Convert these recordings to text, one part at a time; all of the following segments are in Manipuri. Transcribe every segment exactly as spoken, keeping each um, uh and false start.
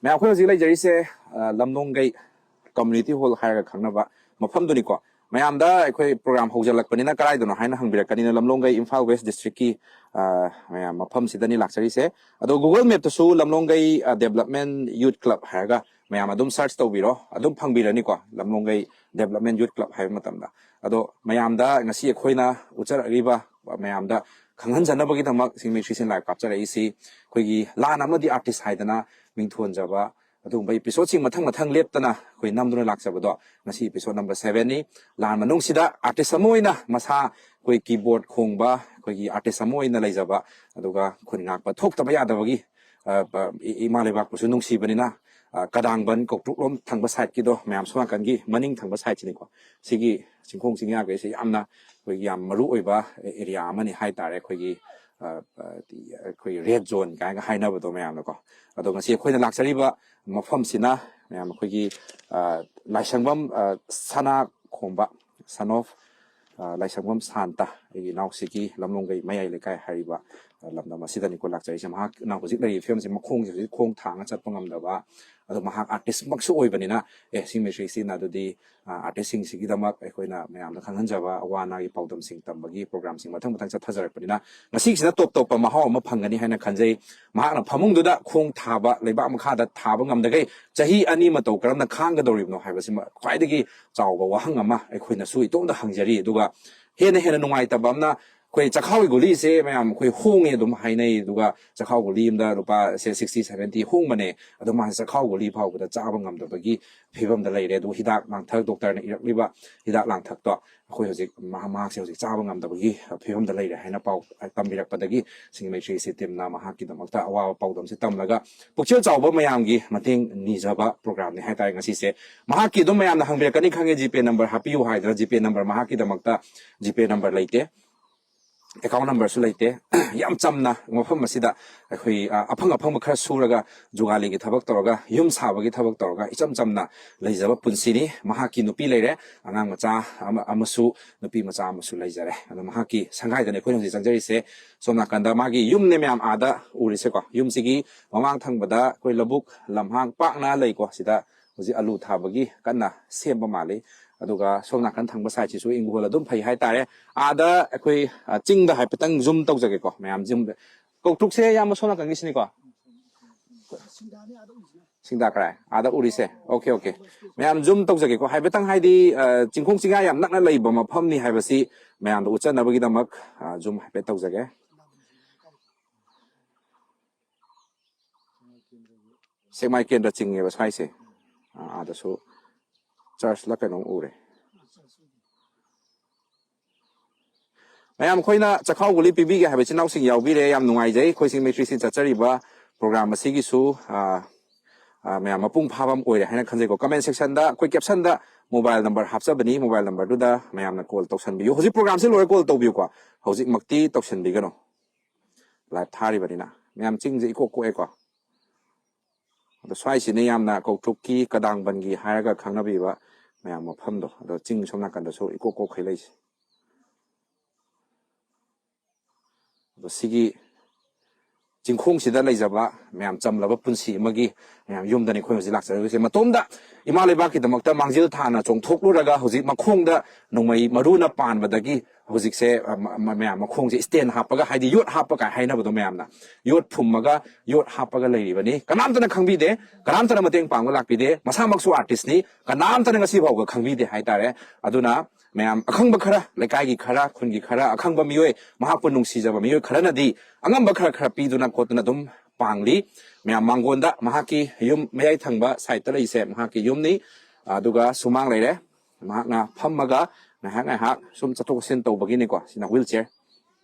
ꯃꯌꯥꯝ, ꯑꯩꯈꯣꯏ ꯍꯧꯖꯤꯛ ꯂꯩꯖꯔꯤꯁꯦ, ꯑ, ꯂꯝꯂꯣꯡꯒꯩ ꯀꯝꯃ꯭ꯌꯨꯅꯤꯇꯤ ꯍꯣꯜ ꯍꯥꯏꯔꯒ ꯈꯪꯅꯕ ꯃꯐꯝꯗꯨꯅꯤꯀꯣ꯫ ꯃꯌꯥꯝꯗ ꯑꯩꯈꯣꯏ ꯄ꯭ꯔꯣꯒ꯭ꯔꯥꯝ ꯍꯧꯖꯤꯜꯂꯛꯄꯅꯤꯅ ꯀꯗꯥꯏꯗꯅꯣ ꯍꯥꯏꯅ ꯍꯪꯕꯤꯔꯛꯀꯅꯤꯅ, ꯂꯝꯂꯣꯡꯒꯩ ꯏꯝꯐꯥꯜ ꯋꯦꯁ ꯗꯤꯁꯇ꯭ꯔꯤꯛꯀꯤ, ꯑ, ꯃꯌꯥꯝ ꯃꯐꯝꯁꯤꯗꯅꯤ ꯂꯥꯛꯆꯔꯤꯁꯦ꯫ ꯑꯗꯣ ꯒꯨꯒꯜ ꯃꯦꯞꯇꯁꯨ ꯂꯝꯂꯣꯡꯒꯩ, ꯑ, ꯗꯦꯕꯂꯞꯃꯦꯟ ꯌꯨꯠ ꯀ꯭ꯂꯕ ꯍꯥꯏꯔꯒ ꯃꯌꯥꯝ ꯑꯗꯨꯝ ꯁꯔꯆ ꯇꯧꯕꯤꯔꯣ, ꯑꯗꯨꯝ ꯐꯪꯕꯤꯔꯅꯤꯀꯣ, ꯂꯝꯂꯣꯡꯒꯩ ꯗꯦꯕꯂꯞꯃꯦꯟ ꯌꯨꯠ ꯀ꯭ꯂꯕ ꯍꯥꯏꯕ ꯃꯇꯝꯗ꯫ ꯑꯗꯣ ꯃꯌꯥꯝꯗ ꯉꯁꯤ ꯑꯩꯈꯣꯏꯅ ꯎꯠꯆꯔꯛꯂꯤꯕ, ꯃꯌꯥꯝꯗ ꯈꯪꯍꯟꯖꯅꯕꯒꯤꯗꯃꯛ ꯁꯤꯡꯃꯩ ꯁꯤꯁꯤꯟ ꯂꯥꯏꯞ ꯀꯥꯞꯆꯔꯛꯏꯁꯤ ꯑꯩꯈꯣꯏꯒꯤ ꯂꯥꯟ ꯑꯃꯗꯤ ꯑꯥꯔꯇꯤꯁ ꯍꯥꯏꯗꯅ ꯃꯤꯡꯊꯣꯟꯖꯕ ꯑꯗꯨꯒꯨꯝꯕ ꯏꯄꯤꯁꯣꯠꯁꯤꯡ ꯃꯊꯪ ꯃꯊꯪ ꯂꯦꯞꯇꯅ ꯑꯩꯈꯣꯏ ꯅꯝꯗꯨꯅ ꯂꯥꯛꯆꯕꯗꯣ, ꯉꯁꯤ ꯏꯄꯤꯁꯣꯠ ꯅꯝꯕꯔ ꯁꯚꯦꯟꯅꯤ꯫ ꯂꯥꯟ ꯃꯅꯨꯡꯁꯤꯗ ꯑꯥꯔꯇꯤꯁ ꯑꯃ ꯑꯣꯏꯅ ꯃꯁꯥ ꯑꯩꯈꯣꯏ ꯀꯤꯕꯣꯔꯗ ꯈꯣꯡꯕ ꯑꯩꯈꯣꯏꯒꯤ ꯑꯥꯔꯇꯤꯁ ꯑꯃ ꯑꯣꯏꯅ ꯂꯩꯖꯕ, ꯑꯗꯨꯒ ꯈꯨꯟ ꯉꯥꯛꯄ ꯊꯣꯛꯇꯕ ꯌꯥꯗꯕꯒꯤ, ꯑ, ꯑ, ꯏ-, ꯏꯃꯥ ꯂꯩꯕꯥꯛꯄꯨꯁꯨ ꯅꯨꯡꯁꯤꯕꯅꯤꯅ, ꯑ, ꯀꯗꯥꯡꯕꯟ ꯀꯧꯇ꯭ꯔꯨꯛꯂꯣꯝ ꯊꯪꯕ ꯁꯥꯏꯠꯀꯤꯗꯣ, ꯃꯌꯥꯝ ꯁꯣꯝ ꯅꯥꯀꯟꯒꯤ ꯃꯅꯤꯡ ꯊꯪꯕ ꯁꯥꯏꯠꯁꯤꯅꯤꯀꯣ, ꯁꯤꯒꯤ ꯆꯤꯡꯈꯣꯡ ꯆꯤꯡꯌꯥꯈꯩꯁꯦ ꯌꯥꯝꯅ ꯑꯩꯈꯣꯏꯒꯤ ꯌꯥꯝ ꯃꯔꯨ ꯑꯣꯏꯕ ꯑꯦꯔꯤꯌꯥ ꯑꯃꯅꯤ ꯍꯥꯏꯇꯥꯔꯦ, ꯑꯩꯈꯣꯏꯒꯤ, ꯑ, ꯑ, ꯑꯩꯈꯣꯏꯒꯤ ꯔꯦꯗ ꯖꯣꯟ ꯀꯥꯏꯅꯒ ꯍꯥꯏꯅꯕꯗꯣ ꯃꯌꯥꯝꯅꯀꯣ꯫ ꯑꯗꯣ ꯉꯁꯤ ꯑꯩꯈꯣꯏꯅ ꯂꯥꯛꯆꯔꯤꯕ ꯃꯐꯝꯁꯤꯅ ꯃꯌꯥꯝ ꯑꯩꯈꯣꯏꯒꯤ, ꯑ, ꯂꯥꯏꯁꯪꯕꯝ, ꯑ, ꯁꯅꯥ ꯈꯣꯝꯕ, son of, ꯑ, ꯂꯥꯏꯁꯪꯕꯝ ꯁꯥꯟꯇ, ꯑꯩꯒꯤ ꯏꯅꯥꯎꯁꯤꯒꯤ ꯂꯝꯂꯣꯡꯒꯩ ꯃꯌꯥꯏ ꯂꯩꯀꯥꯏ ꯍꯥꯏꯔꯤꯕ, ꯑ, ꯂꯝꯗꯝ ꯑꯁꯤꯗꯅꯤꯀꯣ ꯂꯥꯛꯆꯔꯤꯁꯦ꯫ ꯃꯍꯥꯛꯅ ꯍꯧꯖꯤꯛ ꯂꯩꯔꯤꯕ ꯐꯤꯕꯝꯁꯦ, ꯃꯈꯣꯡꯁꯦ ꯍꯧꯖꯤꯛ ꯈꯣꯡ ꯊꯥꯡꯉ ꯆꯠꯄ ꯉꯝꯗꯕ, ꯑꯗꯣ ꯃꯍꯥꯛ ꯑꯥꯔꯇꯤꯁꯃꯛꯁꯨ ꯑꯣꯏꯕꯅꯤꯅ, ꯑꯦ, ꯁꯤꯡꯃꯩ ꯁꯤꯁꯤꯟꯅ ꯑꯗꯨꯗꯤ, ꯑ, ꯑꯥꯔꯇꯤꯁꯁꯤꯡꯁꯤꯒꯤꯗꯃꯛ ꯑꯩꯈꯣꯏꯅ ꯃꯌꯥꯝꯗ ꯈꯪꯍꯟꯖꯕ, ꯑꯋꯥ ꯑꯅꯥꯒꯤ ꯄꯥꯎꯗꯝꯁꯤꯡ ꯇꯝꯕꯒꯤ ꯄ꯭ꯔꯣꯒ꯭ꯔꯥꯝꯁꯤꯡ ꯃꯊꯪ ꯃꯊꯪ ꯆꯠꯊꯖꯔꯛꯄꯅꯤꯅ, ꯉꯁꯤꯁꯤꯅ ꯇꯣꯞ ꯇꯣꯞꯄ ꯃꯍꯥꯎ ꯑꯃ ꯐꯪꯒꯅꯤ ꯍꯥꯏꯅ ꯈꯟꯖꯩ꯫ ꯃꯍꯥꯛꯅ ꯐꯃꯨꯡꯗꯨꯗ ꯈꯣꯡ ꯊꯥꯕ, ꯂꯩꯕꯥꯛ ꯃꯈꯥꯗ ꯊꯥꯕ ꯉꯝꯗꯈꯩ ꯆꯍꯤ ꯑꯅꯤ ꯃꯇꯧ ꯀꯔꯝꯅ ꯈꯥꯡꯒꯗꯧꯔꯤꯕꯅꯣ ꯍꯥꯏꯕꯁꯤꯃ ꯈ꯭ꯋꯥꯏꯗꯒꯤ ꯆꯥꯎꯕ ꯋꯥꯍꯪ ꯑꯃ ꯑꯩꯈꯣꯏꯅꯁꯨ ꯏꯇꯣꯝꯇ ꯍꯪꯖꯔꯤ꯫ ꯑꯗꯨꯒ ꯍꯦꯟꯅ ꯍꯦꯟꯅ ꯅꯨꯡꯉꯥꯏꯇꯕ ꯑꯃꯅ, ꯑꯩꯈꯣꯏ ꯆꯈꯥꯎꯒꯤ ꯒꯨꯂꯤꯁꯦ ꯃꯌꯥꯝ ꯑꯩꯈꯣꯏ ꯍꯣꯡꯉꯦ ꯑꯗꯨꯝ ꯍꯥꯏꯅꯩ, ꯑꯗꯨꯒ ꯆꯈꯥꯎ ꯒꯨꯂꯤ ꯑꯃꯗ ꯂꯨꯄꯥ ꯁꯦ ꯁꯤꯛꯁꯇꯤ ꯁꯚꯦꯟꯇꯤ ꯍꯣꯡꯕꯅꯦ, ꯑꯗꯣ ꯃꯥꯁꯦ ꯆꯈꯥꯎ ꯒꯨꯂꯤ ꯐꯥꯎꯕꯗ ꯆꯥꯕ ꯉꯝꯗꯕꯒꯤ ꯐꯤꯕꯝꯗ ꯂꯩꯔꯦ꯫ ꯑꯗꯨ ꯍꯤꯗꯥꯛ ꯂꯥꯡꯊꯛ, ꯗꯣꯛꯇꯔꯅ ꯏꯔꯛꯂꯤꯕ ꯍꯤꯗꯥꯛ ꯂꯥꯡꯊꯛꯇꯣ ꯑꯩꯈꯣꯏ ꯍꯧꯖꯤꯛ ꯃꯍꯥꯛ, ꯃꯍꯥꯛꯁꯦ ꯍꯧꯖꯤꯛ ꯆꯥꯕ ꯉꯝꯗꯕꯒꯤ ꯐꯤꯕꯝꯗ ꯂꯩꯔꯦ ꯍꯥꯏꯅ ꯄꯥꯎ ꯇꯝꯕꯤꯔꯛꯄꯗꯒꯤ ꯁꯤꯡꯃꯩ ꯁꯤꯁꯤꯟ ꯇꯤꯝꯅ ꯃꯍꯥꯛꯀꯤꯗꯃꯛꯇ ꯑꯋꯥꯕ ꯄꯥꯎꯗꯝꯁꯦ ꯇꯝꯂꯒ ꯄꯨꯛꯆꯦꯜ ꯆꯥꯎꯕ ꯃꯌꯥꯝꯒꯤ ꯃꯇꯦꯡ ꯅꯤꯖꯕ ꯄ꯭ꯔꯣꯒ꯭ꯔꯥꯝꯅꯤ ꯍꯥꯏꯇꯥꯔꯦ ꯉꯁꯤꯁꯦ꯫ ꯃꯍꯥꯛꯀꯤ ꯑꯗꯨꯝ ꯃꯌꯥꯝꯅ ꯍꯪꯕꯤꯔꯛꯀꯅꯤ ꯈꯪꯉꯦ, ꯖꯤꯄꯦ ꯅꯝꯕꯔ ꯍꯥꯞꯄꯤꯌꯨ ꯍꯥꯏꯗꯅ꯫ ꯖꯤꯄꯦ ꯅꯝꯕꯔ ꯃꯍꯥꯛꯀꯤꯗꯃꯛꯇ ꯖꯤꯄꯦ ꯅꯝꯕꯔ ꯂꯩꯇꯦ꯫ ꯑꯦꯀꯥꯎꯟ ꯅꯝꯕꯔꯁꯨ ꯂꯩꯇꯦ꯫ ꯌꯥꯝ ꯆꯝꯅ ꯃꯐꯝ ꯑꯁꯤꯗ ꯑꯩꯈꯣꯏ, ꯑ, ꯑꯐꯪ ꯑꯐꯪꯕ ꯈꯔ ꯁꯨꯔꯒ, ꯖꯨꯒꯥꯂꯤꯒꯤ ꯊꯕꯛ ꯇꯧꯔꯒ, ꯌꯨꯝ ꯁꯥꯕꯒꯤ ꯊꯕꯛ ꯇꯧꯔꯒ, ꯏꯆꯝ ꯆꯝꯅ ꯂꯩꯖꯕ ꯄꯨꯟꯁꯤꯅꯤ꯫ ꯃꯍꯥꯛꯀꯤ ꯅꯨꯄꯤ ꯂꯩꯔꯦ, ꯑꯉꯥꯡ ꯃꯆꯥ ꯑꯃ, ꯑꯃꯁꯨ, ꯅꯨꯄꯤ ꯃꯆꯥ ꯑꯃꯁꯨ ꯂꯩꯖꯔꯦ꯫ ꯑꯗꯣ ꯃꯍꯥꯛꯀꯤ ꯁꯪꯒꯥꯏꯗꯅꯤ ꯑꯩꯈꯣꯏꯅ ꯍꯧꯖꯤꯛ ꯆꯪꯖꯔꯤꯁꯦ꯫ ꯁꯣꯝ ꯅꯥꯀꯟꯗ ꯃꯥꯒꯤ ꯌꯨꯝꯅꯦ ꯃꯌꯥꯝ ꯑꯥꯗ ꯎꯔꯤꯁꯦꯀꯣ꯫ ꯌꯨꯝꯁꯤꯒꯤ ꯃꯃꯥꯡ ꯊꯪꯕꯗ ꯑꯩꯈꯣꯏ ꯂꯧꯕꯨꯛ ꯂꯝꯍꯥꯡ ꯄꯥꯛꯅ ꯂꯩꯀꯣ꯫ ꯁꯤꯗ ꯍꯧꯖꯤꯛ ꯑꯂꯨ ꯊꯥꯕꯒꯤ ꯀꯟꯅ ꯁꯦꯝꯕ ꯃꯥꯜꯂꯤ꯫ ꯑꯗꯨꯒ ꯁꯣꯝ ꯅꯥꯀꯟ ꯊꯪꯕ ꯁꯥꯏꯠꯁꯤꯁꯨ ꯏꯪꯈꯣꯜ ꯑꯗꯨꯝ ꯐꯩ ꯍꯥꯏꯇꯥꯔꯦ꯫ ꯑꯥꯗ ꯑꯩꯈꯣꯏ, ꯑ, ꯆꯤꯡꯗ ꯍꯥꯏꯐꯦꯠꯇꯪ ꯖꯨꯝ ꯇꯧꯖꯒꯦꯀꯣ꯫ ꯃꯌꯥꯝ ꯖꯨꯝ, ꯀꯧꯇ꯭ꯔꯨꯛꯁꯦ ꯑꯌꯥꯝꯕ ꯁꯣꯝ ꯅꯥꯀꯟꯒꯤꯁꯤꯅꯤꯀꯣ꯫ ꯁꯤꯡꯗꯥ ꯀꯔꯥꯏ? ꯑꯥꯗ ꯎꯔꯤꯁꯦ꯫ Okay, okay. ꯃꯌꯥꯝ ꯖꯨꯝ ꯇꯧꯖꯒꯦꯀꯣ꯫ ꯍꯥꯏꯐꯦꯠꯇꯪ ꯍꯥꯏꯗꯤ, ꯑ, ꯆꯤꯡꯈꯣꯡ ꯆꯤꯡꯌꯥ ꯌꯥꯝ ꯅꯛꯅ ꯂꯩꯕ ꯃꯐꯝꯅꯤ ꯍꯥꯏꯕꯁꯤ ꯃꯌꯥꯝꯗ ꯎꯠꯆꯅꯕꯒꯤꯗꯃꯛ, ꯑ, ꯖꯨꯝ ꯍꯥꯏꯐꯦꯠ ꯇꯧꯖꯒꯦ꯫ ꯁꯦꯛꯃꯥꯏ ꯀꯦꯟꯗ꯭ꯔ ꯆꯤꯡꯉꯦꯕ ꯁ꯭ꯋꯥꯏꯁꯦ꯫ ꯑ, ꯑꯥꯗꯁꯨ ꯆꯔꯆꯂ ꯀꯩꯅꯣꯝ ꯎꯔꯦ꯫ ꯃꯌꯥꯝ ꯑꯩꯈꯣꯏꯅ ꯆꯈꯥꯎ ꯒꯨꯂꯤ ꯄꯤꯕꯤꯒꯦ ꯍꯥꯏꯕ ꯏꯆꯤꯟ ꯏꯅꯥꯎꯁꯤꯡ ꯌꯥꯎꯕꯤꯔꯦ꯫ ꯌꯥꯝ ꯅꯨꯡꯉꯥꯏꯖꯩ꯫ ꯑꯩꯈꯣꯏ ꯁꯤꯡ ꯃꯩꯇ꯭ꯔꯤꯁꯤ ꯆꯠꯆꯔꯤꯕ ꯄ꯭ꯔꯣꯒ꯭ꯔꯥꯝ ꯑꯁꯤꯒꯤꯁꯨ, ꯑ, ꯑ, ꯃꯌꯥꯝ ꯃꯄꯨꯡ ꯐꯥꯕ ꯑꯃ ꯑꯣꯏꯔꯦ ꯍꯥꯏꯅ ꯈꯟꯖꯩꯀꯣ꯫ ꯀꯃꯦꯟ ꯁꯦꯛꯁꯟꯗ ꯑꯩꯈꯣꯏ ꯀꯦꯞꯁꯟꯗ ꯃꯣꯕꯥꯏꯜ ꯅꯝꯕꯔ ꯍꯥꯞꯆꯕꯅꯤ꯫ ꯃꯣꯕꯥꯏꯜ ꯅꯝꯕꯔꯗꯨꯗ ꯃꯌꯥꯝꯅ ꯀꯣꯜ ꯇꯧꯁꯟꯕꯤꯌꯨ꯫ ꯍꯧꯖꯤꯛ ꯄ꯭ꯔꯣꯒ꯭ꯔꯥꯝꯁꯤ ꯂꯣꯏꯔ ꯀꯣꯜ ꯇꯧꯕꯤꯌꯨꯀꯣ꯫ ꯍꯧꯖꯤꯛꯃꯛꯇꯤ ꯇꯧꯁꯟꯕꯤꯒꯅꯨ꯫ ꯂꯥꯏꯚ ꯊꯥꯔꯤꯕꯅꯤꯅ꯫ ꯃꯌꯥꯝ ꯆꯤꯡꯁꯦ ꯏꯀꯣꯛ ꯀꯣꯛꯑꯦꯀꯣ꯫ ꯑꯗꯣ ꯁ꯭ꯋꯥꯏꯁꯤꯅ ꯌꯥꯝꯅ ꯀꯧꯇ꯭ꯔꯨꯛꯀꯤ ꯀꯗꯥꯡꯕꯟꯒꯤ ꯍꯥꯏꯔꯒ ꯈꯪꯅꯕꯤꯕ ꯃꯌꯥꯝ ꯃꯐꯝꯗꯣ꯫ ꯑꯗꯣ ꯆꯤꯡ ꯁꯣꯝ ꯅꯥꯀꯟꯗꯁꯨ ꯏꯀꯣꯛ ꯀꯣꯛꯈꯩ ꯂꯩꯁꯦ꯫ ꯑꯗꯣ ꯁꯤꯒꯤ ꯆꯤꯡꯈꯣꯡꯁꯤꯗ ꯂꯩꯖꯕ ꯃꯌꯥꯝ ꯆꯝꯂꯕ ꯄꯨꯟꯁꯤ ꯑꯃꯒꯤ ꯃꯌꯥꯝ ꯌꯨꯝꯗꯅꯤ ꯑꯩꯈꯣꯏ ꯍꯧꯖꯤꯛ ꯂꯥꯛꯆꯔꯤꯕꯁꯦ꯫ ꯃꯇꯣꯝꯗ ꯏꯃꯥ ꯂꯩꯕꯥꯛꯀꯤꯗꯃꯛꯇ ꯃꯥꯡꯖꯤꯜ ꯊꯥꯅ ꯆꯣꯡꯊꯣꯛꯂꯨꯔꯒ ꯍꯧꯖꯤꯛ ꯃꯈꯣꯡꯗ ꯅꯣꯡꯃꯩ ꯃꯔꯨꯅ ꯄꯥꯟꯕꯗꯒꯤ ꯍꯧꯖꯤꯛꯁꯦ, ꯑ, ꯃ-, ꯃ-, ꯃꯌꯥꯝ ꯃꯈꯣꯡꯁꯦ stand ꯍꯥꯞꯄꯒ, ꯍꯥꯏꯗꯤ ꯌꯣꯠ ꯍꯥꯞꯄ ꯀꯥꯏ ꯍꯥꯏꯅꯕꯗꯣ ꯃꯌꯥꯝꯅ, ꯌꯣꯠ ꯐꯨꯝꯃꯒ ꯌꯣꯠ ꯍꯥꯞꯄꯒ ꯂꯩꯔꯤꯕꯅꯤ꯫ ꯀꯅꯥꯝꯇꯅ ꯈꯪꯕꯤꯗꯦ, ꯀꯅꯥꯝꯇꯅ ꯃꯇꯦꯡ ꯄꯥꯡꯕ ꯂꯥꯛꯄꯤꯗꯦ꯫ ꯃꯁꯥꯃꯛꯁꯨ ꯑꯥꯔꯇꯤꯁꯅꯤ, ꯀꯅꯥꯝꯇꯅ ꯉꯁꯤ ꯐꯥꯎꯕ ꯈꯪꯕꯤꯗꯦ ꯍꯥꯏꯇꯥꯔꯦ꯫ ꯑꯗꯨꯅ ꯃꯌꯥꯝ ꯑꯈꯪꯕ ꯈꯔ, ꯂꯩꯀꯥꯏꯒꯤ ꯈꯔ, ꯈꯨꯟꯒꯤ ꯈꯔ ꯑꯈꯪꯕ ꯃꯤꯑꯣꯏ, ꯃꯍꯥꯛꯄꯨ ꯅꯨꯡꯁꯤꯖꯕ ꯃꯤꯑꯣꯏ ꯈꯔꯅꯗꯤ ꯑꯉꯝꯕ ꯈꯔ ꯈꯔ ꯄꯤꯗꯨꯅ ꯈꯣꯠꯇꯨꯅ ꯑꯗꯨꯝ ꯄꯥꯡꯂꯤ꯫ ꯃꯌꯥꯝ ꯃꯥꯡꯒꯣꯟꯗ ꯃꯍꯥꯛꯀꯤ ꯌꯨꯝ ꯃꯌꯥꯏ ꯊꯪꯕ ꯁꯥꯏꯠꯇ ꯂꯩꯁꯦ ꯃꯍꯥꯛꯀꯤ ꯌꯨꯝꯅꯤ꯫ ꯑꯗꯨꯒ ꯁꯨꯃꯥꯡ ꯂꯩꯔꯦ꯫ ꯃꯍꯥꯛꯅ ꯐꯝꯃꯒ ꯉꯥꯏꯍꯥꯛ ꯉꯥꯏꯍꯥꯛ ꯁꯨꯝ ꯆꯠꯊꯣꯛ ꯆꯠꯁꯤꯟ ꯇꯧꯕꯒꯤꯅꯤꯀꯣ꯫ ꯁꯤꯅ ꯋꯤꯜ ꯆꯤꯌꯔ꯫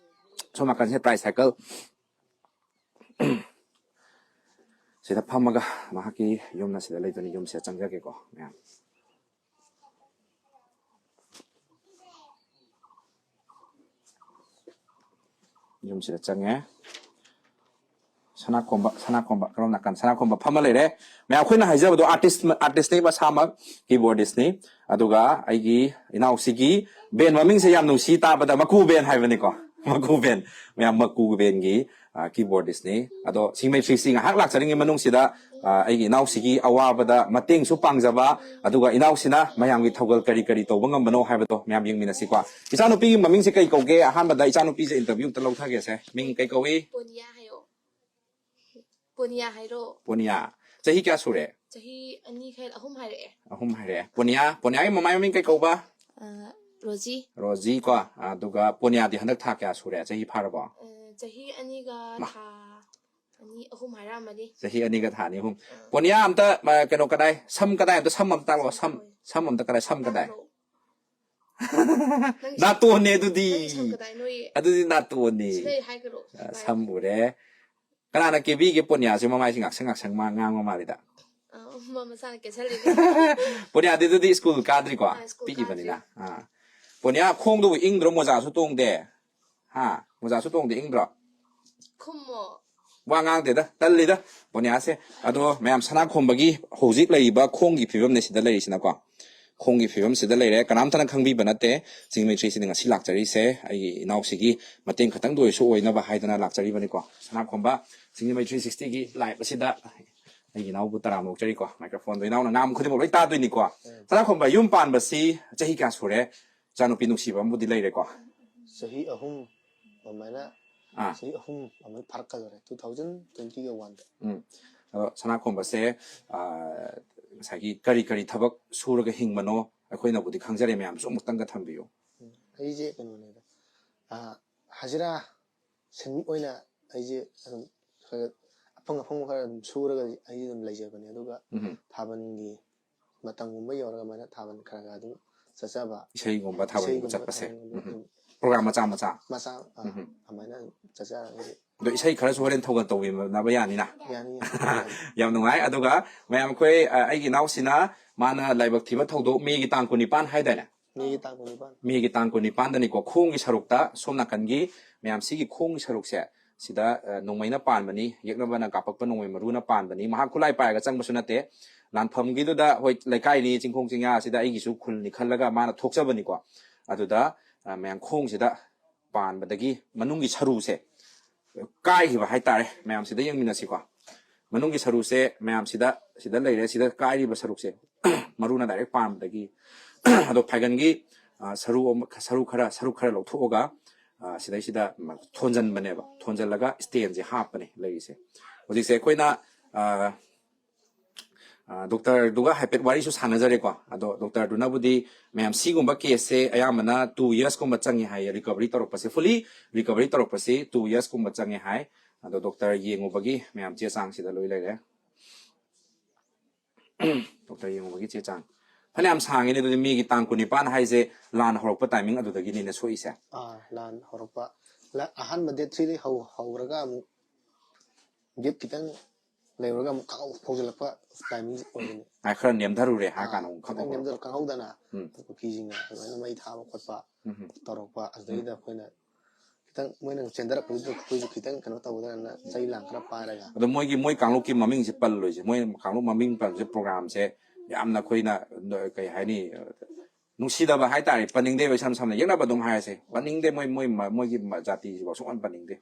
ꯁꯣꯝ ꯅꯥꯀꯟꯁꯤꯅ ꯇ꯭ꯔꯥꯏ ꯁꯥꯏꯀꯜ꯫ ꯁꯤꯗ ꯐꯝꯃꯒ ꯃꯍꯥꯛꯀꯤ ꯌꯨꯝ ꯑꯁꯤꯗ ꯂꯩꯗꯨꯅ ꯌꯨꯝꯁꯤꯗ ꯆꯪꯖꯒꯦꯀꯣ ꯃꯌꯥꯝ꯫ ꯌꯨꯝꯁꯤꯗ ꯆꯪꯉꯦ꯫ ꯁꯅꯥꯈꯣꯝꯕ, ꯁꯅꯥꯈꯣꯝꯕ, ꯀꯔꯣꯝ ꯅꯥꯀꯟ? ꯁꯅꯥꯈꯣꯝꯕ ꯐꯝꯃ ꯂꯩꯔꯦ꯫ ꯃꯌꯥꯝ, ꯑꯩꯈꯣꯏꯅ ꯍꯥꯏꯖꯕꯗꯣ artist, artistꯅꯤ ꯃꯁꯥꯃꯛ, keyboardistꯅꯤ꯫ ꯑꯗꯨꯒ ꯑꯩꯒꯤ ꯏꯅꯥꯎꯁꯤꯒꯤ band ꯃꯃꯤꯡꯁꯦ ꯌꯥꯝ ꯅꯨꯡꯁꯤ ꯇꯥꯕꯗ, ꯃꯀꯨ band ꯍꯥꯏꯕꯅꯤꯀꯣ꯫ ꯃꯀꯨ band꯫ ꯃꯌꯥꯝ, ꯃꯀꯨ bandꯒꯤ, ꯑ, keyboardistꯅꯤ꯫ ꯑꯗꯣ ꯁꯤꯡꯃꯩ ꯊ꯭ꯔꯤ ꯁꯤꯛꯁꯇꯤ ꯉꯥꯏꯍꯥꯛ ꯂꯥꯛꯆꯔꯤꯉꯩ ꯃꯅꯨꯡꯁꯤꯗ, ꯑ, ꯑꯩꯒꯤ ꯏꯅꯥꯎꯁꯤꯒꯤ ꯑꯋꯥꯕꯗ ꯃꯇꯦꯡꯁꯨ ꯄꯥꯡꯖꯕ, ꯑꯗꯨꯒ ꯏꯅꯥꯎꯁꯤꯅ ꯃꯌꯥꯝꯒꯤ ꯊꯧꯒꯜ ꯀꯔꯤ ꯀꯔꯤ ꯇꯧꯕ ꯉꯝꯕꯅꯣ ꯍꯥꯏꯕꯗꯣ ꯃꯌꯥꯝ ꯌꯦꯡꯃꯤꯟꯅꯁꯤꯀꯣ꯫ ꯏꯆꯥꯅꯨꯄꯤꯒꯤ ꯃꯃꯤꯡꯁꯦ ꯀꯩ ꯀꯧꯒꯦ? ꯑꯍꯥꯟꯕꯗ ꯏꯆꯥꯅꯨꯄꯤꯁꯦ interview ꯑꯝꯇ ꯂꯧꯊꯒꯦꯁꯦ꯫ ꯃꯤꯡ ꯀꯩ ꯀꯧꯏ? ꯄꯣꯅꯤꯌꯥ ꯍꯥꯏꯌꯣ꯫ ꯄꯣꯅꯤꯌꯥ ꯍꯥꯏꯔꯣ꯫ ꯄꯣꯅꯤꯌꯥ꯫ ꯆꯍꯤ ꯀꯌꯥ ꯁꯨꯔꯦ? ꯆꯍꯤ ꯑꯅꯤ ꯈꯔ, ꯑꯍꯨꯝ ꯍꯥꯏꯔꯛꯑꯦ꯫ ꯑꯍꯨꯝ ꯍꯥꯏꯔꯛꯑꯦ꯫ ꯄꯣꯅꯤꯌꯥ, ꯄꯣꯅꯤꯌꯥꯒꯤ ꯃꯃꯥꯏ ꯃꯃꯤꯡ ꯀꯩ ꯀꯧꯕ? ꯑ, ꯔꯣꯖꯤ꯫ ꯔꯣꯖꯤ ꯀꯣ꯫ ꯑꯗꯨꯒ ꯄꯣꯅꯤꯌꯥꯗꯤ ꯍꯟꯗꯛ ꯊꯥ ꯀꯌꯥ ꯁꯨꯔꯦ? ꯆꯍꯤ ꯐꯥꯔꯕꯣ? ꯑ, ꯆꯍꯤ ꯑꯅꯤꯒ ꯃꯥ꯫ ꯊꯥ ꯑꯅꯤ, ꯑꯍꯨꯝ ꯍꯥꯏꯔꯛꯑꯝꯃꯅꯤ꯫ ꯆꯍꯤ ꯑꯅꯤꯒ ꯊꯥ ꯑꯅꯤ ꯑꯍꯨꯝ꯫ ꯑ꯫ ꯄꯣꯅꯤꯌꯥ ꯑꯝꯇ, ꯑ, ꯀꯩꯅꯣ ꯀꯗꯥꯏ? ꯁꯝ ꯀꯗꯥꯏ? ꯑꯝꯇ ꯁꯝ ꯑꯝꯇ ꯇꯥꯛꯂꯛꯑꯣ꯫ ꯁꯝ, ꯍꯣꯏ꯫ ꯁꯝ ꯑꯝꯇ ꯀꯗꯥꯏ? ꯁꯝ ꯀꯗꯥꯏ? ꯇꯥꯛꯂꯛꯑꯣ꯫ ꯅꯪꯒꯤ ꯁꯝ, ꯅꯥꯇꯣꯟꯅꯦ ꯑꯗꯨꯗꯤ꯫ ꯅꯪꯒꯤ ꯁꯝ ꯀꯗꯥꯏ ꯅꯣꯏ? ꯑꯗꯨꯗꯤ ꯅꯥꯇꯣꯟꯅꯤ꯫ ꯁꯤ ꯂꯩ ꯍꯥꯏꯈ꯭ꯔꯣ꯫ ꯑ, ꯁꯝ ꯎꯔꯦ꯫ ꯀꯅꯥꯅ ꯀꯦꯕꯤꯒꯦ ꯄꯣꯅꯤꯌꯥꯁꯦ? ꯃꯃꯥꯏꯁꯦ ꯉꯥꯛꯁꯪ ꯉꯥꯛꯁꯪ ꯃꯥ ꯉꯥꯡꯕ ꯃꯥꯜꯂꯤꯗ꯫ ꯑ, ꯃꯥ ꯃꯁꯥꯅ ꯀꯦꯁꯜꯂꯤꯅꯦ꯫ ꯄꯣꯅꯤꯌꯥꯗꯤ ꯑꯗꯨꯗꯤ ꯁ꯭ꯀꯨꯜ ꯀꯥꯗ꯭ꯔꯤꯀꯣ? ꯑ, ꯁ꯭ꯀꯨꯜ ꯄꯤꯛꯏꯕꯅꯤꯅ꯫ ꯀꯥꯗ꯭ꯔꯤ꯫ ꯑ꯫ ꯄꯣꯅꯤꯌꯥ, ꯈꯣꯡꯗꯨꯕꯨ ꯏꯪꯗ꯭ꯔꯣ? ꯃꯣꯖꯥꯁꯨ ꯇꯣꯡꯗꯦ꯫ ꯍꯥ? ꯃꯣꯖꯥꯁꯨ ꯇꯣꯡꯗꯦ, ꯏꯪꯗ꯭ꯔꯣ? ꯈꯨꯝꯃꯣ꯫ ꯋꯥ ꯉꯥꯡꯗꯦꯗ, ꯇꯜꯂꯤꯗ ꯄꯣꯅꯤꯌꯥꯁꯦ꯫ ꯑꯗꯣ ꯃꯌꯥꯝ, ꯁꯅꯥꯈꯣꯝꯕꯒꯤ ꯍꯧꯖꯤꯛ ꯂꯩꯔꯤꯕ ꯈꯣꯡꯒꯤ ꯐꯤꯕꯝꯅꯦ ꯁꯤꯗ ꯂꯩꯔꯤꯁꯤꯅꯀꯣ꯫ ꯈꯣꯡꯒꯤ ꯐꯤꯕꯝꯁꯤꯗ ꯂꯩꯔꯦ꯫ ꯀꯅꯥꯝꯇꯅ ꯈꯪꯕꯤꯕ ꯅꯠꯇꯦ꯫ ꯁꯤꯡꯃꯩ ꯊ꯭ꯔꯤ ꯁꯤꯛꯁꯇꯤꯅ ꯉꯁꯤ ꯂꯥꯛꯆꯔꯤꯁꯦ ꯑꯩꯒꯤ ꯏꯅꯥꯎꯁꯤꯒꯤ ꯃꯇꯦꯡ ꯈꯛꯇꯪꯗ ꯑꯣꯏꯔꯁꯨ ꯑꯣꯏꯅꯕ ꯍꯥꯏꯗꯅ ꯂꯥꯛꯆꯔꯤꯕꯅꯤꯀꯣ꯫ ꯁꯅꯥꯈꯣꯝꯕ, ꯁꯤꯡꯃꯩ ꯊ꯭ꯔꯤ ꯁꯤꯛꯁꯇꯤꯒꯤ live ꯑꯁꯤꯗ ꯑꯩꯒꯤ ꯏꯅꯥꯎꯕꯨ ꯇꯔꯥꯝꯅ ꯑꯣꯛꯆꯔꯤꯀꯣ꯫ Microphoneꯗꯣ ꯏꯅꯥꯎꯅ ꯉꯥꯡꯕ ꯈꯨꯗꯤꯡꯃꯛ ꯂꯣꯏ ꯇꯥꯗꯣꯏꯅꯤꯀꯣ꯫ ꯎꯝ꯫ ꯁꯅꯥꯈꯣꯝꯕ, ꯌꯨꯝ ꯄꯥꯟꯕꯁꯤ ꯆꯍꯤ ꯀꯌꯥ ꯁꯨꯔꯦ? ꯏꯆꯥꯅꯨꯄꯤ ꯅꯨꯡꯁꯤꯕ ꯑꯃꯕꯨꯗꯤ ꯂꯩꯔꯦꯀꯣ꯫ ꯆꯍꯤ ꯑꯍꯨꯝ ꯑꯗꯨꯃꯥꯏꯅ, ꯑꯥ꯫ ꯆꯍꯤ ꯑꯍꯨꯝ ꯑꯗꯨꯃꯥꯏꯅ ꯐꯥꯔꯛꯀꯗꯧꯔꯦ, two thousand twentyꯒ oneꯗ꯫ ꯎꯝ꯫ ꯑꯗꯣ ꯁꯅꯥꯈꯣꯝꯕꯁꯦ, ꯑꯥ, ꯉꯁꯥꯏꯒꯤ ꯀꯔꯤ ꯀꯔꯤ ꯊꯕꯛ ꯁꯨꯔꯒ ꯍꯤꯡꯕꯅꯣ? ꯑꯩꯈꯣꯏꯅꯕꯨꯗꯤ ꯈꯪꯖꯔꯦ, ꯃꯌꯥꯝꯁꯨ ꯑꯃꯨꯛꯇꯪꯒ ꯊꯝꯕꯤꯌꯨ꯫ ꯎꯝ, ꯑꯩꯁꯦ ꯀꯩꯅꯣꯅꯦꯗ, ꯑꯥ, ꯍꯖꯤꯔꯥ ꯁꯤꯟꯃꯤ ꯑꯣꯏꯅ ꯑꯩꯁꯦ ꯑꯗꯨꯝ ꯈꯔ ꯑꯐꯪ ꯑꯐꯪꯕ ꯈꯔ ꯑꯗꯨꯝ ꯁꯨꯔꯒ ꯑꯩꯁꯦ ꯑꯗꯨꯝ ꯂꯩꯖꯕꯅꯦ꯫ ꯑꯗꯨꯒ ꯎꯝ꯫ ꯊꯥꯕꯜꯒꯤ ꯃꯇꯝꯒꯨꯝꯕ ꯌꯧꯔꯒ ꯑꯗꯨꯃꯥꯏꯅ ꯊꯥꯕꯜ ꯈꯔ ꯈꯔ ꯑꯗꯨꯝ ꯆꯠꯆꯕ꯫ ꯏꯁꯩꯒꯨꯝꯕ ꯊꯥꯕꯜꯒꯨꯝꯕ ꯏꯁꯩꯒꯨꯝꯕ ꯆꯠꯄꯁꯦ꯫ ꯊꯥꯕꯜꯒꯨꯝꯕ ꯎꯝ꯫ ꯑꯗꯨꯝ ꯄ꯭ꯔꯣꯒ꯭ꯔꯥꯝ ꯃꯆꯥ ꯃꯆꯥ꯫ ꯃꯆꯥ, ꯑꯥ, ꯎꯝ꯫ ꯑꯗꯨꯃꯥꯏꯅ ꯑꯗꯨꯝ ꯆꯠꯆꯔꯒꯗꯤ꯫ ꯑꯗꯣ ꯏꯁꯩ ꯈꯔꯁꯨ ꯍꯣꯔꯦꯟ ꯊꯧꯒꯜ ꯇꯧꯕꯤꯅꯕ ꯌꯥꯅꯤꯅ? ꯌꯥꯅꯤ, ꯌꯥꯅꯤ꯫ ꯌꯥꯝ ꯅꯨꯡꯉꯥꯏ꯫ ꯑꯗꯨꯒ ꯃꯌꯥꯝ ꯑꯩꯈꯣꯏ, ꯑ, ꯑꯩꯒꯤ ꯏꯅꯥꯎꯁꯤꯅ ꯃꯥꯅ ꯂꯥꯏꯕꯛ ꯊꯤꯕ ꯊꯧꯗꯣꯛ ꯃꯦꯒꯤ ꯇꯥꯡ ꯀꯨꯟꯅꯤꯄꯥꯟ ꯍꯥꯏꯗꯥꯏꯅꯦ? ꯃꯦꯒꯤ ꯇꯥꯡ ꯀꯨꯟꯅꯤꯄꯥꯟ꯫ ꯃꯦꯒꯤ ꯇꯥꯡ ꯀꯨꯟꯅꯤꯄꯥꯟꯗꯅꯤꯀꯣ꯫ ꯈꯣꯡꯒꯤ ꯁꯔꯨꯛꯇ, ꯁꯣꯝ ꯅꯥꯀꯟꯒꯤ ꯃꯌꯥꯝ ꯁꯤꯒꯤ ꯈꯣꯡꯒꯤ ꯁꯔꯨꯛꯁꯦ, ꯁꯤꯗ ꯑ, ꯅꯣꯡꯃꯩꯅ ꯄꯥꯟꯕꯅꯤ, ꯌꯦꯛꯅꯕꯅ ꯀꯥꯞꯄꯛꯄ ꯅꯣꯡꯃꯩ ꯃꯔꯨꯅ ꯄꯥꯟꯕꯅꯤ꯫ ꯃꯍꯥꯛ ꯈꯨꯠꯂꯥꯏ ꯄꯥꯏꯔꯒ ꯆꯪꯕꯁꯨ ꯅꯠꯇꯦ꯫ ꯂꯥꯟꯐꯝꯒꯤꯗꯨꯗ, ꯍꯣꯏ, ꯂꯩꯀꯥꯏꯅꯤ, ꯆꯤꯡꯈꯣꯡ ꯆꯤꯡꯌꯥ ꯑꯁꯤꯗ ꯑꯩꯒꯤꯁꯨ ꯈꯨꯜꯅꯤ ꯈꯜꯂꯒ ꯃꯥꯅ ꯊꯣꯛꯆꯕꯅꯤꯀꯣ꯫ ꯑꯗꯨꯗ ꯑ, ꯃꯌꯥꯝ ꯈꯣꯡꯁꯤꯗ ꯄꯥꯟꯕꯗꯒꯤ ꯃꯅꯨꯡꯒꯤ ꯁꯔꯨꯁꯦ ꯀꯥꯏꯈꯤꯕ ꯍꯥꯏꯇꯥꯔꯦ꯫ ꯃꯌꯥꯝ ꯁꯤꯗ ꯌꯦꯡꯃꯤꯟꯅꯁꯤꯀꯣ꯫ ꯃꯅꯨꯡꯒꯤ ꯁꯔꯨꯁꯦ ꯃꯌꯥꯝ ꯁꯤꯗ, ꯁꯤꯗ ꯂꯩꯔꯦ, ꯁꯤꯗ ꯀꯥꯏꯔꯤꯕ ꯁꯔꯨꯛꯁꯦ꯫ ꯃꯔꯨꯅ ꯗꯥꯏꯔꯦꯛ ꯄꯥꯟꯕꯗꯒꯤ꯫ ꯑꯗꯣ ꯐꯥꯏꯒꯟꯒꯤ ꯑ, ꯁꯔꯨ ꯑꯃ, ꯁꯔꯨ ꯈꯔ, ꯁꯔꯨ ꯈꯔ ꯂꯧꯊꯣꯛꯑꯒ ꯑ, ꯁꯤꯗꯩꯁꯤꯗ ꯊꯣꯟꯖꯟꯕꯅꯦꯕ꯫ ꯊꯣꯟꯖꯜꯂꯒ ꯁ꯭ꯇꯦꯟꯁꯦ ꯍꯥꯞꯄꯅꯦ ꯂꯩꯔꯤꯁꯦ꯫ ꯍꯧꯖꯤꯛꯁꯦ ꯑꯩꯈꯣꯏꯅ ꯑ, ꯑ, ꯗꯣꯛꯇꯔꯗꯨꯒ ꯍꯥꯏꯐꯦꯠ ꯋꯥꯔꯤꯁꯨ ꯁꯥꯟꯅꯖꯔꯦꯀꯣ꯫ ꯑꯗꯣ ꯗꯣꯛꯇꯔꯗꯨꯅꯕꯨꯗꯤ ꯃꯌꯥꯝ ꯁꯤꯒꯨꯝꯕ ꯀꯦꯁꯁꯦ ꯑꯌꯥꯝꯕꯅ ꯇꯨ ꯌꯔꯁꯀꯨꯝꯕ ꯆꯪꯉꯦ ꯍꯥꯏꯌꯦ, ꯔꯤꯀꯚꯔꯤ ꯇꯧꯔꯛꯄꯁꯦ, ꯐꯨꯂꯤ ꯔꯤꯀꯚꯔꯤ ꯇꯧꯔꯛꯄꯁꯤ ꯇꯨ ꯌꯔꯁꯀꯨꯝꯕ ꯆꯪꯉꯦ ꯍꯥꯏ꯫ ꯑꯗꯣ ꯗꯣꯛꯇꯔ ꯌꯦꯡꯉꯨꯕꯒꯤ ꯃꯌꯥꯝ ꯆꯦ ꯆꯥꯡꯁꯤꯗ ꯂꯣꯏ ꯂꯩꯔꯦ꯫ ꯗꯣꯛꯇꯔ ꯌꯦꯡꯉꯨꯕꯒꯤ ꯆꯦ ꯆꯥꯡ ꯐꯅꯌꯥꯝ ꯁꯥꯡꯉꯤꯅꯦ꯫ ꯑꯗꯨꯗꯤ ꯃꯦꯒꯤ ꯇꯥꯡ ꯀꯨꯟꯅꯤꯄꯥꯟ ꯍꯥꯏꯁꯦ ꯂꯥꯟ ꯍꯧꯔꯛꯄ ꯇꯥꯏꯃꯤꯡ ꯑꯗꯨꯗꯒꯤꯅꯤꯅꯦ ꯁꯣꯛꯏꯁꯦ꯫ ꯑꯥ, ꯂꯥꯟ ꯍꯧꯔꯛꯄ꯫ ꯂ-, ꯑꯍꯥꯟꯕ ꯗꯦꯠ ꯊ꯭ꯔꯤꯗꯒꯤ ꯍꯧ-, ꯍꯧꯔꯒ ꯑꯃꯨꯛ ꯒꯦꯞ ꯈꯤꯇꯪ ꯂꯩꯔꯨꯔꯒ ꯑꯃꯨꯛ ꯈꯪꯍꯧ-, ꯍꯧꯖꯤꯜꯂꯛꯄ ꯇꯥꯏꯃꯤꯡ ꯑꯣꯏꯕꯅꯤ꯫ ꯍꯥꯏ, ꯈꯔ ꯅꯦꯝꯊꯔꯨꯔꯦ ꯍꯥꯏ ꯑꯥ, ꯀꯥꯟꯗ ꯑꯃꯨꯛ ꯈꯤꯇꯪ ꯈꯪꯍꯧꯔꯛꯄ꯫ ꯅꯦꯝꯊꯔ-, ꯈꯪꯍꯧꯗꯅ ꯎꯝ꯫ ꯀꯨꯀꯤꯁꯤꯡꯅ ꯑꯗꯨꯃꯥꯏꯅ ꯃꯩ ꯊꯥꯕ ꯈꯣꯠꯄ ꯎꯝ꯫ ꯇꯧꯔꯛꯄ, ꯑꯗꯨꯗꯩꯗ ꯑꯩꯈꯣꯏꯅ ꯈꯤꯇꯪ ꯃꯣꯏꯅ ꯆꯦꯟꯊꯔꯛꯄꯗꯨꯗ ꯑꯩꯈꯣꯏꯁꯨ ꯈꯤꯇꯪ ꯀꯩꯅꯣ ꯇꯧꯒꯗ꯭ꯔꯅ ꯆꯩ ꯂꯥꯡ ꯈꯔ ꯄꯥꯏꯔꯒ꯫ ꯑꯗꯣ ꯃꯣꯏꯒꯤ, ꯃꯣꯏ ꯀꯥꯡꯂꯨꯞꯀꯤ ꯃꯃꯤꯡꯁꯦ ꯄꯜꯂꯣꯏꯁꯦ꯫ ꯃꯣꯏ ꯀꯥꯡꯂꯨꯞ ꯃꯃꯤꯡ ꯄꯜꯂꯤꯁꯦ ꯄ꯭ꯔꯣꯒ꯭ꯔꯥꯝꯁꯦ ꯌꯥꯝꯅ ꯑꯩꯈꯣꯏꯅ, ꯀꯩ ꯍꯥꯏꯅꯤ, ꯅꯨꯡꯁꯤꯗꯕ ꯍꯥꯏꯇꯥꯔꯦ꯫ ꯄꯟꯅꯤꯡꯗꯦꯕ, ꯏꯁꯝ ꯁꯝꯅ ꯌꯦꯛꯅꯕ ꯑꯗꯨꯝ ꯍꯥꯏꯔꯁꯦ꯫ ꯄꯟꯅꯤꯡꯗꯦ ꯃꯣꯏ, ꯃꯣꯏ, ꯃꯣꯏꯒꯤ ꯖꯥꯇꯤꯁꯤꯐꯥꯎ ꯁꯨꯡꯄꯟ ꯄꯟꯅꯤꯡꯗꯦ꯫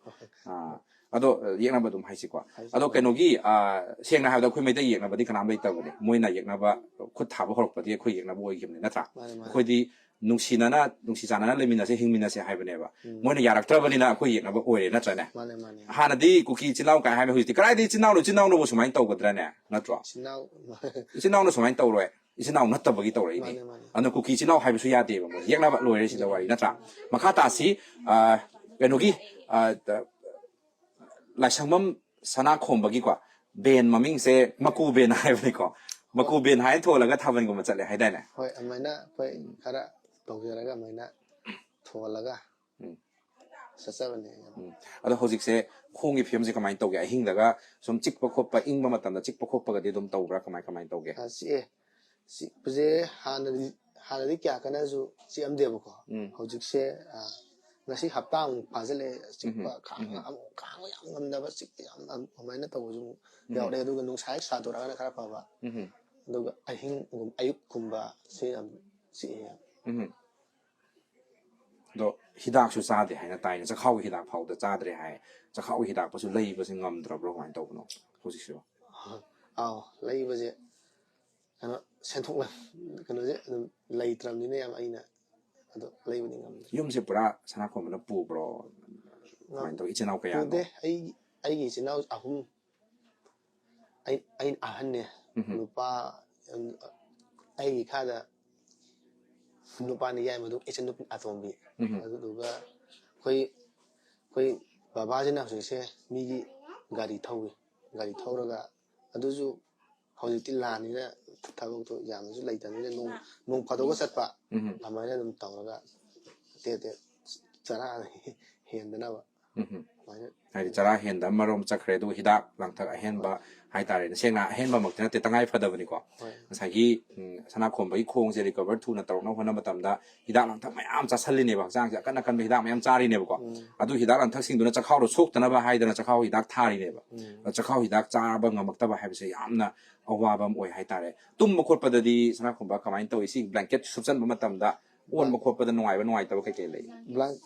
ꯑꯥ, ꯑꯗꯣ ꯌꯦꯛꯅꯕ ꯑꯗꯨꯝ ꯍꯥꯏꯁꯤꯀꯣ꯫ ꯑꯗꯣ ꯀꯩꯅꯣꯒꯤ, ꯑꯥ, ꯁꯦꯡꯅ ꯍꯥꯏꯕꯗ ꯑꯩꯈꯣꯏ ꯃꯩꯇꯩ ꯌꯦꯛꯅꯕꯗꯤ ꯀꯅꯥꯝ ꯂꯩꯇꯕꯅꯦ꯫ ꯃꯣꯏꯅ ꯌꯦꯛꯅꯕ ꯈꯨꯠ ꯊꯥꯕ ꯍꯧꯔꯛꯄꯗꯤ ꯑꯩꯈꯣꯏ ꯌꯦꯛꯅꯕ ꯑꯣꯏꯈꯤꯕꯅꯦ, ꯅꯠꯇ꯭ꯔꯥ? ꯃꯥꯅꯦ, ꯃꯥꯅꯦ꯫ ꯑꯩꯈꯣꯏꯗꯤ ꯅꯨꯡꯁꯤꯅꯅ, ꯅꯨꯡꯁꯤ ꯆꯥꯟꯅꯅ ꯂꯩꯃꯤꯟꯅꯁꯦ, ꯍꯤꯡꯃꯤꯟꯅꯁꯦ ꯍꯥꯏꯕꯅꯦꯕ꯫ ꯎꯝ꯫ ꯃꯣꯏꯅ ꯌꯥꯔꯛꯇ꯭ꯔꯕꯅꯤꯅ ꯑꯩꯈꯣꯏ ꯌꯦꯛꯅꯕ ꯑꯣꯏꯔꯦ, ꯅꯠꯇ꯭ꯔꯅꯦ? ꯃꯥꯅꯦ, ꯃꯥꯅꯦ꯫ ꯍꯥꯟꯅꯗꯤ ꯀꯨꯀꯤ ꯏꯆꯤꯜ ꯏꯅꯥꯎ ꯀꯥꯏ ꯍꯥꯏꯕ, ꯍꯧꯖꯤꯛꯇꯤ ꯀꯗꯥꯏꯗꯒꯤ ꯏꯆꯤꯜ ꯏꯅꯥꯎꯅꯣ? ꯏꯆꯤꯜ ꯏꯅꯥꯎꯅꯕꯨ ꯁꯨꯃꯥꯏꯅ ꯇꯧꯒꯗ꯭ꯔꯅꯦ? ꯅꯠꯇ꯭ꯔꯣ? ꯏꯆꯤꯜ ꯏꯅꯥꯎ ꯏꯆꯤꯜ ꯏꯅꯥꯎꯅ ꯁꯨꯃꯥꯏꯅ ꯇꯧꯔꯣꯏ, ꯏꯆꯤꯜ ꯏꯅꯥꯎ ꯅꯠꯇꯕꯒꯤ ꯇꯧꯔꯛꯏꯅꯤ꯫ ꯃꯥꯅꯦ, ꯃꯥꯅꯦ꯫ ꯑꯗꯨꯅ ꯀꯨꯀꯤ ꯏꯆꯤꯜ ꯏꯅꯥꯎ ꯍꯥꯏꯕꯁꯨ ꯌꯥꯗꯦꯕ, ꯃꯣꯏ ꯌꯦꯛꯅꯕ ꯂꯣꯏꯔꯦ ꯁꯤꯗ ꯋꯥꯔꯤ, ꯅꯠꯇ꯭ꯔꯥ? ꯃꯈꯥ ꯇꯥꯁꯤ, ꯑ, ꯀꯩꯅꯣꯒꯤ, ꯑ, ꯂꯥꯏꯁꯪꯕꯝ ꯁꯅꯥ ꯈꯣꯝꯕꯒꯤꯀꯣ ꯕꯦꯟ ꯃꯃꯤꯡꯁꯦ ꯃꯀꯨ ꯕꯦꯟ ꯍꯥꯏꯕꯅꯤꯀꯣ꯫ ꯃꯀꯨ ꯕꯦꯟ ꯍꯥꯏꯅ ꯊꯣꯜꯂꯒ ꯊꯥꯕꯜꯒꯨꯝꯕ ꯆꯠꯂꯦ ꯍꯥꯏꯗꯥꯏꯅꯦ? ꯍꯣꯏ, ꯑꯗꯨꯃꯥꯏꯅ ꯑꯩꯈꯣꯏ ꯈꯔ ꯇꯧꯖꯔꯒ ꯑꯗꯨꯃꯥꯏꯅ ꯊꯣꯜꯂꯒ ꯎꯝ꯫ ꯆꯠꯆꯕꯅꯦ꯫ ꯎꯝ꯫ ꯑꯗꯣ ꯍꯧꯖꯤꯛꯁꯦ ꯈꯣꯡꯒꯤ ꯐꯤꯕꯝꯁꯦ ꯀꯃꯥꯏꯅ ꯇꯧꯒꯦ? ꯑꯍꯤꯡꯗꯒ ꯁꯨꯝ ꯆꯤꯛꯄ ꯈꯣꯠꯄ, ꯏꯪꯕ ꯃꯇꯝꯗ ꯆꯤꯛꯄ ꯈꯣꯠꯄꯒꯗꯤ ꯑꯗꯨꯝ ꯇꯧꯕ꯭ꯔꯥ? ꯀꯃꯥꯏ, ꯀꯃꯥꯏꯅ ꯇꯧꯒꯦ? ꯑ, ꯆꯤꯛꯑꯦ꯫ ꯆꯤꯛꯄꯁꯦ ꯍꯥꯟꯅꯗꯤ, ꯍꯥꯟꯅꯗꯤ ꯀꯌꯥ ꯀꯟꯅꯁꯨ ꯆꯤꯛꯑꯝꯗꯦꯕꯀꯣ꯫ ꯎꯝ. ꯍꯧꯖꯤꯛꯁꯦ ꯑ, ꯉꯁꯤ ꯍꯞꯇꯥ ꯑꯃꯨꯛ ꯐꯥꯖꯤꯜꯂꯛꯑꯦ꯫ ꯆꯤꯛꯄ ꯎꯝ. ꯈꯥꯡꯕ ꯎꯝ. ꯌꯥꯝ ꯈꯥꯡꯕ ꯌꯥꯝ ꯉꯝꯗꯕ, ꯆꯤꯛꯄ ꯌꯥꯝ ꯑꯗꯨꯃꯥꯏꯅ ꯇꯧꯕꯁꯨ ꯑꯃꯨꯛ ꯎꯝ. ꯌꯥꯎꯔꯛꯑꯦ꯫ ꯑꯗꯨꯒ ꯅꯨꯡꯁꯥ ꯍꯦꯛ ꯁꯥꯗꯣꯔꯛꯑꯒꯅ ꯈꯔ ꯐꯕ꯫ ꯎꯝ. ꯑꯗꯨꯒ ꯑꯍꯤꯡꯒꯨꯝ ꯑꯌꯨꯛꯀꯨꯝꯕꯁꯦ ꯌꯥꯝ ꯆꯤꯛꯑꯦ꯫ ꯎꯝ. ꯑꯗꯣ ꯍꯤꯗꯥꯛꯁꯨ ꯆꯥꯗꯦ ꯍꯥꯏꯅ ꯇꯥꯏꯅꯦ, ꯆꯈꯥꯎꯒꯤ ꯍꯤꯗꯥꯛ ꯐꯥꯎꯗ ꯆꯥꯗ꯭ꯔꯦ ꯍꯥꯏ꯫ ꯆꯈꯥꯎꯒꯤ ꯍꯤꯗꯥꯛꯄꯨꯁꯨ ꯂꯩꯕꯁꯦ ꯉꯝꯗ꯭ꯔꯕ꯭ꯔꯣ, ꯀꯃꯥꯏꯅ ꯇꯧꯕꯅꯣ ꯍꯧꯖꯤꯛꯁꯤꯕꯣ? ꯑꯥꯎ, ꯂꯩꯕꯁꯦ ꯀꯩꯅꯣ, ꯁꯦꯟꯊꯣꯛ ꯂꯝ-, ꯀꯩꯅꯣꯁꯦ ꯑꯗꯨꯝ ꯂꯩꯇ꯭ꯔꯕꯅꯤꯅ ꯌꯥꯝ ꯑꯩꯅ ꯑꯗꯣ ꯂꯩꯕꯗꯤ ꯉꯝꯗ꯭ꯔꯦ꯫ ꯌꯨꯝꯁꯦ ꯄꯨꯔꯥ ꯁꯅꯥꯈꯣꯝꯕꯅ ꯄꯨꯕ꯭ꯔꯣ? ꯀꯃꯥꯏꯅ ꯇꯧꯏ? ꯏꯆꯤꯟ ꯏꯅꯥꯎ ꯀꯌꯥꯅꯣ? ꯄꯨꯗꯦ꯫ ꯑꯩ, ꯑꯩꯒꯤ ꯏꯆꯤꯟ ꯏꯅꯥꯎ ꯑꯍꯨꯝ꯫ ꯑꯩ, ꯑꯩꯅ ꯑꯍꯟꯅꯦ꯫ ꯎꯝ. ꯅꯨꯄꯥ, ꯑꯩꯒꯤ ꯏꯈꯥꯗ ꯅꯨꯄꯥꯅ ꯌꯥꯏꯃꯗꯨ, ꯏꯆꯟ ꯅꯨꯄꯤ ꯑꯇꯣꯝꯕꯤ꯫ ꯎꯝ. ꯑꯗꯨꯗꯨꯒ ꯑꯩꯈꯣꯏ, ꯑꯩꯈꯣꯏ ꯕꯕꯥꯁꯤꯅ ꯍꯧꯖꯤꯛꯁꯦ ꯃꯤꯒꯤ ꯒꯥꯔꯤ ꯊꯧꯏ꯫ ꯒꯥꯔꯤ ꯊꯧꯔꯒ, ꯑꯗꯨꯁꯨ ꯍꯧꯖꯤꯛꯇꯤ ꯂꯥꯟꯅꯤꯅ ꯊꯕꯛꯇꯣ ꯌꯥꯝꯅꯁꯨ ꯂꯩꯇꯕꯅꯤꯅ ꯅꯣꯡ, ꯅꯣꯡ ꯐꯥꯗꯣꯛꯀ ꯆꯠꯄ꯫ ꯎꯝ. ꯑꯗꯨꯃꯥꯏꯅ ꯑꯗꯨꯝ ꯇꯧꯔꯒ ꯇꯦꯠ ꯇꯦꯠ ꯆꯔꯥ ꯍꯦꯟꯗꯅꯕ꯫ ꯎꯝ. ꯑꯗꯨꯃꯥꯏꯅ ꯍꯥꯏꯗꯤ ꯆꯔꯥ ꯍꯦꯟꯗ ꯑꯃꯔꯣꯝ ꯆꯠꯈ꯭ꯔꯦ, ꯑꯗꯨꯒ ꯍꯤꯗꯥꯛ ꯂꯥꯡꯊꯛ ꯑꯍꯦꯟꯕ ꯍꯥꯏꯇꯥꯔꯦꯅꯦ, ꯁꯦꯡꯅ ꯑꯍꯦꯟꯕꯃꯛꯇꯤ ꯅꯠꯇꯦ, ꯇꯉꯥꯏ ꯐꯗꯕꯅꯤꯀꯣ꯫ ꯍꯣꯏ. ꯉꯁꯥꯏꯒꯤ ꯎꯝ, ꯁꯅꯥꯈꯣꯝꯕꯒꯤ ꯈꯣꯡꯁꯦ ꯔꯤꯀꯚꯔ ꯊꯨꯅ ꯇꯧꯔꯛꯅꯕ ꯍꯣꯠꯅꯕ ꯃꯇꯝꯗ ꯍꯤꯗꯥꯛ ꯂꯥꯡꯊꯛ ꯃꯌꯥꯝ ꯆꯥꯁꯜꯂꯤꯅꯦꯕ, ꯍꯛꯆꯥꯡꯁꯦ ꯑꯀꯟ ꯑꯀꯟꯕ ꯍꯤꯗꯥꯛ ꯃꯌꯥꯝ ꯆꯥꯔꯤꯅꯦꯕꯀꯣ꯫ ꯎꯝ. ꯑꯗꯨ ꯍꯤꯗꯥꯛ ꯂꯥꯡꯊꯛꯁꯤꯡꯗꯨꯅ ꯆꯈꯥꯎꯗ ꯁꯣꯛꯇꯅꯕ ꯍꯥꯏꯗꯅ ꯆꯈꯥꯎ ꯍꯤꯗꯥꯛ ꯊꯥꯔꯤꯅꯦꯕ꯫ ꯎꯝ. ꯑꯗꯣ ꯆꯈꯥꯎ ꯍꯤꯗꯥꯛ ꯆꯥꯕ ꯉꯝꯃꯛꯇꯕ ꯍꯥꯏꯕꯁꯦ ꯌꯥꯝꯅ ꯑꯋꯥꯕ ꯑꯃ ꯑꯣꯏ ꯍꯥꯏꯇꯥꯔꯦ꯫ ꯇꯨꯝꯕ ꯈꯣꯠꯄꯗꯗꯤ ꯁꯅꯥꯈꯣꯝꯕ ꯀꯃꯥꯏꯅ ꯇꯧꯏ? ꯁꯤ ꯕ꯭ꯂꯦꯡꯀꯦꯠ ꯁꯨꯞꯆꯟꯕ ꯃꯇꯝꯗ ꯑꯣꯟꯕ ꯈꯣꯠꯄꯗ ꯅꯨꯡꯉꯥꯏꯕ ꯅꯨꯡꯉꯥꯏꯇꯕ ꯀꯩꯀꯩ ꯂꯩ? ꯕ꯭ꯂꯥꯡ-,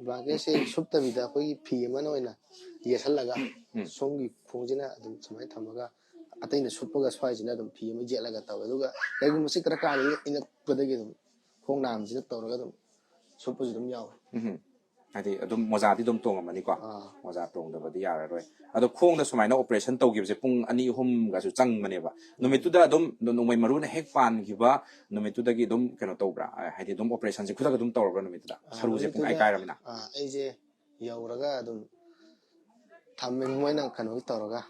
ꯕ꯭ꯂꯥꯡꯀꯦꯠꯁꯦ ꯁꯨꯞꯇꯕꯤꯗ ꯑꯩꯈꯣꯏꯒꯤ ꯐꯤ ꯑꯃꯅ ꯑꯣꯏꯅ ꯌꯦꯠꯁꯜꯂꯒ, ꯎꯝ. ꯁꯣꯝꯒꯤ ꯈꯣꯡꯁꯤꯅ ꯑꯗꯨꯝ ꯁꯨꯃꯥꯏꯅ ꯊꯝꯃꯒ, ꯑꯇꯩꯅ ꯁꯨꯞꯄꯒ ꯁ꯭ꯋꯥꯏꯁꯤꯅ ꯑꯗꯨꯝ ꯐꯤ ꯑꯃ ꯌꯦꯠꯂꯒ ꯇꯧꯋꯦ꯫ ꯑꯗꯨꯒ ꯀꯩꯒꯨꯝꯕ ꯁꯤ ꯈꯔ ꯀꯥ ꯏꯪꯉꯛꯄꯗꯒꯤ ꯑꯗꯨꯝ ꯈꯣꯡ ꯅꯥꯝꯁꯤꯅ ꯇꯧꯔꯒ ꯑꯗꯨꯝ ꯁꯨꯞꯄꯁꯨ ꯑꯗꯨꯝ ꯌꯥꯎꯋꯦ꯫ ꯎꯝ. ꯍꯥꯏꯗꯤ ꯑꯗꯨꯝ ꯃꯣꯖꯥꯗꯤ ꯑꯗꯨꯝ ꯇꯣꯡꯉꯝꯃꯅꯤꯀꯣ? ꯑꯥ. ꯃꯣꯖꯥ ꯇꯣꯡꯗꯕꯗꯤ ꯌꯥꯔꯔꯣꯏ꯫ ꯑꯗꯣ ꯈꯣꯡꯗ ꯁꯨꯃꯥꯏꯅ ꯑꯣꯄꯔꯦꯁꯟ ꯇꯧꯈꯤꯕꯁꯦ ꯄꯨꯡ ꯑꯅꯤ ꯑꯍꯨꯝꯒꯁꯨ ꯆꯪꯕꯅꯦꯕ꯫ ꯅꯨꯃꯤꯠꯇꯨꯗ ꯑꯗꯨꯝ ꯅꯣꯡꯃꯩ ꯃꯔꯨꯅ ꯍꯦꯛ ꯄꯥꯟꯈꯤꯕ ꯅꯨꯃꯤꯠꯇꯨꯗꯒꯤ ꯑꯗꯨꯝ ꯀꯩꯅꯣ ꯇꯧꯕ꯭ꯔꯥ? ꯍꯥꯏꯗꯤ ꯑꯗꯨꯝ ꯑꯣꯄꯔꯦꯁꯟꯁꯦ ꯈꯨꯗꯛꯇ ꯑꯗꯨꯝ ꯇꯧꯔꯕ꯭ꯔꯥ ꯅꯨꯃꯤꯠꯇꯨꯗ? ꯑꯥ, ꯁꯔꯨꯁꯦ ꯄꯨꯡꯀꯥꯏ ꯅꯨꯃꯤꯠꯇꯨꯗ, ꯀꯥꯏꯔꯃꯤꯅ? ꯑꯥ, ꯑꯩꯁꯦ ꯌꯧꯔꯒ ꯑꯗꯨꯝ ꯊꯝꯃꯦ, ꯃꯣꯏꯅ ꯀꯩꯅꯣ ꯇꯧꯔꯒ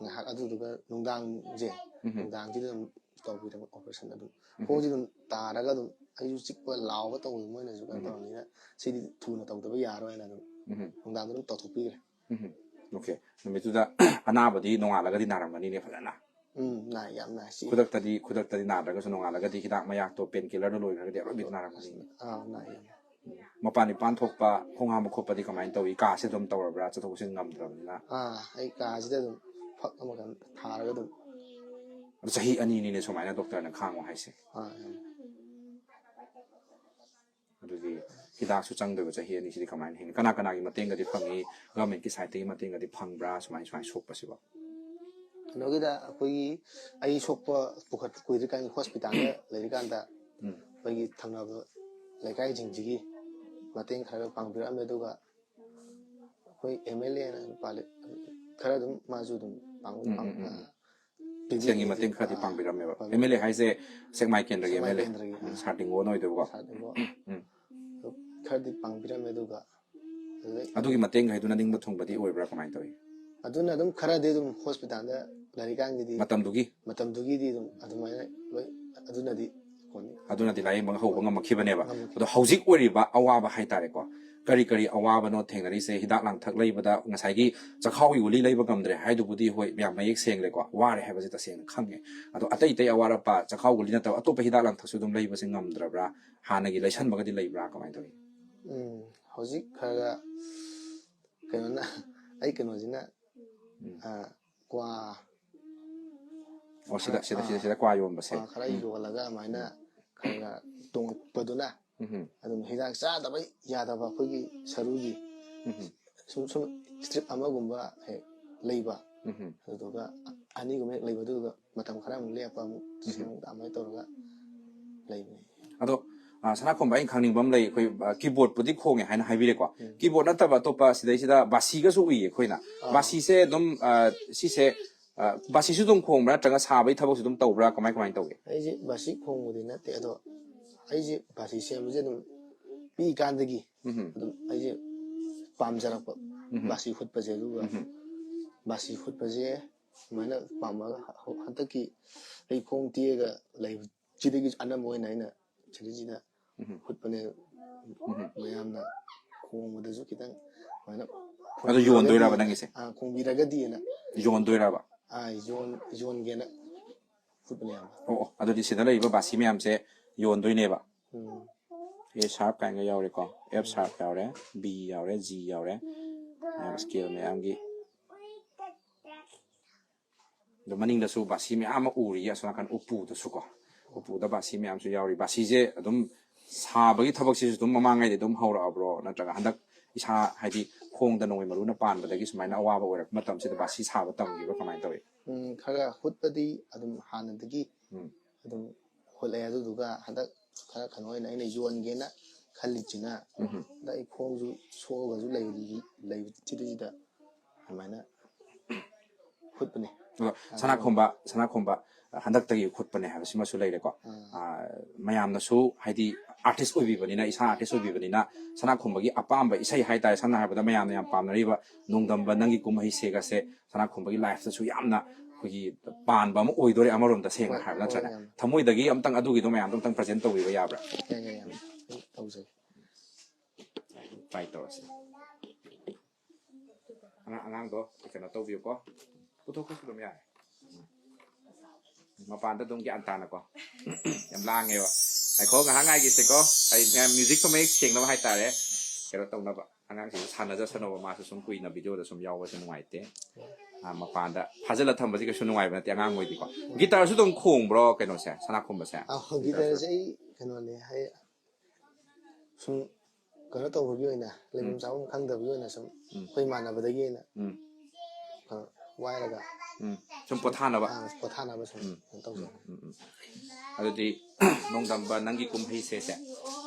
ꯉꯥꯏꯍꯥꯛ, ꯑꯗꯨꯗꯨꯒ ꯅꯨꯡꯗꯥꯡꯁꯦ, ꯎꯝ. ꯅꯨꯡꯗꯥꯡꯁꯤꯗ ꯑꯗꯨꯝ ꯇꯧꯕꯤꯔꯕ ꯑꯣꯄꯔꯦꯁꯟ ꯑꯗꯨꯝ꯫ ꯎꯝ. ꯈꯣꯡꯁꯤ ꯑꯗꯨꯝ ꯇꯥꯔꯒ ꯑꯗꯨꯝ ꯑꯩꯁꯨ ꯆꯤꯛꯄ ꯂꯥꯎꯕ ꯇꯧꯕꯗꯣ ꯃꯣꯏꯅꯁꯨ ꯀꯩꯅꯣ ꯎꯝ. ꯇꯧꯔꯕꯅꯤꯅ ꯁꯤꯗꯤ ꯊꯨꯅ ꯇꯧꯗꯕ ꯌꯥꯔꯣꯏꯅ ꯑꯗꯨꯝ ꯎꯝ. ꯅꯨꯡꯗꯥꯡꯗ ꯑꯗꯨꯝ ꯇꯧꯊꯣꯛꯄꯤꯈ꯭ꯔꯦ꯫ ꯎꯝ. ꯑꯣꯀꯦ꯫ ꯅꯨꯃꯤꯠꯇꯨꯗ ꯑꯅꯥꯕꯗꯤ ꯅꯣꯡꯉꯥꯜꯂꯒꯗꯤ ꯅꯥꯔꯝꯒꯅꯤꯅꯦ ꯐꯖꯅ? ꯎꯝ, ꯅꯥꯏ, ꯌꯥꯝ ꯅꯥꯏ ꯁꯤ꯫ ꯈꯨꯗꯛꯇꯗꯤ ꯈꯨꯗꯛꯇꯗꯤ ꯅꯥꯗ꯭ꯔꯒꯁꯨ ꯅꯣꯡꯉꯥꯜꯂꯒꯗꯤ ꯍꯤꯗꯥꯛ ꯃꯌꯥꯛꯇꯣ, ꯄꯦꯟ ꯀꯤꯂꯔꯗꯣ ꯂꯣꯏꯈ꯭ꯔꯒꯗꯤ ꯑꯔꯣꯏꯕꯤꯗ ꯅꯥꯔꯝꯒꯅꯤ꯫ ꯑꯥ, ꯅꯥꯏ ꯌꯥꯝ꯫ ꯃꯄꯥꯟ ꯏꯄꯥꯟ ꯊꯣꯛꯄ, ꯈꯣꯡ ꯍꯥꯝꯕ ꯈꯣꯠꯄꯗꯤ ꯀꯃꯥꯏꯅ ꯇꯧꯏ? ꯀꯥꯁꯦ ꯑꯗꯨꯝ ꯇꯧꯔꯕ꯭ꯔꯥ, ꯆꯠꯊꯣꯛ ꯆꯠꯁꯤꯟ ꯉꯝꯗ꯭ꯔꯕꯅꯤꯅ? ꯑꯥ, ꯑꯩ ꯀꯥꯁꯤꯗ ꯑꯗꯨꯝ ꯐꯛ ꯑꯃꯒ ꯊꯥꯔꯒ ꯑꯗꯨꯝ꯫ ꯑꯗꯨ ꯆꯍꯤ ꯑꯅꯤꯅꯤꯅꯦ ꯁꯨꯃꯥꯏꯅ ꯗꯣꯛꯇꯔꯅ ꯈꯥꯡꯉꯣ ꯍꯥꯏꯁꯦ꯫ ꯑꯥ, ꯌꯥꯝ꯫ ꯑꯗꯨꯗꯤ ꯍꯤꯗꯥꯛꯁꯨ ꯆꯪꯗꯣꯏꯕ ꯆꯍꯤ ꯑꯅꯤꯁꯤꯗꯤ ꯀꯃꯥꯏꯅ ꯍꯤꯡꯅꯤ? ꯀꯅꯥ ꯀꯅꯥꯒꯤ ꯃꯇꯦꯡꯒꯗꯤ ꯐꯪꯉꯤ? ꯒꯚꯔꯟꯃꯦꯟꯠꯀꯤ ꯁꯥꯏꯠꯇꯒꯤ ꯃꯇꯦꯡꯒꯗꯤ ꯐꯪꯕ꯭ꯔꯥ, ꯁꯨꯃꯥꯏ ꯁꯨꯃꯥꯏꯅ ꯁꯣꯛꯄꯁꯤꯕꯣ? ꯀꯩꯅꯣꯒꯤꯗ ꯑꯩꯈꯣꯏꯒꯤ, ꯑꯩ ꯁꯣꯛꯄ ꯄꯨꯈꯠꯄ ꯀꯨꯏꯗ꯭ꯔꯤꯀꯥꯟꯒꯤ ꯍꯣꯁꯄꯤꯇꯥꯜꯗ ꯂꯩꯔꯤꯀꯥꯟꯗ ꯎꯝ꯫ ꯑꯩꯈꯣꯏꯒꯤ ꯊꯪꯅꯕ ꯂꯩꯀꯥꯏꯁꯤꯡꯁꯤꯒꯤ ꯃꯇꯦꯡ ꯈꯔ ꯄꯥꯡꯕꯤꯔꯛꯑꯝꯃꯦ꯫ ꯑꯗꯨꯒ ꯑꯩꯈꯣꯏ ꯑꯦꯝ ꯑꯦꯜ ꯑꯦꯅ ꯅꯨꯄꯥ ꯂꯩ-, ꯈꯔ ꯑꯗꯨꯝ ꯃꯥꯁꯨ ꯑꯗꯨꯝ ꯄꯥꯡ-, ꯎꯝ, ꯄꯥꯡ-, ꯎꯝ, ꯎꯝ꯫ ꯄꯤꯕꯤ-, ꯁꯦꯜꯒꯤ ꯃꯇꯦꯡ ꯈꯔꯗꯤ ꯑꯥ, ꯄꯥꯡꯕꯤꯔꯝꯃꯦꯕ꯫ ꯄꯥꯡꯕꯤ-, ꯑꯦꯝ ꯑꯦꯜ ꯑꯦ ꯍꯥꯏꯁꯦ ꯁꯦꯛꯃꯥꯏ ꯀꯦꯟꯗ꯭ꯔꯒꯤ ꯑꯦꯝ ꯑꯦꯜ ꯑꯦ꯫ ꯁꯦꯛꯃꯥꯏ ꯀꯦꯟꯗ꯭ꯔꯒꯤ, ꯑꯥ꯫ ꯁꯥꯔ ꯇꯤꯡꯒꯣꯟ ꯑꯣꯏꯗꯣꯏꯕꯀꯣ꯫ ꯁꯥꯔ ꯇꯤꯡꯒꯣꯟ꯫ ꯎꯝ꯫ ꯈꯔꯗꯤ ꯄꯥꯡꯕꯤꯔꯝꯃꯦ꯫ ꯑꯗꯨꯒ ꯑꯗꯨꯗꯩ ꯑꯗꯨꯒꯤ ꯃꯇꯦꯡ ꯍꯥꯏꯗꯨꯅ ꯅꯤꯡꯕ ꯊꯨꯡꯕꯗꯤ ꯑꯣꯏꯕ꯭ꯔꯥ, ꯀꯃꯥꯏꯅ ꯇꯧꯏ? ꯑꯗꯨꯅ ꯑꯗꯨꯝ ꯈꯔꯗꯤ ꯑꯗꯨꯝ ꯍꯣꯁꯄꯤꯇꯥꯜꯗ ꯂꯩꯔꯤꯀꯥꯟꯒꯤꯗꯤ ꯃꯇꯝꯗꯨꯒꯤ? ꯃꯇꯝꯗꯨꯒꯤꯗꯤ ꯑꯗꯨꯝ ꯑꯗꯨꯃꯥꯏꯅ ꯂꯣꯏ, ꯑꯗꯨꯅꯗꯤ ꯀꯣꯟꯅꯤ꯫ ꯑꯗꯨꯅꯗꯤ ꯂꯥꯌꯦꯡꯕ ꯍꯧꯕ ꯉꯝꯃꯛꯈꯤꯕꯅꯦꯕ꯫ ꯉꯝꯃꯛꯈꯤ꯫ ꯑꯗꯣ ꯍꯧꯖꯤꯛ ꯑꯣꯏꯔꯤꯕ ꯑꯋꯥꯕ ꯍꯥꯏꯇꯥꯔꯦꯀꯣ, ꯀꯔꯤ ꯀꯔꯤ ꯑꯋꯥꯕꯅꯣ ꯊꯦꯡꯅꯔꯤꯁꯦ? ꯍꯤꯗꯥꯛ ꯂꯥꯡꯊꯛ ꯂꯩꯕꯗ ꯉꯁꯥꯏꯒꯤ ꯆꯈꯥꯎꯒꯤ ꯒꯨꯂꯤ ꯂꯩꯕ ꯉꯝꯗ꯭ꯔꯦ ꯍꯥꯏꯗꯨꯕꯨꯗꯤ ꯍꯣꯏ, ꯃꯌꯥꯝ ꯃꯌꯦꯛ ꯁꯦꯡꯂꯦꯀꯣ, ꯋꯥꯔꯦ ꯍꯥꯏꯕꯁꯦ ꯇꯁꯦꯡꯅ ꯈꯪꯉꯦ꯫ ꯑꯗꯣ ꯑꯇꯩ ꯑꯇꯩ ꯑꯋꯥꯠ ꯑꯄꯥ, ꯆꯈꯥꯎ ꯒꯨꯂꯤ ꯅꯠꯇꯕ ꯑꯇꯣꯞꯄ ꯍꯤꯗꯥꯛ ꯂꯥꯡꯊꯛꯁꯨ ꯑꯗꯨꯝ ꯂꯩꯕꯁꯦ ꯉꯝꯗ꯭ꯔꯕ꯭ꯔꯥ? ꯍꯥꯟꯅꯒꯤ ꯂꯩꯁꯟꯕꯒꯗꯤ ꯂꯩꯕ꯭ꯔꯥ, ꯀꯃꯥꯏꯅ ꯇꯧꯏ? ꯎꯝ, ꯍꯧꯖꯤꯛ ꯈꯔ ꯈꯔ ꯀꯩꯅꯣꯅ, ꯑꯩ ꯀꯩꯅꯣꯁꯤꯅ, ꯎꯝ꯫ ꯑꯥ, ꯀ꯭ꯋꯥ, ꯑꯣ, ꯁꯤꯗ, ꯁꯤꯗ, ꯁꯤꯗ, ꯁꯤꯗ ꯀ꯭ꯋꯥ ꯌꯣꯟꯕꯁꯦ꯫ ꯀ꯭ꯋꯥ ꯈꯔ ꯌꯣꯜꯂꯒ ꯑꯗꯨꯃꯥꯏꯅ ꯈꯔ ꯈꯔ ꯇꯣꯡꯉꯛꯄꯗꯨꯅ ꯎꯝ꯫ ꯑꯗꯨꯝ ꯍꯤꯗꯥꯛ ꯆꯥꯗꯕ ꯌꯥꯗꯕ ꯑꯩꯈꯣꯏꯒꯤ ꯁꯔꯨꯒꯤ ꯎꯝ꯫ ꯁꯨꯝ ꯁꯨꯝ ꯏꯁꯇ꯭ꯔꯤꯞ ꯑꯃꯒꯨꯝꯕ ꯍꯦꯛ ꯂꯩꯕ, ꯎꯝ꯫ ꯑꯗꯨꯗꯨꯒ ꯑꯅꯤꯒꯨꯝꯕ ꯍꯦꯛ ꯂꯩꯕ, ꯑꯗꯨꯒ ꯃꯇꯝ ꯈꯔ ꯑꯃꯨꯛ ꯂꯦꯞꯄ, ꯑꯃꯨꯛ ꯁꯦꯝ, ꯑꯗꯨꯃꯥꯏꯅ ꯇꯧꯔꯒ ꯂꯩꯕꯅꯤ꯫ ꯑꯗꯣ, ꯑ, ꯁꯅꯥꯈꯣꯝꯕ, ꯑꯩꯅ ꯈꯪꯅꯤꯡꯕ ꯑꯃ ꯂꯩ꯫ ꯑꯩꯈꯣꯏ, ꯑ, ꯀꯤꯕꯣꯔꯗꯄꯨꯗꯤ ꯈꯣꯡꯉꯦ ꯍꯥꯏꯅ ꯍꯥꯏꯕꯤꯔꯦꯀꯣ꯫ ꯎꯝ꯫ ꯀꯤꯕꯣꯔꯗ ꯅꯠꯇꯕ ꯑꯇꯣꯞꯄ ꯁꯤꯗꯩꯁꯤꯗ ꯕꯥꯁꯤꯒꯁꯨ ꯎꯏꯌꯦ ꯑꯩꯈꯣꯏꯅ꯫ ꯑꯥ꯫ ꯕꯥꯁꯤꯁꯦ ꯑꯗꯨꯝ, ꯑ, ꯁꯤꯁꯦ, ꯑ, ꯕꯥꯁꯤꯁꯨ ꯑꯗꯨꯝ ꯈꯣꯡꯕ꯭ꯔꯥ, ꯅꯠꯇ꯭ꯔꯒ ꯁꯥꯕꯒꯤ ꯊꯕꯛꯁꯨ ꯑꯗꯨꯝ ꯇꯧꯕ꯭ꯔꯥ, ꯀꯃꯥꯏ ꯀꯃꯥꯏꯅ ꯇꯧꯒꯦ? ꯑꯩꯁꯦ ꯕꯥꯁꯤ ꯈꯣꯡꯕꯗꯤ ꯅꯠꯇꯦ, ꯑꯗꯣ ꯑꯩꯁꯦ ꯕꯥꯁꯤ ꯁꯦꯝꯕꯁꯦ ꯑꯗꯨꯝ ꯄꯤꯛꯏꯀꯥꯟꯗꯒꯤ ꯎꯝ꯫ ꯑꯗꯨꯝ ꯑꯩꯁꯦ ꯄꯥꯝꯖꯔꯛꯄ, ꯎꯝ꯫ ꯕꯥꯁꯤ ꯍꯨꯠꯄꯁꯦ꯫ ꯑꯗꯨꯒ ꯎꯝ꯫ ꯕꯥꯁꯤ ꯍꯨꯠꯄꯁꯦ ꯁꯨꯃꯥꯏꯅ ꯄꯥꯝꯃꯒ ꯍ-, ꯍꯟꯗꯛꯀꯤ ꯑꯩ ꯈꯣꯡ ꯇꯦꯛꯑꯒ ꯂꯩꯕꯁꯤꯗꯒꯤ ꯑꯅꯝꯕ ꯑꯣꯏꯅ ꯑꯩꯅ ꯁꯤꯗꯩꯁꯤꯗ ꯎꯝ꯫ ꯍꯨꯠꯄꯅꯦ꯫ ꯎꯝ꯫ ꯃꯌꯥꯝꯅ ꯈꯣꯡꯕꯗꯁꯨ ꯈꯤꯇꯪ ꯁꯨꯃꯥꯏꯅ ꯑꯗꯨ ꯌꯣꯟꯗꯣꯏꯔꯕ ꯅꯪꯒꯤꯁꯦ? ꯑꯥ, ꯈꯣꯡꯕꯤꯔꯒꯗꯤꯅ꯫ ꯌꯣꯟꯗꯣꯏꯔꯕ? ꯑꯥ, ꯌꯣꯟ-, ꯌꯣꯟꯒꯦꯅ꯫ ꯈꯨꯠꯄꯅꯦ ꯌꯥꯝ꯫ ꯑꯣ ꯑꯣ, ꯑꯗꯨꯗꯤ ꯁꯤꯗ ꯂꯩꯔꯤꯕ ꯕꯥꯁꯤ ꯃꯌꯥꯝꯁꯦ ꯌꯣꯟꯗꯣꯏꯅꯦꯕ꯫ ꯎꯝ꯫ ꯑꯦ ꯁꯥꯔꯞ ꯀꯥꯏꯅꯒ ꯌꯥꯎꯔꯦꯀꯣ, ꯑꯦꯐ ꯁꯥꯔꯞ ꯌꯥꯎꯔꯦ, ꯕꯤ ꯌꯥꯎꯔꯦ, ꯖꯤ ꯌꯥꯎꯔꯦ, ꯃꯌꯥꯝ ꯁ꯭ꯀꯦꯜ ꯃꯌꯥꯝꯒꯤ꯫ ꯑꯗꯣ ꯃꯅꯤꯡꯗꯁꯨ ꯕꯥꯁꯤ ꯃꯌꯥꯝ ꯑꯃ ꯎꯔꯤꯌꯦ, ꯑꯁꯣꯝ ꯅꯥꯀꯟ ꯎꯄꯨꯗꯁꯨꯀꯣ꯫ ꯎꯄꯨꯗ ꯕꯥꯁꯤ ꯃꯌꯥꯝꯁꯨ ꯌꯥꯎꯔꯤ꯫ ꯕꯥꯁꯤꯁꯦ ꯑꯗꯨꯝ ꯁꯥꯕꯒꯤ ꯊꯕꯛꯁꯤꯁꯨ ꯑꯗꯨꯝ ꯃꯃꯥꯡꯉꯩꯗꯤ ꯑꯗꯨꯝ ꯍꯧꯔꯛꯑꯕ꯭ꯔꯣ, ꯅꯠꯇ꯭ꯔꯒ ꯍꯟꯗꯛ ꯏꯁꯥ ꯍꯥꯏꯗꯤ ꯈꯣꯡꯗ ꯅꯣꯡꯃꯩ ꯃꯔꯨꯅ ꯄꯥꯟꯕꯗꯒꯤ ꯁꯨꯃꯥꯏꯅ ꯑꯋꯥꯕ ꯑꯣꯏꯔꯛꯄ ꯃꯇꯝꯁꯤꯗ ꯕꯥꯁꯤ ꯁꯥꯕ ꯇꯝꯈꯤꯕ꯭ꯔꯥ, ꯀꯃꯥꯏꯅ ꯇꯧꯏ? ꯎꯝ, ꯈꯔ ꯍꯨꯠꯄꯗꯤ ꯑꯗꯨꯝ ꯍꯥꯟꯅꯗꯒꯤ ꯎꯝ꯫ ꯑꯗꯨꯝ ꯍꯨꯠꯂꯛꯑꯦ꯫ ꯑꯗꯨꯗꯨꯒ ꯍꯟꯗꯛ ꯈꯔ ꯀꯩꯅꯣ ꯑꯣꯏꯅ ꯑꯩꯅ ꯌꯣꯟꯒꯦꯅ ꯈꯜꯂꯤꯁꯤꯅ, ꯎꯝ꯫ ꯍꯟꯗꯛ ꯑꯩ ꯈꯣꯡꯁꯨ ꯁꯣꯛꯑꯒꯁꯨ ꯂꯩꯔꯤ, ꯂꯩꯕꯁꯤꯗꯩꯁꯤꯗ ꯑꯗꯨꯃꯥꯏꯅ ꯍꯨꯠꯄꯅꯦ꯫ ꯑꯗꯣ ꯁꯅꯥꯈꯣꯝꯕ, ꯁꯅꯥꯈꯣꯝꯕ ꯍꯟꯗꯛꯇꯒꯤ ꯍꯨꯠꯄꯅꯦ ꯍꯥꯏꯕꯁꯤꯃꯁꯨ ꯂꯩꯔꯦꯀꯣ꯫ ꯑꯥ꯫ ꯑꯥ, ꯃꯌꯥꯝꯅꯁꯨ ꯍꯥꯏꯗꯤ ꯑꯥꯔꯇꯤꯁ ꯑꯣꯏꯕꯤꯕꯅꯤꯅ, ꯏꯁꯥ ꯑꯥꯔꯇꯤꯁ ꯑꯣꯏꯕꯤꯕꯅꯤꯅ, ꯁꯅꯥꯈꯣꯝꯕꯒꯤ ꯑꯄꯥꯝꯕ ꯏꯁꯩ ꯍꯥꯏꯇꯥꯔꯦ, ꯁꯝꯅ ꯍꯥꯏꯔꯕꯗ ꯃꯌꯥꯝꯅ ꯌꯥꯝ ꯄꯥꯝꯅꯔꯤꯕ ꯅꯣꯡꯗꯝꯕ ꯅꯪꯒꯤ ꯀꯨꯝꯍꯩꯁꯦꯒꯁꯦ ꯁꯅꯥꯈꯣꯝꯕꯒꯤ ꯂꯥꯏꯐꯇꯁꯨ ꯌꯥꯝꯅ ꯑꯩꯈꯣꯏꯒꯤ ꯄꯥꯟꯕ ꯑꯃ ꯑꯣꯏꯗꯣꯔꯦ ꯑꯃꯔꯣꯝꯗ, ꯁꯦꯡꯅ ꯍꯣꯏ, ꯍꯥꯏꯔꯕ ꯅꯠꯇ꯭ꯔꯅꯦ? ꯍꯣꯏ, ꯌꯥꯝ꯫ ꯊꯃꯣꯏꯗꯒꯤ ꯑꯝꯇꯪ ꯑꯗꯨꯒꯤꯗꯣ ꯃꯌꯥꯝꯗꯣ ꯑꯝꯇꯪ ꯄ꯭ꯔꯖꯦꯟ ꯇꯧꯕꯤꯕ ꯌꯥꯕ꯭ꯔꯥ? ꯌꯥꯏ, ꯌꯥꯏ, ꯌꯥꯏ꯫ ꯑꯩ ꯇꯧꯖꯒꯦ꯫ ꯇ꯭ꯔꯥꯏ ꯇꯧꯔꯁꯤ꯫ ꯑꯉꯥꯡ, ꯑꯉꯥꯡꯗꯣ ꯀꯩꯅꯣ ꯇꯧꯕꯤꯌꯨꯀꯣ꯫ ꯄꯨꯊꯣꯛꯈ꯭ꯔꯁꯨ ꯑꯗꯨꯝ ꯌꯥꯔꯦ꯫ ꯃꯄꯥꯟꯗ ꯑꯗꯨꯝ ꯒ꯭ꯌꯥꯟ ꯇꯥꯅꯀꯣ꯫ ꯌꯥꯝ ꯂꯥꯡꯉꯦꯕ꯫ ꯉꯥꯏꯈꯣ, ꯉꯥꯏꯍꯥꯛ ꯉꯥꯏꯒꯤꯁꯦꯀꯣ꯫ ꯑꯩ ꯃꯌꯥꯝ ꯃ꯭ꯌꯨꯖꯤꯛꯇꯣ ꯃꯌꯦꯛ ꯁꯦꯡꯅꯕ ꯍꯥꯏꯇꯥꯔꯦ꯫ ꯀꯩꯅꯣ ꯇꯧꯅꯕ꯫ ꯑꯉꯥꯡꯁꯤꯡꯁꯨ ꯁꯥꯟꯅꯖꯁꯅꯣꯕ, ꯃꯥꯁꯨ ꯁꯨꯝ ꯀꯨꯏꯅ ꯚꯤꯗꯤꯑꯣꯗ ꯁꯨꯝ ꯌꯥꯎꯕꯁꯦ ꯅꯨꯡꯉꯥꯏꯇꯦ꯫ ꯑꯥ, ꯃꯄꯥꯟꯗ ꯐꯥꯖꯤꯜꯂ ꯊꯝꯕꯁꯤ ꯀꯩꯁꯨ ꯅꯨꯡꯉꯥꯏꯕ ꯅꯠꯇꯦ ꯑꯉꯥꯡ ꯍꯣꯏꯗꯤꯀꯣ꯫ ꯒꯤꯇꯔꯁꯨ ꯑꯗꯨꯝ ꯈꯣꯡꯕ꯭ꯔꯣ ꯀꯩꯅꯣꯁꯦ, ꯁꯅꯥꯈꯣꯝꯕꯁꯦ? ꯑꯥ, ꯒꯤꯇꯔꯁꯦ ꯑꯩ ꯀꯩꯅꯣꯅꯦ, ꯍꯥꯏ-, ꯁꯨꯝ ꯀꯩꯅꯣ ꯇꯧꯕꯒꯤ ꯑꯣꯏꯅ, ꯂꯩꯐꯝ ꯎꯝ꯫ ꯆꯥꯐꯝ ꯈꯪꯗꯕꯒꯤ ꯑꯣꯏꯅ ꯁꯨꯝ ꯎꯝ꯫ ꯑꯩꯈꯣꯏ ꯏꯃꯥꯟꯅꯕꯗꯒꯤ ꯑꯣꯏꯅ ꯎꯝ꯫ ꯀꯩꯅꯣ ꯋꯥꯏꯔꯒ ꯎꯝ꯫ ꯁꯨꯝ ꯄꯣꯊꯥꯅꯕ꯫ ꯑꯥ, ꯄꯣꯊꯥꯅꯕ ꯁꯨꯝ ꯎꯝ꯫ ꯀꯩꯅꯣ ꯇꯧꯖꯕ꯫ ꯎꯝ, ꯎꯝ, ꯎꯝ꯫ ꯑꯗꯨꯗꯤ ꯅꯣꯡꯗꯝꯕ ꯅꯪꯒꯤ ꯀꯨꯝꯍꯩꯁꯦ ꯁꯦ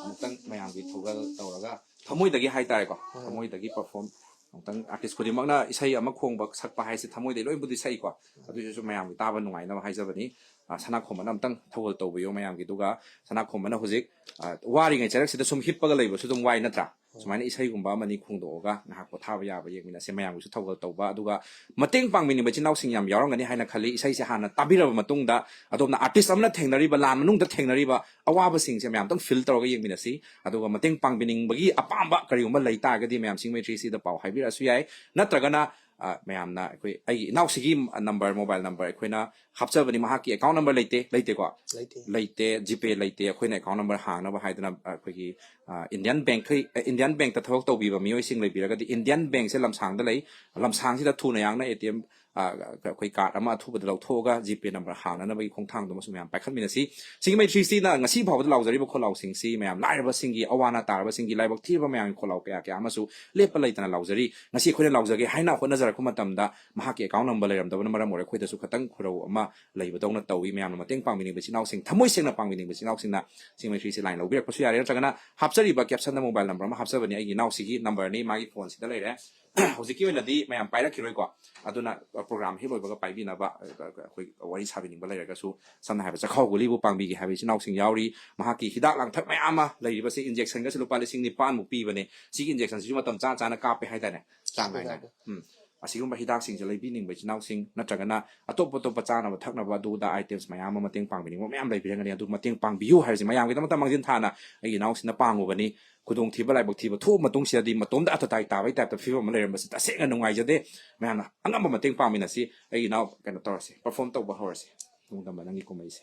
ꯑꯃꯨꯛꯇꯪ ꯃꯌꯥꯝꯒꯤ ꯊꯧꯒꯜ ꯇꯧꯔꯒ ꯊꯃꯣꯏꯗꯒꯤ ꯍꯥꯏꯇꯥꯔꯦꯀꯣ, ꯍꯣꯏ꯫ ꯊꯃꯣꯏꯗꯒꯤ ꯄꯔꯐꯣꯝ ꯑꯃꯨꯛꯇꯪ, ꯑꯥꯔꯇꯤꯁ ꯈꯨꯗꯤꯡꯃꯛꯅ ꯏꯁꯩ ꯑꯃ ꯈꯣꯡꯕ ꯁꯛꯄ ꯍꯥꯏꯁꯦ ꯊꯃꯣꯏꯗꯒꯤ ꯂꯣꯏꯕꯨꯗꯤ ꯁꯛꯏꯀꯣ, ꯑꯗꯨꯏꯁꯨ ꯃꯌꯥꯝꯒꯤ ꯇꯥꯕ ꯅꯨꯡꯉꯥꯏꯅꯕ ꯍꯥꯏꯖꯕꯅꯤ꯫ ꯑ, ꯁꯅꯥꯈꯣꯝꯕꯅ ꯑꯝꯇꯪ ꯊꯧꯒꯜ ꯇꯧꯕꯤꯌꯣ ꯃꯌꯥꯝꯒꯤ꯫ ꯑꯗꯨꯒ ꯁꯅꯥꯈꯣꯝꯕꯅ ꯍꯧꯖꯤꯛ, ꯑ, ꯋꯥꯔꯤꯉꯩ ꯆꯔꯛꯁꯤꯗ ꯁꯨꯝ ꯍꯤꯞꯄꯒ ꯂꯩꯕꯁꯨ ꯑꯗꯨꯝ ꯋꯥꯏ ꯅꯠꯇ꯭ꯔꯥ? ꯍꯣꯏ꯫ ꯁꯨꯃꯥꯏꯅ ꯏꯁꯩꯒꯨꯝꯕ ꯑꯃꯅꯤ ꯈꯣꯡꯗꯣꯛꯑꯒ ꯉꯥꯏꯍꯥꯛ ꯄꯣꯊꯥꯕ ꯌꯥꯕ ꯌꯦꯡꯃꯤꯟꯅꯁꯦ, ꯃꯌꯥꯝꯒꯤꯁꯨ ꯊꯧꯒꯜ ꯇꯧꯕ꯫ ꯑꯗꯨꯒ ꯃꯇꯦꯡ ꯄꯥꯡꯕꯤꯅꯤꯡꯕ ꯏꯆꯤꯟ ꯏꯅꯥꯎꯁꯤꯡ ꯌꯥꯝ ꯌꯥꯎꯔꯝꯒꯅꯤ ꯍꯥꯏꯅ ꯈꯜꯂꯤ꯫ ꯏꯁꯩꯁꯦ ꯍꯥꯟꯅ ꯇꯥꯕꯤꯔꯕ ꯃꯇꯨꯡꯗ ꯑꯗꯣꯝꯅ ꯑꯥꯔꯇꯤꯁ ꯑꯃꯅ ꯊꯦꯡꯅꯔꯤꯕ, ꯂꯥꯟ ꯃꯅꯨꯡꯗ ꯊꯦꯡꯅꯔꯤꯕ ꯑꯋꯥꯕꯁꯤꯡꯁꯦ ꯃꯌꯥꯝꯇꯪ ꯐꯤꯜ ꯇꯧꯔꯒ ꯌꯦꯡꯃꯤꯟꯅꯁꯤ꯫ ꯑꯗꯨꯒ ꯃꯇꯦꯡ ꯄꯥꯡꯕꯤꯅꯤꯡꯕꯒꯤ ꯑꯄꯥꯝꯕ ꯀꯔꯤꯒꯨꯝꯕ ꯂꯩ ꯇꯥꯔꯒꯗꯤ ꯃꯌꯥꯝ ꯁꯤꯡ ꯃꯩꯇ꯭ꯔꯤꯁꯤꯗ ꯄꯥꯎ ꯍꯥꯏꯕꯤꯔꯛꯑꯁꯨ ꯌꯥꯏ, ꯅꯠꯇ꯭ꯔꯒꯅ ꯑ, ꯃꯌꯥꯝꯅ ꯑꯩꯈꯣꯏ, ꯑꯩꯒꯤ ꯏꯅꯥꯎꯁꯤꯒꯤ ꯅꯝꯕꯔ, ꯃꯣꯕꯥꯏꯜ ꯅꯝꯕꯔ ꯑꯩꯈꯣꯏꯅ ꯍꯥꯞꯆꯕꯅꯤ꯫ ꯃꯍꯥꯛꯀꯤ ꯑꯦꯀꯥꯎꯟ ꯅꯝꯕꯔ ꯂꯩꯇꯦ, ꯂꯩꯇꯦꯀꯣ? ꯂꯩꯇꯦ꯫ ꯂꯩꯇꯦ, ꯖꯤꯄꯦ ꯂꯩꯇꯦ꯫ ꯑꯩꯈꯣꯏꯅ ꯑꯦꯀꯥꯎꯟ ꯅꯝꯕꯔ ꯍꯥꯡꯅꯕ ꯍꯥꯏꯗꯅ, ꯑ, ꯑꯩꯈꯣꯏꯒꯤ, ꯑ, ꯏꯟꯗꯤꯌꯟ ꯕꯦꯡꯛ, ꯑ, ꯏꯟꯗꯤꯌꯟ ꯕꯦꯡꯛꯇ ꯊꯕꯛ ꯇꯧꯕꯤꯕ ꯃꯤꯑꯣꯏꯁꯤꯡ ꯂꯩꯕꯤꯔꯒꯗꯤ, ꯏꯟꯗꯤꯌꯟ ꯕꯦꯡꯛꯁꯦ ꯂꯝꯁꯥꯡꯗ ꯂꯩ, ꯂꯝꯁꯥꯡꯁꯤꯗ ꯊꯨꯅ ꯌꯥꯡꯅ ꯑꯦ ꯇꯤ ꯑꯦꯝ, ꯑ, ꯑꯩꯈꯣꯏ ꯀꯥꯔꯗ ꯑꯃ ꯑꯊꯨꯕꯗ ꯂꯧꯊꯣꯛꯑꯒ ꯖꯤꯄꯦ ꯅꯝꯕꯔ ꯍꯥꯡꯅꯅꯕꯒꯤ ꯈꯣꯡꯊꯥꯡꯗꯨꯃꯁꯨ ꯃꯌꯥꯝ ꯄꯥꯏꯈꯠꯃꯤꯟꯅꯁꯤ꯫ ꯁꯤꯒꯤ ꯃꯩꯇ꯭ꯔꯤꯁꯤꯅ ꯉꯁꯤ ꯐꯥꯎꯕꯗ ꯂꯥꯎꯖꯔꯤꯕ ꯈꯣꯜꯂꯥꯎꯁꯤꯡꯁꯤ ꯃꯌꯥꯝ ꯂꯥꯏꯔꯕꯁꯤꯡꯒꯤ, ꯑꯋꯥ ꯑꯅꯥ ꯇꯥꯔꯕꯁꯤꯡꯒꯤ, ꯂꯥꯏꯕꯛ ꯊꯤꯔꯕ ꯃꯌꯥꯝꯒꯤ ꯈꯣꯜꯂꯥꯎ ꯀꯌꯥ ꯀꯌꯥ ꯑꯃꯁꯨ ꯂꯦꯞꯄ ꯂꯩꯇꯅ ꯂꯥꯎꯖꯔꯤ꯫ ꯉꯁꯤ ꯑꯩꯈꯣꯏꯅ ꯂꯥꯎꯖꯒꯦ ꯍꯥꯏꯅ ꯍꯣꯠꯅꯖꯔꯛꯄ ꯃꯇꯝꯗ ꯃꯍꯥꯛꯀꯤ ꯑꯦꯀꯥꯎꯟ ꯅꯝꯕꯔ ꯂꯩꯔꯝꯗꯕꯅ ꯃꯔꯝ ꯑꯣꯏꯔꯒ ꯑꯩꯈꯣꯏꯗꯁꯨ ꯈꯇꯪ ꯈꯨꯔꯧ ꯑꯃ ꯂꯩꯕꯗꯧꯅ ꯇꯧꯏ꯫ ꯃꯌꯥꯝꯅ ꯃꯇꯦꯡ ꯄꯥꯡꯕꯤꯅꯤꯡꯕ ꯏꯆꯤꯟ ꯏꯅꯥꯎꯁꯤꯡ, ꯊꯃꯣꯏ ꯁꯦꯡꯅ ꯄꯥꯡꯕꯤꯅꯤꯡꯕ ꯏꯆꯤꯟ ꯏꯅꯥꯎꯁꯤꯡꯅ ꯁꯤꯒꯤ ꯃꯩꯇ꯭ꯔꯤꯁꯤ ꯂꯥꯏꯟ ꯂꯧꯕꯤꯔꯛꯄꯁꯨ ꯌꯥꯔꯦ, ꯅꯠꯇ꯭ꯔꯒꯅ ꯍꯥꯞꯆꯔꯤꯕ ꯀꯦꯞꯁꯟꯗ ꯃꯣꯕꯥꯏꯜ ꯅꯝꯕꯔ ꯑꯃ ꯍꯥꯞꯆꯕꯅꯤ, ꯑꯩꯒꯤ ꯏꯅꯥꯎꯁꯤꯒꯤ ꯅꯝꯕꯔꯅꯤ, ꯃꯥꯒꯤ ꯐꯣꯟꯁꯤꯗ ꯂꯩꯔꯦ꯫ ꯍꯧꯖꯤꯛꯀꯤ ꯑꯣꯏꯅꯗꯤ ꯃꯌꯥꯝ ꯄꯥꯏꯔꯛꯈꯤꯔꯣꯏꯀꯣ꯫ ꯑꯗꯨꯅ ꯄ꯭ꯔꯣꯒ꯭ꯔꯥꯝ ꯍꯦꯛ ꯂꯣꯏꯕꯒ ꯄꯥꯏꯕꯤꯅꯕ, ꯑ, ꯑꯩꯈꯣꯏ ꯋꯥꯔꯤ ꯁꯥꯕꯤꯅꯤꯡꯕ ꯂꯩꯔꯒꯁꯨ, ꯁꯝꯅ ꯍꯥꯏꯔꯕꯗ ꯆꯈꯥꯎ ꯒꯨꯂꯤꯕꯨ ꯄꯥꯡꯕꯤꯒꯦ ꯍꯥꯏꯕ ꯏꯆꯤꯟ ꯏꯅꯥꯎꯁꯤꯡ ꯌꯥꯎꯔꯤ꯫ ꯃꯍꯥꯛꯀꯤ ꯍꯤꯗꯥꯛ ꯂꯥꯡꯊꯛ ꯃꯌꯥꯝ ꯑꯃ ꯂꯩꯔꯤꯕꯁꯤ, ꯏꯟꯖꯦꯛꯁꯟꯒꯁꯦ ꯂꯨꯄꯥ ꯂꯤꯁꯤꯡ ꯅꯤꯄꯥꯟꯃꯨꯛ ꯄꯤꯕꯅꯦ꯫ ꯁꯤꯒꯤ ꯏꯟꯖꯦꯛꯁꯟꯁꯤꯁꯨ ꯃꯇꯝ ꯆꯥ ꯆꯥꯅ ꯀꯥꯞꯄꯦ ꯍꯥꯏꯇꯥꯔꯦ, ꯆꯥꯡ ꯅꯥꯏꯅ꯫ ꯎꯝ꯫ ꯑꯁꯤꯒꯨꯝꯕ ꯍꯤꯗꯥꯛꯁꯤꯡꯁꯦ ꯂꯩꯕꯤꯅꯤꯡꯕ ꯏꯆꯤꯟ ꯏꯅꯥꯎꯁꯤꯡ, ꯅꯠꯇ꯭ꯔꯒꯅ ꯑꯇꯣꯞ ꯑꯇꯣꯞꯄ ꯆꯥꯅꯕ ꯊꯛꯅꯕ ꯑꯗꯨꯗ ꯑꯥꯏꯇꯦꯝꯁ ꯃꯌꯥꯝ ꯑꯃ ꯃꯇꯦꯡ ꯄꯥꯡꯕꯤꯅꯤꯡꯕ ꯃꯌꯥꯝ ꯂꯩꯕꯤꯔꯝꯒꯅꯤ꯫ ꯑꯗꯨ ꯃꯇꯦꯡ ꯄꯥꯡꯕꯤꯌꯨ ꯍꯥꯏꯕꯁꯤ ꯃꯌꯥꯝꯒꯤꯗꯃꯛꯇ ꯃꯥꯡꯖꯤꯟ ꯊꯥꯅ ꯑꯩꯒꯤ ꯏꯅꯥꯎꯁꯤꯅ ꯄꯥꯡꯉꯨꯕꯅꯤ꯫ ꯈꯨꯗꯣꯡꯊꯤꯕ, ꯂꯥꯏꯕꯛ ꯊꯤꯕ ꯊꯣꯛꯑ ꯃꯇꯨꯡꯁꯤꯗꯗꯤ ꯃꯇꯣꯝꯇ ꯑꯇꯇꯥꯏ ꯇꯥꯕꯒꯤ ꯇꯥꯏꯞꯇ ꯐꯤꯕꯝ ꯑꯃ ꯂꯩꯔꯝꯕꯁꯤ ꯇꯁꯦꯡꯅ ꯅꯨꯡꯉꯥꯏꯖꯗꯦ꯫ ꯃꯌꯥꯝꯅ ꯑꯉꯝꯕ ꯃꯇꯦꯡ ꯄꯥꯡꯃꯤꯟꯅꯁꯤ꯫ ꯑꯩꯒꯤ ꯏꯅꯥꯎ, ꯀꯩꯅꯣ ꯇꯧꯔꯁꯤ, ꯄꯔꯐꯣꯔꯝ ꯇꯧꯕ ꯍꯧꯔꯁꯤ꯫ ꯅꯣꯡꯗꯝꯕ, ꯅꯪꯒꯤ ꯀꯨꯝꯍꯩꯁꯦ꯫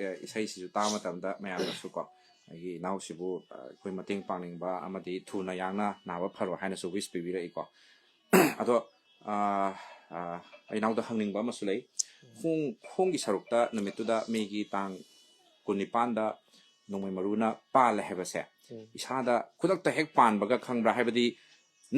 ꯑ, ꯏꯁꯩꯁꯤꯁꯨ ꯇꯥꯕ ꯃꯇꯝꯗ ꯃꯌꯥꯝꯅꯁꯨ ꯀꯣ, ꯑꯩꯒꯤ ꯏꯅꯥꯎꯁꯤꯕꯨ, ꯑ, ꯑꯩꯈꯣꯏ ꯃꯇꯦꯡ ꯄꯥꯡꯅꯤꯡꯕ ꯑꯃꯗꯤ ꯊꯨꯅ ꯌꯥꯡꯅ ꯅꯥꯕ ꯐꯔꯣ ꯍꯥꯏꯅꯁꯨ wish ꯄꯤꯕꯤꯔꯛꯏꯀꯣ꯫ ꯑꯗꯣ, ꯑ, ꯑ, ꯑꯩ ꯏꯅꯥꯎꯗ ꯍꯪꯅꯤꯡꯕ ꯑꯃꯁꯨ ꯂꯩ꯫ ꯍꯣꯡ-, ꯍꯣꯡꯒꯤ ꯁꯔꯨꯛꯇ ꯅꯨꯃꯤꯠꯇꯨꯗ ꯃꯤꯒꯤ ꯇꯥꯡ ꯀꯨꯟꯅꯤꯄꯥꯟꯗ ꯅꯣꯡꯃꯩ ꯃꯔꯨꯅ ꯄꯥꯜꯂꯦ ꯍꯥꯏꯕꯁꯦ, ꯎꯝ꯫ ꯏꯁꯥꯗ ꯈꯨꯗꯛꯇ ꯍꯦꯛ ꯄꯥꯟꯕꯒ ꯈꯪꯕ꯭ꯔꯥ? ꯍꯥꯏꯕꯗꯤ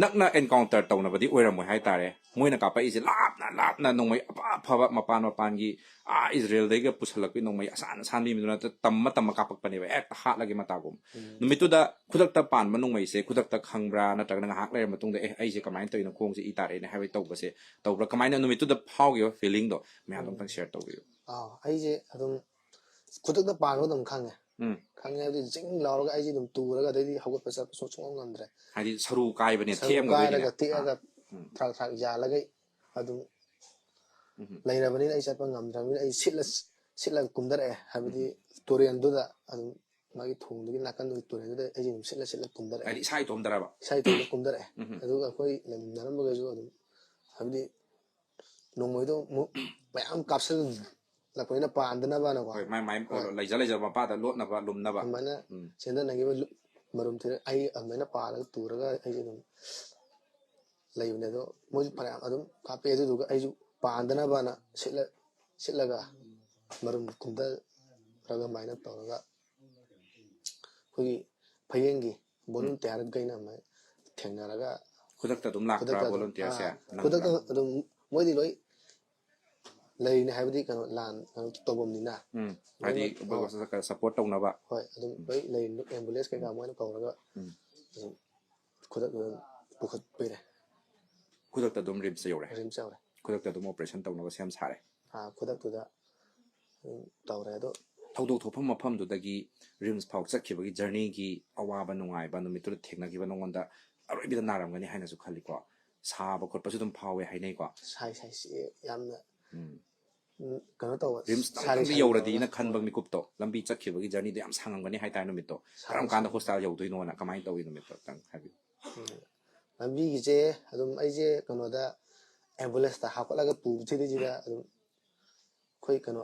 ꯅꯛꯅ encounter ꯇꯧꯅꯕꯗꯤ ꯑꯣꯏꯔꯝꯃꯣꯏ ꯍꯥꯏꯇꯥꯔꯦ꯫ ꯃꯣꯏꯅ ꯀꯥꯞꯄꯛꯏꯁꯦ ꯂꯥꯞꯅ ꯂꯥꯞꯅ ꯅꯣꯡꯃꯩ ꯑꯐ ꯑꯐꯕ ꯃꯄꯥꯟ ꯃꯄꯥꯟꯒꯤ, ꯑꯥ, ꯏꯖꯔꯦꯜꯗꯩꯒ ꯄꯨꯁꯜꯂꯛꯄꯤ ꯅꯣꯡꯃꯩ ꯑꯁꯥꯟ ꯑꯁꯥꯟꯕꯤꯗꯨꯅ ꯇꯝꯃ ꯇꯝꯃ ꯀꯥꯞꯄꯛꯄꯅꯦꯕ, ꯍꯦꯛꯇ ꯍꯥꯠꯂꯒꯦ ꯃꯇꯥꯒꯨꯝ꯫ ꯎꯝ꯫ ꯅꯨꯃꯤꯠꯇꯨꯗ ꯈꯨꯗꯛꯇ ꯄꯥꯟꯕ ꯅꯣꯡꯃꯩꯁꯦ ꯈꯨꯗꯛꯇ ꯈꯪꯕ꯭ꯔꯥ, ꯅꯠꯇ꯭ꯔꯒꯅ ꯉꯥꯏꯍꯥꯛ ꯂꯩꯔ ꯃꯇꯨꯡꯗ, "ꯑꯦ, ꯑꯩꯁꯦ ꯀꯃꯥꯏꯅ ꯇꯧꯔꯤꯅꯣ, ꯈꯣꯡꯁꯦ ꯏ ꯇꯥꯔꯛꯑꯦꯅꯦ" ꯍꯥꯏꯕꯒꯤ ꯇꯧꯕꯁꯦ ꯇꯧꯕ꯭ꯔꯥ? ꯀꯃꯥꯏꯅ ꯅꯨꯃꯤꯠꯇꯨꯗ ꯐꯥꯎꯈꯤꯕ feelingꯗꯣ ꯃꯌꯥꯝꯗꯣ ꯑꯝꯇꯪ ꯎꯝ꯫ Share ꯇꯧꯕꯤꯌꯨ꯫ ꯑꯥ, ꯑꯩꯁꯦ ꯑꯗꯨꯝ ꯈꯨꯗꯛꯇ ꯄꯥꯟꯕ ꯑꯗꯨꯝ ꯈꯪꯉꯦ꯫ ꯎꯝ꯫ ꯈꯪꯉꯦ ꯍꯥꯏꯕꯗꯤ ꯖꯤꯡ ꯂꯥꯎꯔꯒ ꯑꯩꯁꯦ ꯑꯗꯨꯝ ꯇꯨꯔꯒ ꯑꯗꯩꯗꯤ ꯍꯧꯒꯠꯄ ꯆꯠꯄ ꯁꯨꯡ-, ꯁꯨꯡꯉꯝ ꯉꯝꯗ꯭ꯔꯦ꯫ ꯍꯥꯏꯗꯤ ꯁꯔꯨ ꯀꯥꯏꯕꯅꯦ, ꯁꯔꯨ ꯊꯦꯛꯑꯝꯒꯗꯣꯏꯅꯤꯅꯦ꯫ ꯀꯥꯏꯔꯒ ꯇꯦꯛꯑꯒ ꯎꯝ꯫ ꯊ꯭ꯔꯥꯛ ꯊ꯭ꯔꯥꯛ ꯌꯥꯜꯂꯒ ꯑꯗꯨꯝ ꯎꯝ꯫ ꯂꯩꯔꯕꯅꯤꯅ ꯑꯩ ꯆꯠꯄ ꯉꯝꯗ꯭ꯔꯕꯅꯤꯅ ꯑꯩ ꯁꯤꯠꯂ, ꯁꯤꯠꯂꯒ ꯀꯨꯝꯊꯔꯛꯑꯦ꯫ ꯍꯥꯏꯕꯗꯤ ꯎꯝ꯫ ꯇꯨꯔꯦꯟꯗꯨꯗ ꯑꯗꯨꯝ ꯃꯥꯒꯤ ꯊꯣꯡꯗꯨꯒꯤ ꯅꯥꯀꯟꯗꯨꯒꯤ ꯇꯨꯔꯦꯟꯗꯨꯗ ꯑꯩꯁꯦ ꯑꯗꯨꯝ ꯁꯤꯠꯂ ꯁꯤꯠꯂ ꯀꯨꯝꯊꯔꯛꯑꯦ꯫ ꯍꯥꯏꯗꯤ ꯏꯁꯥ ꯏꯇꯣꯝꯗꯔꯕ? ꯏꯁꯥ ꯏꯇꯣꯝꯇ ꯀꯨꯝꯊꯔꯛꯑꯦ꯫ ꯎꯝ꯫ ꯑꯗꯨꯒ ꯑꯩꯈꯣꯏ ꯂꯩꯃꯤꯟꯅꯔꯝꯕꯈꯩꯁꯨ ꯑꯗꯨꯝ ꯍꯥꯏꯕꯗꯤ ꯅꯣꯡꯃꯩꯗꯣ ꯑꯃꯨꯛ ꯃꯌꯥꯝ ꯀꯥꯞꯁꯤꯜꯂꯛꯄꯅꯤꯅ ꯄꯥꯟꯗꯅꯕꯅꯀꯣ꯫ ꯍꯣꯏ, ꯃꯥꯏ, ꯃꯥꯏ ꯍꯣꯏ꯫ ꯂꯩꯖ ꯂꯩꯖꯕ ꯃꯄꯥꯗ ꯂꯣꯠꯅꯕ, ꯂꯨꯝꯅꯕ꯫ ꯑꯗꯨꯃꯥꯏꯅ ꯎꯝ꯫ ꯆꯦꯟꯊꯅꯈꯤꯕ ꯂꯨ-, ꯃꯔꯨꯝ ꯊꯤꯔ-, ꯑꯩ ꯑꯗꯨꯃꯥꯏꯅ ꯄꯥꯜꯂꯒ ꯇꯨꯔꯒ ꯑꯩꯁꯦ ꯑꯗꯨꯝ ꯂꯩꯕꯅꯦ꯫ ꯑꯗꯣ ꯃꯣꯏꯁꯨ ꯐꯅꯌꯥꯝ ꯑꯗꯨꯝ ꯀꯥꯞꯄꯦ꯫ ꯑꯗꯨꯗꯨꯒ ꯑꯩꯁꯨ ꯄꯥꯟꯗꯅꯕꯅ ꯁꯤꯠꯂ-, ꯁꯤꯠꯂꯒ ꯃꯔꯨꯝ ꯀꯨꯝꯊꯔꯒ ꯑꯗꯨꯃꯥꯏꯅ ꯇꯧꯔꯒ ꯑꯩꯈꯣꯏꯒꯤ ꯐꯌꯦꯡꯒꯤ ꯎꯝ꯫ Volunteerꯈꯩꯅ ꯑꯃ ꯊꯦꯡꯅꯔꯒ ꯈꯨꯗꯛꯇ ꯑꯗꯨꯝ ꯂꯥꯛꯄ꯭ꯔꯥ ꯈꯨꯗꯛꯇ ꯑꯗꯨꯝ, volunteerꯁꯦ? ꯑꯥ, ꯅꯪ ꯈꯨꯗꯛꯇ ꯑꯗꯨꯝ ꯃꯣꯏꯗꯤ ꯂꯣꯏ ꯂꯩꯔꯤꯅꯦ, ꯍꯥꯏꯕꯗꯤ ꯀꯩꯅꯣ ꯂꯥꯟ ꯀꯩꯅꯣ ꯇꯧꯐꯝꯅꯤꯅ ꯎꯝ, ꯍꯥꯏꯗꯤ ꯂꯣꯏꯅꯃꯛ, ꯑꯣ꯫ ꯈꯔ support ꯇꯧꯅꯕ꯫ ꯍꯣꯏ, ꯑꯗꯨꯝ ꯎꯝ꯫ ꯂꯣꯏ ꯂꯩꯔꯤꯅꯤ, ambulance ꯀꯩꯀꯥ ꯎꯝ꯫ ꯃꯣꯏꯅ ꯀꯧꯔꯒ ꯎꯝ꯫ ꯑꯗꯨꯝ ꯈꯨꯗꯛꯇ ꯑꯗꯨꯝ ꯄꯨꯈꯠꯄꯤꯔꯦ꯫ ꯈꯨꯗꯛꯇ ꯑꯗꯨꯝ RIMSꯇ ꯌꯧꯔꯦ? RIMSꯇ ꯌꯧꯔꯦ꯫ ꯈꯨꯗꯛꯇ ꯑꯗꯨꯝ operation ꯇꯧꯅꯕ ꯁꯦꯝ ꯁꯥꯔꯦ? ꯑꯥ, ꯈꯨꯗꯛꯇꯨꯗ ꯑꯗꯨꯝ ꯇꯧꯔꯦ꯫ ꯑꯗꯣ ꯊꯧꯗꯣꯛ ꯊꯣꯛꯐꯝ ꯃꯐꯝꯗꯨꯗꯒꯤ RIMS ꯐꯥꯎ ꯆꯠꯈꯤꯕꯒꯤ journeyꯒꯤ ꯑꯋꯥꯕ ꯅꯨꯡꯉꯥꯏꯕ ꯅꯨꯃꯤꯠꯇꯨꯗ ꯊꯦꯡꯅꯈꯤꯕ ꯅꯉꯣꯟꯗ ꯑꯔꯣꯏꯕꯤꯗ ꯅꯥꯔꯝꯒꯅꯤ ꯍꯥꯏꯅꯁꯨ ꯈꯜꯂꯤꯀꯣ꯫ ꯁꯥꯕ ꯈꯣꯠꯄꯁꯨ ꯑꯗꯨꯝ ꯐꯥꯎꯋꯦ ꯍꯥꯏꯅꯩꯀꯣ꯫ ꯁꯥꯏ, ꯁꯥꯏ, ꯁꯤ ꯌꯥꯝꯅ, ꯎꯝ꯫ ꯎꯝ, ꯀꯩꯅꯣ ꯇꯧꯕ, ꯎꯝ, ꯁꯥꯔꯤ ꯑꯝꯇꯪꯗꯤ ꯁꯥꯔꯤ ꯌꯧꯔꯗꯤꯅ ꯇꯧꯔꯒ, ꯈꯟꯕ ꯍꯣꯏ꯫ ꯃꯤꯀꯨꯞꯇꯣ, ꯂꯝꯕꯤ ꯆꯠꯈꯤꯕꯒꯤ journeyꯗꯣ ꯌꯥꯝ ꯁꯥꯡꯉꯝꯒꯅꯤ ꯍꯥꯏꯇꯥꯔꯦ ꯅꯨꯃꯤꯠꯇꯣ꯫ ꯁꯥꯡꯉꯤ, ꯀꯔꯝ ꯀꯥꯟꯗ ꯁꯥꯡꯉꯤ꯫ Hospital ꯌꯧꯗꯣꯏꯅꯣꯅ ꯀꯃꯥꯏꯅ ꯇꯧꯋꯤ ꯅꯨꯃꯤꯠꯇꯣ ꯑꯝꯇꯪ ꯍꯥꯏꯕꯤꯌꯨ꯫ ꯎꯝ꯫ ꯂꯝꯕꯤꯒꯤꯁꯦ ꯑꯗꯨꯝ ꯑꯩꯁꯦ ꯀꯩꯅꯣꯗ ambulanceꯇ ꯍꯥꯞꯀꯠꯂꯒ ꯄꯨꯕꯁꯤꯗꯩꯁꯤꯗ ꯑꯗꯨꯝ ꯑꯩꯈꯣꯏ ꯀꯩꯅꯣ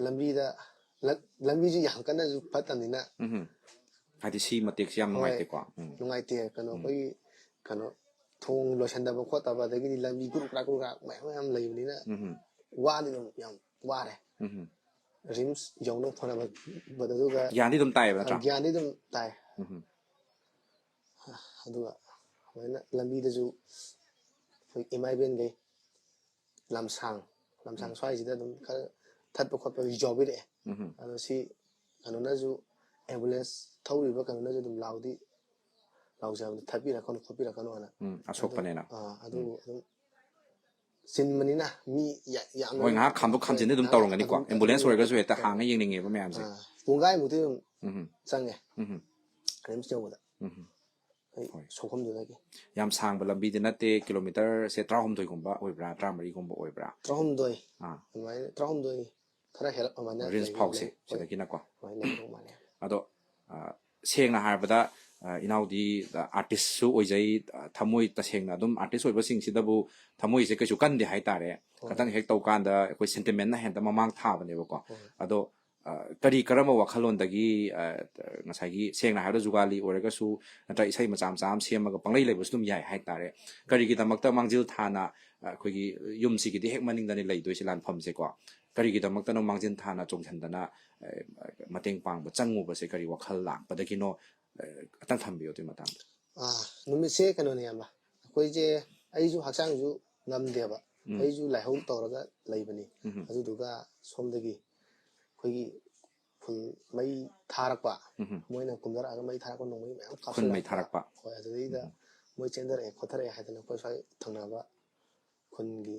ꯂꯝꯕꯤꯗ ꯂ- ꯂꯝꯕꯤꯁꯨ ꯌꯥꯝ ꯀꯟꯅꯁꯨ ꯐꯠꯇꯕꯅꯤꯅ ꯎꯝ ꯍꯥꯏꯗꯤ ꯁꯤ ꯃꯇꯦꯛꯁꯤ ꯌꯥꯝ ꯅꯨꯡꯉꯥꯏꯇꯦꯀꯣ ꯎꯝ ꯅꯨꯡꯉꯥꯏꯇꯦ꯫ ꯀꯩꯅꯣ ꯑꯩꯈꯣꯏꯒꯤ ꯀꯩꯅꯣ ꯊꯣꯡ ꯂꯣꯏꯁꯟꯗꯕ ꯈꯣꯠꯇꯕ, ꯑꯗꯒꯤꯗꯤ ꯂꯝꯕꯤ ꯀꯨꯔꯨ ꯀ꯭ꯔꯥꯛ ꯀꯨꯔꯨ ꯀ꯭ꯔꯥꯛ ꯃꯌꯥꯝ ꯃꯌꯥꯝ ꯂꯩꯕꯅꯤꯅ ꯎꯝ ꯋꯥꯗꯤ ꯑꯗꯨꯝ ꯌꯥꯝ ꯋꯥꯔꯦ꯫ ꯎꯝ ꯔꯤꯝꯁ ꯌꯧꯅꯕ ꯍꯣꯠꯅꯕꯗ ꯑꯗꯨꯒ ꯒ꯭ꯌꯥꯟꯗꯤ ꯑꯗꯨꯝ ꯇꯥꯏꯌꯦꯕ ꯅꯠꯇ꯭ꯔꯥ ꯒ꯭ꯌꯥꯟꯗꯤ ꯑꯗꯨꯝ ꯇꯥꯏ꯫ ꯎꯝ ꯑꯗꯨꯒ ꯑꯗꯨꯃꯥꯏꯅ ꯂꯝꯕꯤꯗꯁꯨ ꯑꯩꯈꯣꯏ ꯏꯃꯥ ꯏꯕꯦꯟꯈꯩ ꯂꯝꯁꯥꯡ ꯂꯝꯁꯥꯡ ꯁ꯭ꯋꯥꯏꯁꯤꯗ ꯑꯗꯨꯝ ꯈꯔ ꯊꯠꯄ ꯈꯣꯠꯄ ꯌꯥꯎꯕꯤꯔꯛꯑꯦ꯫ ꯎꯝ ꯑꯗꯣ ꯁꯤ ꯀꯩꯅꯣꯅꯁꯨ ambulance ꯊꯧꯔꯤꯕ ꯀꯩꯅꯣꯅꯁꯨ ꯑꯗꯨꯝ ꯂꯥꯎꯗꯤ ꯂꯥꯎꯖꯕꯅꯤ, "ꯊꯠꯄꯤꯔꯛꯀꯅꯨ ꯈꯣꯠꯄꯤꯔꯛꯀꯅꯨ" ꯍꯥꯏꯅ꯫ ꯎꯝ ꯑꯁꯣꯛꯄꯅꯦꯅ ꯑꯥ, ꯑꯗꯨ ꯑꯗꯨꯝ ꯆꯤꯟꯕꯅꯤꯅ ꯃꯤ ꯌꯥ- ꯌꯥꯝꯅ ꯍꯣꯏ ꯉꯥꯏꯍꯥꯛ ꯈꯥꯝꯗꯣꯛ ꯈꯥꯝꯖꯤꯟꯗꯤ ꯑꯗꯨꯝ ꯉꯥꯏꯍꯥꯛ ꯇꯧꯔꯝꯒꯅꯤꯀꯣ ꯑꯗꯨꯝ ambulance ꯇꯧꯔꯝꯒꯅꯤ꯫ ꯑꯣꯏꯔꯒꯁꯨ ꯍꯦꯛꯇ ꯍꯥꯡꯉ ꯌꯦꯡꯅꯤꯡꯉꯦꯕ ꯃꯌꯥꯝꯁꯦ ꯑꯥ, ꯄꯨꯡꯈꯥꯏꯃꯨꯛꯇꯤ ꯑꯗꯨꯝ ꯎꯝ ꯆꯪꯉꯦ ꯎꯝ ꯔꯤꯝꯁ ꯌꯧꯕꯗ ꯎꯝ ꯑꯩ ꯍꯣꯏ꯫ ꯁꯣꯛꯐꯝꯗꯨꯗꯒꯤ꯫ ꯌꯥꯝ ꯁꯥꯡꯕ ꯂꯝꯕꯤꯗꯤ ꯅꯠꯇꯦ, ꯀꯤꯂꯣꯃꯤꯇꯔꯁꯦ ꯇꯔꯥꯍꯨꯝꯗꯣꯏꯒꯨꯝꯕ ꯑꯣꯏꯕ꯭ꯔꯥ, ꯇꯔꯥꯃꯔꯤꯒꯨꯝꯕ ꯑꯣꯏꯕ꯭ꯔꯥ? ꯇꯔꯥꯍꯨꯝꯗꯣꯏ ꯑꯥ ꯑꯗꯨꯃꯥꯏꯅ ꯇꯔꯥꯍꯨꯝꯗꯣꯏ ꯈꯔ ꯍꯦꯜꯂꯞ ꯑꯗꯨꯃꯥꯏꯅ ꯔꯤꯝꯁ ꯂꯩꯕ- ꯐꯥꯎꯁꯦ ꯂꯩ- ꯍꯣꯏ, ꯁꯤꯗꯒꯤꯅꯀꯣ ꯑꯗꯨꯃꯥꯏꯅ ꯂꯩꯗꯧ ꯃꯥꯜꯂꯦ꯫ ꯑꯗꯣ ꯑ, ꯁꯦꯡꯅ ꯍꯥꯏꯔꯕꯗ ꯑ, ꯏꯅꯥꯎꯗꯤ ꯑꯥꯔꯇꯤꯁꯁꯨ ꯑꯣꯏꯖꯩ, ꯑ, ꯊꯃꯣꯏ ꯇꯁꯦꯡꯅ ꯑꯗꯨꯝ ꯑꯥꯔꯇꯤꯁ ꯑꯣꯏꯕꯁꯤꯡꯁꯤꯗꯕꯨ ꯊꯃꯣꯏꯁꯦ ꯀꯩꯁꯨ ꯀꯟꯗꯦ ꯍꯥꯏꯇꯥꯔꯦ꯫ ꯍꯣꯏ꯫ ꯈꯤꯇꯪ ꯍꯦꯛ ꯇꯧꯀꯥꯟꯗ ꯑꯩꯈꯣꯏ ꯁꯦꯟꯇꯤꯃꯦꯟꯅ ꯍꯦꯟꯇ ꯃꯃꯥꯡ ꯊꯥꯕꯅꯦꯕꯀꯣ꯫ ꯍꯣꯏ꯫ ꯑꯗꯣ ꯑ, ꯀꯔꯤ ꯀꯔꯝꯕ ꯋꯥꯈꯜꯂꯣꯟꯗꯒꯤ ꯑ, ꯉꯁꯥꯏꯒꯤ ꯁꯦꯡꯅ ꯍꯥꯏꯔꯕꯗ ꯖꯨꯒꯥꯂꯤ ꯑꯣꯏꯔꯒꯁꯨ ꯅꯠꯇ꯭ꯔꯒ ꯏꯁꯩ ꯃꯆꯥ ꯃꯆꯥ ꯑꯃ ꯁꯦꯝꯃꯒ ꯄꯪꯂꯩ ꯂꯩꯕꯁꯨ ꯑꯗꯨꯝ ꯌꯥꯏ ꯍꯥꯏꯇꯥꯔꯦ꯫ ꯀꯔꯤꯒꯤꯗꯃꯛꯇ ꯃꯥꯡꯖꯤꯜ ꯊꯥꯅ ꯑ, ꯑꯩꯈꯣꯏꯒꯤ ꯌꯨꯝꯁꯤꯒꯤꯗꯤ ꯍꯦꯛ ꯃꯅꯤꯡꯗꯅꯤ ꯂꯩꯗꯣꯏꯁꯦ ꯂꯥꯟꯐꯝꯁꯦꯀꯣ꯫ ꯀꯔꯤꯒꯤꯗꯃꯛꯇꯅꯣ ꯃꯥꯡꯖꯤꯜ ꯊꯥꯅ ꯆꯣꯡꯁꯤꯟꯗꯅ ꯑ, ꯃꯇꯦꯡ ꯄꯥꯡꯕ ꯆꯪꯉꯨꯕꯁꯦ ꯀꯔꯤ ꯋꯥꯈꯜ ꯂꯥꯛꯄꯗꯒꯤꯅꯣ? ꯑ, ꯈꯤꯇꯪ ꯊꯝꯕꯤꯌꯨ ꯑꯗꯨꯒꯤ ꯃꯇꯥꯡꯗ꯫ ꯑꯥ, ꯅꯨꯃꯤꯠꯁꯦ ꯀꯩꯅꯣꯅꯦ ꯏꯌꯥꯝꯕ, ꯑꯩꯈꯣꯏꯁꯦ ꯑꯩꯁꯨ ꯍꯛꯆꯥꯡꯁꯨ ꯉꯝꯗꯦꯕ꯫ ꯎꯝ꯫ ꯑꯩꯁꯨ ꯂꯥꯏꯍꯧ ꯇꯧꯔꯒ ꯂꯩꯕꯅꯤ꯫ ꯎꯝ꯫ ꯑꯗꯨꯗꯨꯒ ꯁꯣꯝꯗꯒꯤ ꯑꯩꯈꯣꯏꯒꯤ ꯐꯨꯜ ꯃꯩ ꯊꯥꯔꯛꯄ, ꯎꯝ꯫ ꯃꯣꯏꯅ ꯀꯨꯝꯊꯔꯛꯑꯒ ꯃꯩ ꯊꯥꯔꯛꯄ, ꯅꯣꯡꯃꯩ ꯃꯌꯥꯝ ꯈꯨꯟ ꯃꯩ ꯀꯥꯞꯁꯤꯜꯂꯛꯄ꯫ ꯊꯥꯔꯛꯄ꯫ ꯍꯣꯏ, ꯑꯗꯨꯗꯩꯗ ꯎꯝ꯫ ꯃꯣꯏ ꯆꯦꯟꯊꯔꯛꯑꯦ ꯈꯣꯠꯊꯔꯛꯑꯦ ꯍꯥꯏꯗꯅ ꯑꯩꯈꯣꯏ ꯁ꯭ꯋꯥꯏ ꯊꯪꯅꯕ ꯈꯨꯟꯒꯤ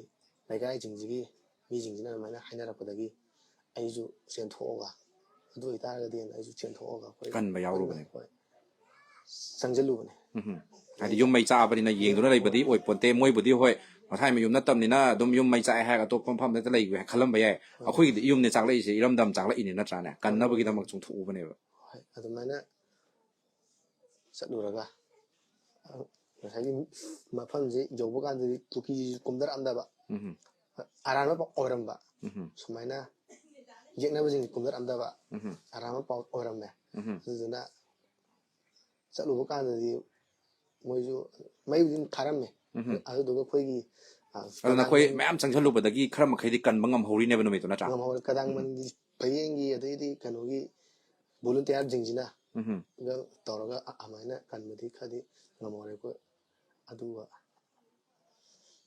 ꯂꯩꯀꯥꯏꯁꯤꯡꯁꯤꯒꯤ ꯃꯤꯁꯤꯡꯁꯤꯅ ꯑꯗꯨꯃꯥꯏꯅ ꯍꯥꯏꯅꯔꯛꯄꯗꯒꯤ ꯑꯩꯁꯨ ꯆꯦꯟꯊꯣꯛꯑꯒ, ꯑꯗꯨ ꯑꯣꯏꯇꯥꯔꯒꯗꯤ ꯑꯩꯁꯨ ꯆꯦꯟꯊꯣꯛꯑꯒ ꯑꯩꯈꯣꯏ ꯀꯟꯕ ꯌꯥꯎꯔꯨꯕꯅꯦ꯫ ꯍꯣꯏ, ꯆꯪꯁꯤꯜꯂꯨꯕꯅꯦ꯫ ꯎꯝ꯫ ꯍꯥꯏꯗꯤ ꯌꯨꯝ ꯃꯩ ꯆꯥꯛꯑꯕꯅꯤꯅ ꯌꯦꯡꯗꯨꯅ ꯂꯩꯕꯗꯤ ꯑꯣꯏꯄꯣꯟꯇꯦ꯫ ꯃꯣꯏꯕꯨꯗꯤ ꯍꯣꯏ ꯃꯁꯥꯏ ꯃꯌꯨꯝ ꯅꯠꯇꯕꯅꯤꯅ ꯑꯗꯨꯝ ꯌꯨꯝ ꯃꯩ ꯆꯥꯛꯑꯦ ꯍꯥꯏꯔꯒ ꯑꯇꯣꯞꯄ ꯃꯐꯝꯗ ꯍꯦꯛꯇ ꯂꯩꯒꯦ ꯈꯜꯂꯝꯕ ꯌꯥꯏ꯫ ꯑꯩꯈꯣꯏꯒꯤꯗꯤ ꯌꯨꯝꯅꯦ ꯆꯥꯛꯂꯛꯏꯁꯦ, ꯏꯔꯝꯗꯝ ꯆꯥꯛꯂꯛꯏꯅꯦ ꯅꯠꯇ꯭ꯔꯥꯅꯦ? ꯀꯟꯅꯕꯒꯤꯗꯃꯛ ꯆꯣꯡꯊꯣꯛꯎꯕꯅꯦꯕ꯫ ꯍꯣꯏ, ꯑꯗꯨꯃꯥꯏꯅ ꯆꯠꯂꯨꯔꯒ ꯉꯁꯥꯏꯒꯤ ꯃꯐꯝꯁꯦ ꯌꯧꯕ ꯀꯥꯟꯗꯗꯤ ꯀꯨꯀꯤꯁꯤꯁꯨ ꯀꯨꯝꯊꯔꯛꯑꯝꯗꯕ, ꯎꯝ꯫ ꯑꯔꯥꯟꯕ ꯑꯣꯏꯔꯝꯕ꯫ ꯎꯝ꯫ ꯁꯨꯃꯥꯏꯅ ꯌꯦꯛꯅꯕꯁꯤꯡꯁꯦ ꯀꯨꯝꯊꯔꯛꯑꯝꯗꯕ, ꯎꯝ꯫ ꯑꯔꯥꯟꯕ ꯄꯥꯎ ꯑꯣꯏꯔꯝꯃꯦ꯫ ꯎꯝ꯫ ꯑꯗꯨꯗꯨꯅ ꯆꯠꯂꯨꯕ ꯀꯥꯟꯗꯗꯤ ꯃꯣꯏꯁꯨ ꯃꯩꯕꯨꯗꯤ ꯑꯗꯨꯝ ꯊꯥꯔꯝꯃꯦ꯫ ꯎꯝ꯫ ꯑꯗꯨꯗꯨꯒ ꯑꯩꯈꯣꯏꯒꯤ, ꯑ, ꯑꯗꯣ ꯅꯈꯣꯏ ꯀꯗꯥꯡ-, ꯃꯌꯥꯝ ꯆꯪꯁꯤꯜꯂꯨꯕꯗꯒꯤ ꯈꯔ ꯃꯈꯩꯗꯤ ꯀꯟꯕ ꯉꯝꯍꯧꯔꯤꯅꯦꯕ ꯅꯨꯃꯤꯠꯇꯣ, ꯅꯠꯇ꯭ꯔꯥ? ꯉꯝꯍꯧꯔꯦ꯫ ꯀꯗꯥꯡ ꯎꯝ꯫ ꯃꯟꯒꯤ ꯄꯌꯦꯡꯒꯤ, ꯑꯗꯩꯗꯤ ꯀꯩꯅꯣꯒꯤ volunteerꯁꯤꯡꯁꯤꯅ ꯎꯝ꯫ ꯒ ꯇꯧꯔꯒ ꯑ-, ꯑꯗꯨꯃꯥꯏꯅ ꯀꯟꯕꯗꯤ ꯈꯔꯗꯤ ꯉꯝꯍꯧꯔꯦ ꯑꯩꯈꯣꯏ꯫ ꯑꯗꯨꯒ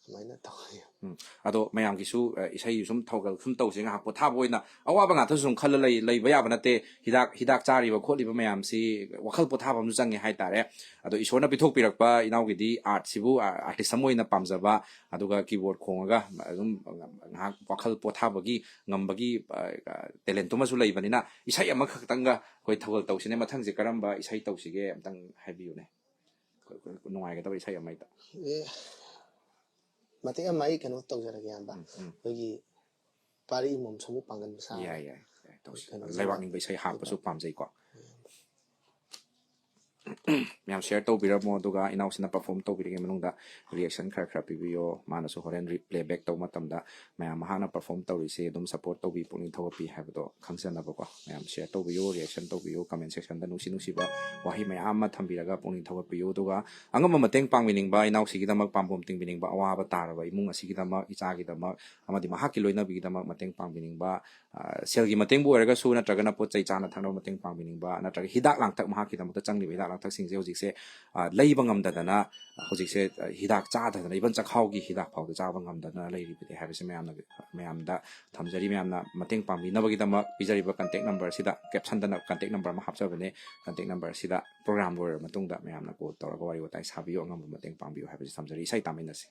ꯑꯗꯨꯃꯥꯏꯅ ꯇꯧꯋꯤ꯫ ꯎꯝ꯫ ꯑꯗꯣ ꯃꯌꯥꯝꯒꯤꯁꯨ, ꯑ, ꯏꯁꯩ ꯁꯨꯝ ꯊꯧꯒꯜ ꯁꯨꯝ ꯇꯧꯁꯦ, ꯉꯥꯏꯍꯥꯛ ꯄꯣꯊꯥꯕ ꯑꯣꯏꯅ꯫ ꯑꯋꯥꯕ ꯉꯥꯛꯇꯁꯨ ꯁꯨꯝ ꯈꯜꯂ ꯂꯩ-, ꯂꯩꯕ ꯌꯥꯕ ꯅꯠꯇꯦ꯫ ꯍꯤꯗꯥꯛ, ꯍꯤꯗꯥꯛ ꯆꯥꯔꯤꯕ ꯈꯣꯠꯂꯤꯕ ꯃꯌꯥꯝꯁꯤ ꯋꯥꯈꯜ ꯄꯣꯊꯥꯕ ꯑꯃꯁꯨ ꯆꯪꯉꯦ ꯍꯥꯏꯇꯥꯔꯦ꯫ ꯑꯗꯣ ꯏꯁꯣꯔꯅ ꯄꯤꯊꯣꯛꯄꯤꯔꯛꯄ ꯏꯅꯥꯎꯒꯤꯗꯤ artꯁꯤꯕꯨ, ꯑ, artist ꯑꯃ ꯑꯣꯏꯅ ꯄꯥꯝꯖꯕ, ꯑꯗꯨꯒ keyboard ꯈꯣꯡꯉꯒ ꯑꯗꯨꯝ ꯉꯥꯏꯍꯥꯛ ꯋꯥꯈꯜ ꯄꯣꯊꯥꯕꯒꯤ ꯉꯝꯕꯒꯤ, ꯑ, talentꯇꯨꯃꯁꯨ ꯂꯩꯕꯅꯤꯅ, ꯏꯁꯩ ꯑꯃꯈꯛꯇꯪꯒ ꯑꯩꯈꯣꯏ ꯊꯧꯒꯜ ꯇꯧꯁꯤꯅꯦ꯫ ꯃꯊꯪꯁꯦ ꯀꯔꯝꯕ ꯏꯁꯩ ꯇꯧꯁꯤꯒꯦ, ꯑꯝꯇꯪ ꯍꯥꯏꯕꯤꯌꯨꯅꯦ꯫ ꯅꯨꯡꯉꯥꯏꯒꯗꯕ ꯏꯁꯩ ꯑꯃ ꯍꯦꯛꯇ꯫ ꯑꯦ, ꯃꯇꯦꯛ ꯑꯃ ꯑꯩ ꯀꯩꯅꯣ ꯇꯧꯖꯔꯒꯦ, ꯏꯌꯥꯝꯕ꯫ ꯎꯝ, ꯎꯝ꯫ ꯑꯩꯈꯣꯏꯒꯤ ꯄꯥꯔꯤ ꯏꯃꯣꯝ ꯁꯃꯨ ꯄꯥꯡꯒꯟ ꯃꯁꯥ꯫ ꯌꯥꯏ, ꯌꯥꯏ, ꯌꯥꯏ, ꯇꯧꯁꯤ꯫ ꯀꯩꯅꯣꯁꯦ ꯂꯩꯕꯥꯛ ꯅꯤꯡꯕ ꯏꯁꯩ ꯍꯥꯞꯄꯁꯨ ꯄꯥꯝꯖꯩꯀꯣ꯫ ꯃꯌꯥꯝ share ꯇꯧꯕꯤꯔꯝꯃꯣ, ꯑꯗꯨꯒ ꯏꯅꯥꯎꯁꯤꯅ perform ꯇꯧꯕꯤꯔꯤꯉꯩ ꯃꯅꯨꯡꯗ reaction ꯈꯔ ꯈꯔ ꯄꯤꯕꯤꯌꯣ꯫ ꯃꯥꯅꯁꯨ ꯍꯣꯔꯦꯟ re-, playback ꯇꯧꯕ ꯃꯇꯝꯗ ꯃꯌꯥꯝ ꯃꯍꯥꯛꯅ perform ꯇꯧꯔꯤꯁꯦ ꯑꯗꯨꯝ support ꯇꯧꯕꯤ, ꯄꯨꯛꯅꯤꯡ ꯊꯧꯒꯠꯄꯤ ꯍꯥꯏꯕꯗꯣ ꯈꯪꯖꯅꯕꯀꯣ꯫ ꯃꯌꯥꯝ share ꯇꯧꯕꯤꯌꯨ, reaction ꯇꯧꯕꯤꯌꯨ, comment sectionꯗ ꯅꯨꯡꯁꯤ ꯅꯨꯡꯁꯤꯕ ꯋꯥꯍꯩ ꯃꯌꯥꯝ ꯑꯃ ꯊꯝꯕꯤꯔꯒ ꯄꯨꯛꯅꯤꯡ ꯊꯧꯒꯠꯄꯤꯌꯨ꯫ ꯑꯗꯨꯒ ꯑꯉꯝꯕ ꯃꯇꯦꯡ ꯄꯥꯡꯕꯤꯅꯤꯡꯕ, ꯏꯅꯥꯎꯁꯤꯒꯤꯗꯃꯛ ꯄꯥꯝꯕꯣꯝ ꯇꯤꯡꯕꯤꯅꯤꯡꯕ, ꯑꯋꯥꯕ ꯇꯥꯔꯕ ꯏꯃꯨꯡ ꯑꯁꯤꯒꯤꯗꯃꯛ, ꯏꯆꯥꯒꯤꯗꯃꯛ ꯑꯃꯗꯤ ꯃꯍꯥꯛꯀꯤ ꯂꯣꯏꯅꯕꯤꯒꯤꯗꯃꯛ ꯃꯇꯦꯡ ꯄꯥꯡꯕꯤꯅꯤꯡꯕ, ꯑ, ꯁꯦꯜꯒꯤ ꯃꯇꯦꯡꯕꯨ ꯑꯣꯏꯔꯒꯁꯨ, ꯅꯠꯇ꯭ꯔꯒꯅ ꯄꯣꯠ ꯆꯩ ꯆꯥꯅ ꯊꯛꯅꯕ ꯃꯇꯦꯡ ꯄꯥꯡꯕꯤꯅꯤꯡꯕ, ꯅꯠꯇ꯭ꯔꯒ ꯍꯤꯗꯥꯛ ꯂꯥꯡꯊꯛ, ꯃꯍꯥꯛꯀꯤꯗꯃꯛꯇ ꯆꯪꯂꯤꯕ ꯍꯤꯗꯥꯛ ꯂꯥꯡꯊꯛꯁꯤꯡꯁꯦ ꯍꯧꯖꯤꯛꯁꯦ, ꯑ, ꯂꯩꯕ ꯉꯝꯗꯗꯅ, ꯍꯧꯖꯤꯛꯁꯦ, ꯑ, ꯍꯤꯗꯥꯛ ꯆꯥꯗꯗꯅ, even ꯆꯥꯛꯈꯥꯎꯒꯤ ꯍꯤꯗꯥꯛ ꯐꯥꯎꯗ ꯆꯥꯕ ꯉꯝꯗꯗꯅ ꯂꯩꯔꯤꯕꯅꯤ ꯍꯥꯏꯕꯁꯦ ꯃꯌꯥꯝꯅ, ꯃꯌꯥꯝꯗ ꯊꯝꯖꯔꯤ꯫ ꯃꯌꯥꯝꯅ ꯃꯇꯦꯡ ꯄꯥꯡꯕꯤꯅꯕꯒꯤꯗꯃꯛ ꯄꯤꯖꯔꯤꯕ contact numberꯁꯤꯗ, captionꯗꯅ contact number ꯑꯃ ꯍꯥꯞꯆꯕꯅꯦ, contact numberꯁꯤꯗ program ꯂꯣꯏꯔꯕ ꯃꯇꯨꯡꯗ ꯃꯌꯥꯝꯅ call ꯇꯧꯔꯒ ꯋꯥꯔꯤ ꯋꯥꯇꯥꯏ ꯁꯥꯕꯤꯌꯨ, ꯑꯉꯝꯕ ꯃꯇꯦꯡ ꯄꯥꯡꯕꯤꯌꯨ ꯍꯥꯏꯕꯁꯤ ꯊꯝꯖꯔꯤ꯫ ꯏꯁꯩ ꯇꯥꯃꯤꯟꯅꯁꯤ꯫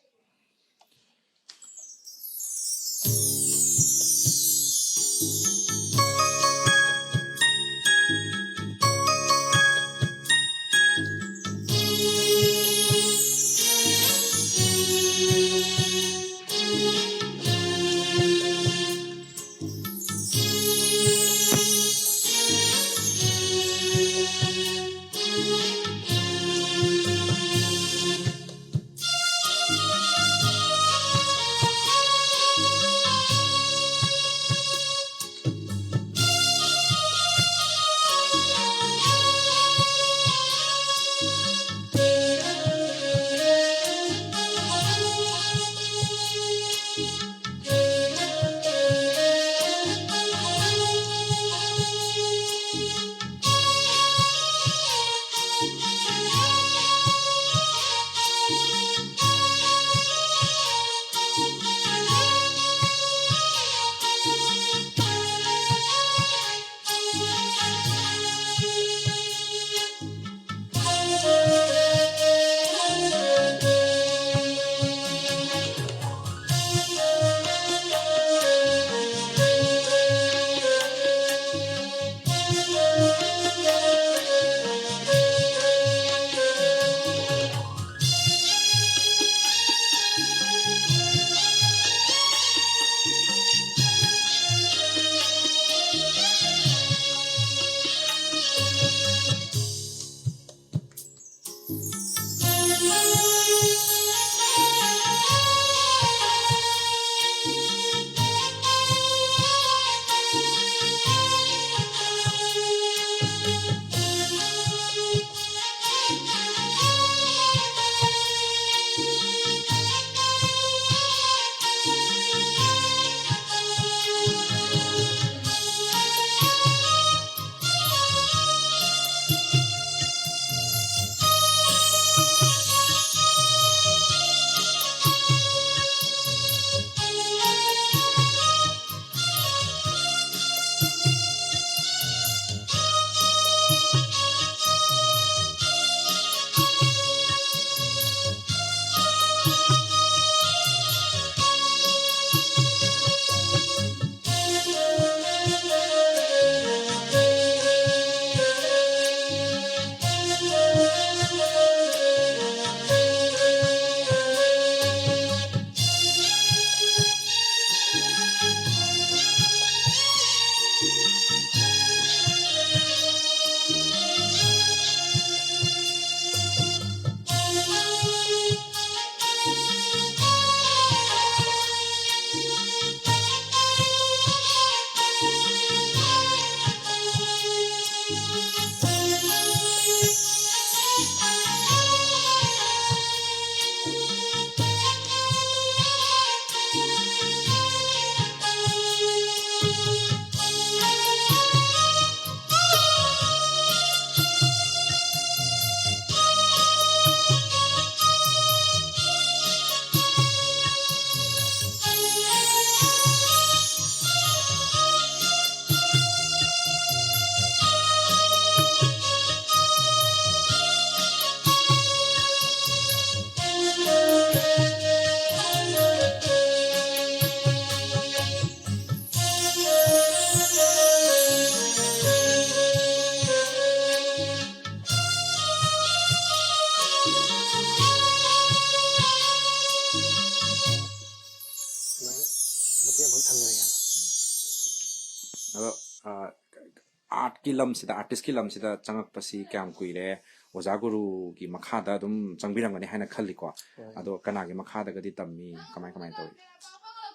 ꯑꯥꯔꯠꯀꯤ ꯂꯝꯁꯤꯗ, ꯑꯥꯔꯇꯤꯁꯀꯤ ꯂꯝꯁꯤꯗ ꯆꯪꯉꯛꯄꯁꯤ ꯀꯌꯥꯝ ꯀꯨꯏꯔꯦ? ꯑꯣꯖꯥ ꯒꯨꯔꯨꯒꯤ ꯃꯈꯥꯗ ꯑꯗꯨꯝ ꯆꯪꯕꯤꯔꯝꯒꯅꯤ ꯍꯥꯏꯅ ꯈꯜꯂꯤꯀꯣ꯫ ꯍꯣꯏ꯫ ꯑꯗꯣ ꯀꯅꯥꯒꯤ ꯃꯈꯥꯗꯒꯗꯤ ꯇꯝꯃꯤ? ꯀꯃꯥꯏ ꯀꯃꯥꯏꯅ ꯇꯧꯏ?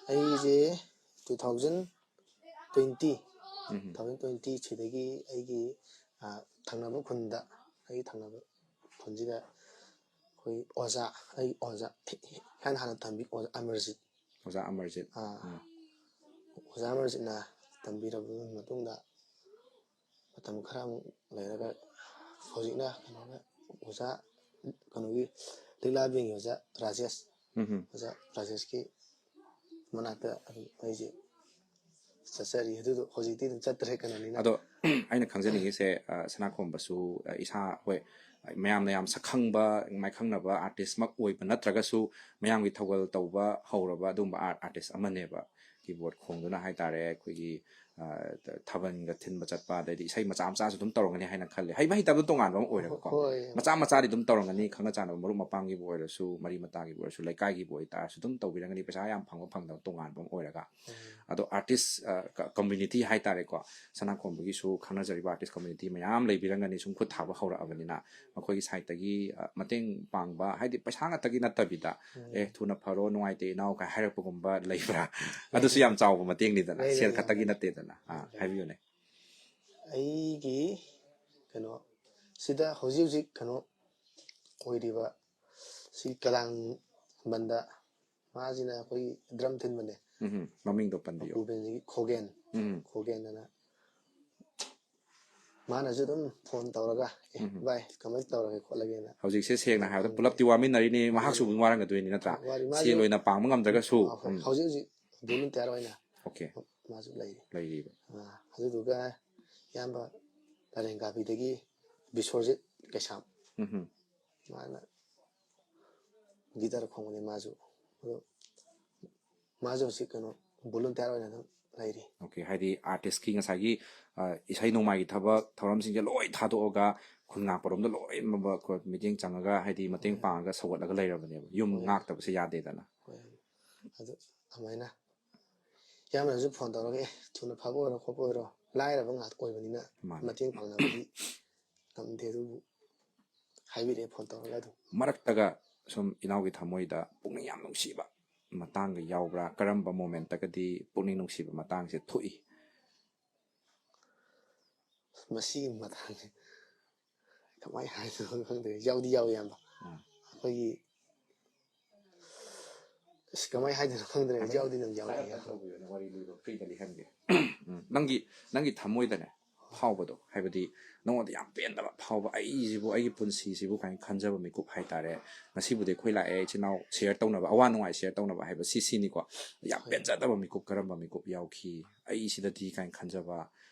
ꯑꯩꯁꯦ two thousand twenty, ꯎꯝ꯫ two thousand twenty ꯁꯤꯗꯒꯤ ꯑꯩꯒꯤ, ꯑ, ꯊꯪꯅꯕ ꯈꯨꯟꯗ, ꯑꯩꯒꯤ ꯊꯪꯅꯕ ꯈꯨꯟꯁꯤꯗ ꯑꯩꯈꯣꯏ ꯑꯣꯖꯥ, ꯑꯩ ꯑꯣꯖꯥ, ꯏꯍꯥꯟ ꯍꯥꯟꯅ ꯇꯝꯕꯤ ꯑꯣꯖꯥ ꯑꯃꯔꯖꯤꯠ꯫ ꯑꯣꯖꯥ ꯑꯃꯔꯖꯤꯠ꯫ ꯑꯥ, ꯎꯝ꯫ ꯑꯣꯖꯥ ꯑꯃꯔꯖꯤꯠꯅ ꯇꯝꯕꯤꯔꯕ ꯃꯇꯨꯡꯗ ꯃꯇꯝ ꯈꯔ ꯑꯃꯨꯛ ꯂꯩꯔꯒ ꯍꯧꯖꯤꯛꯅ ꯀꯩꯅꯣꯅ ꯑꯣꯖꯥ, ꯀꯩꯅꯣꯒꯤ ꯂꯤꯛꯂꯥ ꯕꯦꯡꯒꯤ ꯑꯣꯖꯥ ꯔꯥꯖꯦꯁ, ꯎꯝ ꯍꯝ꯫ ꯑꯣꯖꯥ ꯔꯥꯖꯦꯁꯀꯤ ꯃꯅꯥꯛꯇ ꯑꯗꯨꯝ ꯑꯩꯁꯦ ꯆꯠꯆꯔꯤ꯫ ꯑꯗꯨꯗꯣ ꯍꯧꯖꯤꯛꯇꯤ ꯑꯗꯨꯝ ꯆꯠꯇ꯭ꯔꯦ, ꯀꯩꯅꯣꯅꯤꯅ꯫ ꯑꯗꯣ ꯑꯩꯅ ꯈꯪꯖꯅꯤꯡꯉꯤꯁꯦ, ꯑ, ꯁꯅꯥꯈꯣꯝꯕꯁꯨ, ꯑ, ꯏꯁꯥ, ꯍꯣꯏ, ꯃꯌꯥꯝꯅ ꯌꯥꯝ ꯁꯛ ꯈꯪꯕ, ꯃꯥꯏꯈꯪꯅꯕ ꯑꯥꯔꯇꯤꯁꯃꯛ ꯑꯣꯏꯕ ꯅꯠꯇ꯭ꯔꯒꯁꯨ ꯃꯌꯥꯝꯒꯤ ꯊꯧꯒꯜ ꯇꯧꯕ ꯍꯧꯔꯕ ꯑꯗꯨꯒꯨꯝꯕ ꯑꯥꯔꯠ ꯑꯥꯔꯇꯤꯁ ꯑꯃꯅꯦꯕ꯫ ꯀꯤꯕꯣꯔꯗ ꯈꯣꯡꯗꯨꯅ ꯍꯥꯏꯇꯥꯔꯦ, ꯑꯩꯈꯣꯏꯒꯤ, ꯑ, ꯊꯥꯕꯜꯒ ꯊꯤꯟꯕ ꯆꯠꯄ, ꯑꯗꯩꯗꯤ ꯏꯁꯩ ꯃꯆꯥ ꯃꯆꯥꯁꯨ ꯑꯗꯨꯝ ꯇꯧꯔꯝꯒꯅꯤ ꯍꯥꯏꯅ ꯈꯜꯂꯦ꯫ ꯍꯩꯕ ꯍꯩꯇꯕꯗꯣ ꯇꯣꯉꯥꯟꯕ ꯑꯃ ꯑꯣꯏꯔꯒꯀꯣ꯫ ꯍꯣꯏ꯫ ꯃꯆꯥ ꯃꯆꯥꯗꯤ ꯑꯗꯨꯝ ꯇꯧꯔꯝꯒꯅꯤ, ꯈꯪꯅ ꯆꯥꯟꯅꯕ ꯃꯔꯨꯞ ꯃꯄꯥꯡꯒꯤꯕꯨ ꯑꯣꯏꯔꯁꯨ, ꯃꯔꯤ ꯃꯇꯥꯒꯤꯕꯨ ꯑꯣꯏꯔꯁꯨ, ꯂꯩꯀꯥꯏꯒꯤꯕꯨ ꯑꯣꯏꯇꯥꯔꯁꯨ ꯑꯗꯨꯝ ꯇꯧꯕꯤꯔꯝꯒꯅꯤ, ꯄꯩꯁꯥ ꯌꯥꯝ ꯐꯪꯕ ꯐꯪꯗꯕ ꯇꯣꯉꯥꯟꯕ ꯑꯃ ꯑꯣꯏꯔꯒ꯫ ꯎꯝ꯫ ꯑꯗꯣ ꯑꯥꯔꯇꯤꯁ, ꯑ, ꯀ-, ꯀꯝꯃ꯭ꯌꯨꯅꯤꯇꯤ ꯍꯥꯏꯇꯥꯔꯦꯀꯣ, ꯁꯅꯥꯈꯣꯝꯕꯒꯤꯁꯨ ꯈꯪꯅꯖꯔꯤꯕ ꯑꯥꯔꯇꯤꯁ ꯀꯝꯃ꯭ꯌꯨꯅꯤꯇꯤ ꯃꯌꯥꯝ ꯂꯩꯕꯤꯔꯝꯒꯅꯤ, ꯁꯨꯝ ꯈꯨꯠ ꯊꯥꯕ ꯍꯧꯔꯛꯑꯕꯅꯤꯅ꯫ ꯃꯈꯣꯏꯒꯤ ꯁꯥꯏꯠꯇꯒꯤ, ꯑ, ꯃꯇꯦꯡ ꯄꯥꯡꯕ, ꯍꯥꯏꯗꯤ ꯄꯩꯁꯥ ꯉꯥꯛꯇꯒꯤ ꯅꯠꯇꯕꯤꯗ, ꯎꯝ꯫ "ꯑꯦ, ꯊꯨꯅ ꯐꯔꯣ, ꯅꯨꯡꯉꯥꯏꯇꯦ ꯏꯅꯥꯎ" ꯀꯥꯏ ꯍꯥꯏꯔꯛꯄꯒꯨꯝꯕ ꯂꯩꯕ꯭ꯔꯥ? ꯑꯗꯨꯁꯨ ꯌꯥꯝ ꯆꯥꯎꯕ ꯃꯇꯦꯡꯅꯤꯗꯅ, ꯂꯩ, ꯂꯩ, ꯁꯦꯜ ꯂꯩ, ꯈꯛꯇꯒꯤ ꯂꯩ꯫ ꯅꯠꯇꯦꯗꯅ꯫ ꯑꯥ, ꯂꯩ, ꯂꯩ꯫ ꯍꯥꯏꯕꯤꯌꯨꯅꯦ꯫ ꯑꯩꯒꯤ ꯀꯩꯅꯣ ꯁꯤꯗ ꯍꯧꯖꯤꯛ ꯍꯧꯖꯤꯛ ꯀꯩꯅꯣ ꯑꯣꯏꯔꯤꯕ ꯁꯤ ꯀꯂꯥꯡꯕꯟꯗ ꯃꯥꯁꯤꯅ ꯑꯩꯈꯣꯏꯒꯤ ꯗ꯭ꯔꯝ ꯊꯤꯟꯕꯅꯦ꯫ ꯎꯝ, ꯃꯃꯤꯡꯗꯣ ꯄꯟꯕꯤꯌꯨ꯫ ꯃꯄꯨ ꯕꯦꯟꯖꯤꯒꯤ ꯈꯣꯒꯦꯟ, ꯎꯝ꯫ ꯈꯣꯒꯦꯟ ꯑꯅ ꯃꯥꯅꯁꯨ ꯑꯗꯨꯝ ꯐꯣꯟ ꯇꯧꯔꯒ, "ꯑꯦ, ꯎꯝ꯫ ꯚꯥꯏ, ꯀꯃꯥꯏꯅ ꯇꯧꯔꯒꯦ ꯈꯣꯠꯂꯒꯦꯅ?" ꯍꯧꯖꯤꯛꯁꯦ ꯁꯦꯡꯅ ꯍꯥꯏꯔꯕꯗ ꯄꯨꯂꯞꯇꯤ ꯋꯥꯃꯤꯟꯅꯔꯤꯅꯤ, ꯃꯍꯥꯛꯁꯨ ꯑꯗꯨꯝ ꯋꯥꯔꯝꯒꯗꯣꯏꯅꯤ ꯅꯠꯇ꯭ꯔꯥ? ꯋꯥꯔꯤ ꯃꯥꯁꯨ ꯁꯦꯜ ꯑꯣꯏꯅ ꯄꯥꯡꯕ ꯉꯝꯗ꯭ꯔꯒꯁꯨ꯫ ꯑ, ꯍꯣꯏ, ꯎꯝ꯫ ꯍꯧꯖꯤꯛ ꯍꯧꯖꯤꯛ ꯚꯣꯂꯨꯟꯇꯤꯌꯥꯔ ꯑꯣꯏꯅ ꯑꯣꯀꯦ꯫ ꯃꯥꯁꯨ ꯂꯩꯔꯤ꯫ ꯂꯩꯔꯤꯕ꯫ ꯑ, ꯑꯗꯨꯗꯨꯒ ꯏꯌꯥꯝꯕ ꯂꯥꯏꯔꯦꯟ ꯀꯥꯕꯤꯗꯒꯤ ꯕꯤꯁ꯭ꯋꯔꯖꯤꯠ ꯀꯩꯁꯥꯝ, ꯎꯝ꯫ ꯃꯥꯅ ꯒꯤꯇꯔ ꯈꯣꯡꯕꯅꯤ ꯃꯥꯁꯨ꯫ ꯑꯗꯣ ꯃꯥꯁꯨ ꯍꯧꯖꯤꯛ ꯀꯩꯅꯣ ꯚꯣꯂꯨꯟꯇꯤꯌꯥꯔ ꯑꯣꯏꯅ ꯑꯗꯨꯝ ꯂꯩꯔꯤ꯫ ꯑꯣꯀꯦ, ꯍꯥꯏꯗꯤ ꯑꯥꯔꯇꯤꯁꯀꯤ ꯉꯁꯥꯏꯒꯤ, ꯑ, ꯏꯁꯩ ꯅꯣꯡꯃꯥꯏꯒꯤ ꯊꯕꯛ ꯊꯧꯔꯝꯁꯤꯡꯁꯦ ꯂꯣꯏ ꯊꯥꯗꯣꯛꯑꯒ ꯈꯨꯟ ꯉꯥꯛꯄꯔꯣꯝꯗ ꯂꯣꯏꯅꯃꯛ ꯑꯩꯈꯣꯏ ꯃꯤꯠꯌꯦꯡ ꯆꯪꯉꯒ, ꯍꯥꯏꯗꯤ ꯃꯇꯦꯡ ꯄꯥꯡꯉꯒ ꯁꯧꯒꯠꯂꯒ ꯂꯩꯔꯕꯅꯦꯕ꯫ ꯌꯨꯝ ꯍꯣꯏ꯫ ꯉꯥꯛꯇꯕꯁꯦ ꯌꯥꯗꯦꯗꯅ꯫ ꯍꯣꯏ꯫ ꯑꯗꯨ ꯑꯗꯨꯃꯥꯏꯅ ꯏꯌꯥꯝꯕꯅꯁꯨ ꯐꯣꯟ ꯇꯧꯔꯒ, "ꯑꯦ, ꯊꯨꯅ ꯐꯕ ꯑꯣꯏꯔꯣ ꯈꯣꯠꯄ ꯑꯣꯏꯔꯣ, ꯂꯥꯏꯔꯕ ꯉꯥꯛꯇ ꯑꯣꯏꯕꯅꯤꯅ ꯃꯥꯅꯦ꯫ ꯃꯇꯦꯡ ꯄꯥꯡꯅꯕꯗꯤ ꯉꯝꯗꯦ꯫ ꯑꯗꯨꯕꯨ ꯍꯥꯏꯕꯤꯔꯛꯑꯦ ꯐꯣꯟ ꯇꯧꯔꯒ ꯑꯗꯨꯝ꯫ ꯃꯔꯛꯇꯒ ꯁꯨꯝ ꯏꯅꯥꯎꯒꯤ ꯊꯃꯣꯏꯗ ꯄꯨꯛꯅꯤꯡ ꯌꯥꯝ ꯅꯨꯡꯁꯤꯕ ꯃꯇꯥꯡꯒ ꯌꯥꯎꯕ꯭ꯔꯥ? ꯀꯔꯝꯕ ꯃꯣꯃꯦꯟꯇꯒꯗꯤ ꯄꯨꯛꯅꯤꯡ ꯅꯨꯡꯁꯤꯕ ꯃꯇꯥꯡꯁꯦ ꯊꯣꯛꯏ? ꯃꯁꯤꯒꯤ ꯃꯇꯥꯡꯁꯦ ꯀꯃꯥꯏꯅ ꯍꯥꯏꯗꯣꯏꯅꯣ ꯈꯪꯗ꯭ꯔꯦ꯫ ꯌꯥꯎꯗꯤ ꯌꯥꯎꯋꯦ, ꯏꯌꯥꯝꯕ꯫ ꯎꯝ꯫ ꯑꯩꯈꯣꯏꯒꯤ ꯑꯁ, ꯀꯃꯥꯏꯅ ꯍꯥꯏꯗꯣꯏꯅꯣ ꯈꯪꯗ꯭ꯔꯦ꯫ ꯌꯥꯎꯗꯤ ꯑꯗꯨꯝ ꯌꯥꯎꯋꯦ꯫ ꯐ꯭ꯔꯤꯗ ꯂꯤꯍꯟꯒꯦ꯫ ꯎꯝ, ꯅꯪꯒꯤ ꯅꯪꯒꯤ ꯊꯃꯣꯏꯗꯅꯦ ꯐꯥꯎꯕꯗꯣ, ꯍꯥꯏꯕꯗꯤ ꯅꯉꯣꯟꯗ ꯌꯥꯝ ꯄꯦꯟꯗꯕ ꯐꯥꯎꯕ, "ꯑꯩꯁꯤꯕꯨ, ꯑꯩꯒꯤ ꯄꯨꯟꯁꯤꯁꯤꯕꯨ" ꯀꯥꯏꯅ ꯈꯟꯖꯕ ꯃꯤꯀꯨꯞ ꯍꯥꯏꯇꯥꯔꯦ꯫ ꯉꯁꯤꯕꯨꯗꯤ ꯑꯩꯈꯣꯏ ꯂꯥꯛꯑꯦ, ꯏꯆꯤꯟ ꯏꯅꯥꯎ ꯁꯤꯌꯔ ꯇꯧꯅꯕ, ꯑꯋꯥ ꯅꯨꯡꯉꯥꯏ ꯁꯤꯌꯔ ꯇꯧꯅꯕ ꯍꯥꯏꯕ ꯁꯤ ꯁꯤꯅꯤꯀꯣ꯫ ꯌꯥꯝ ꯍꯣꯏ꯫ ꯄꯦꯟꯖꯗꯕ ꯃꯤꯀꯨꯞ ꯀꯔꯝꯕ ꯃꯤꯀꯨꯞ ꯌꯥꯎꯈꯤ? "ꯑꯩ ꯁꯤꯗꯗꯤ" ꯀꯥꯏꯅ ꯈꯟꯖꯕ,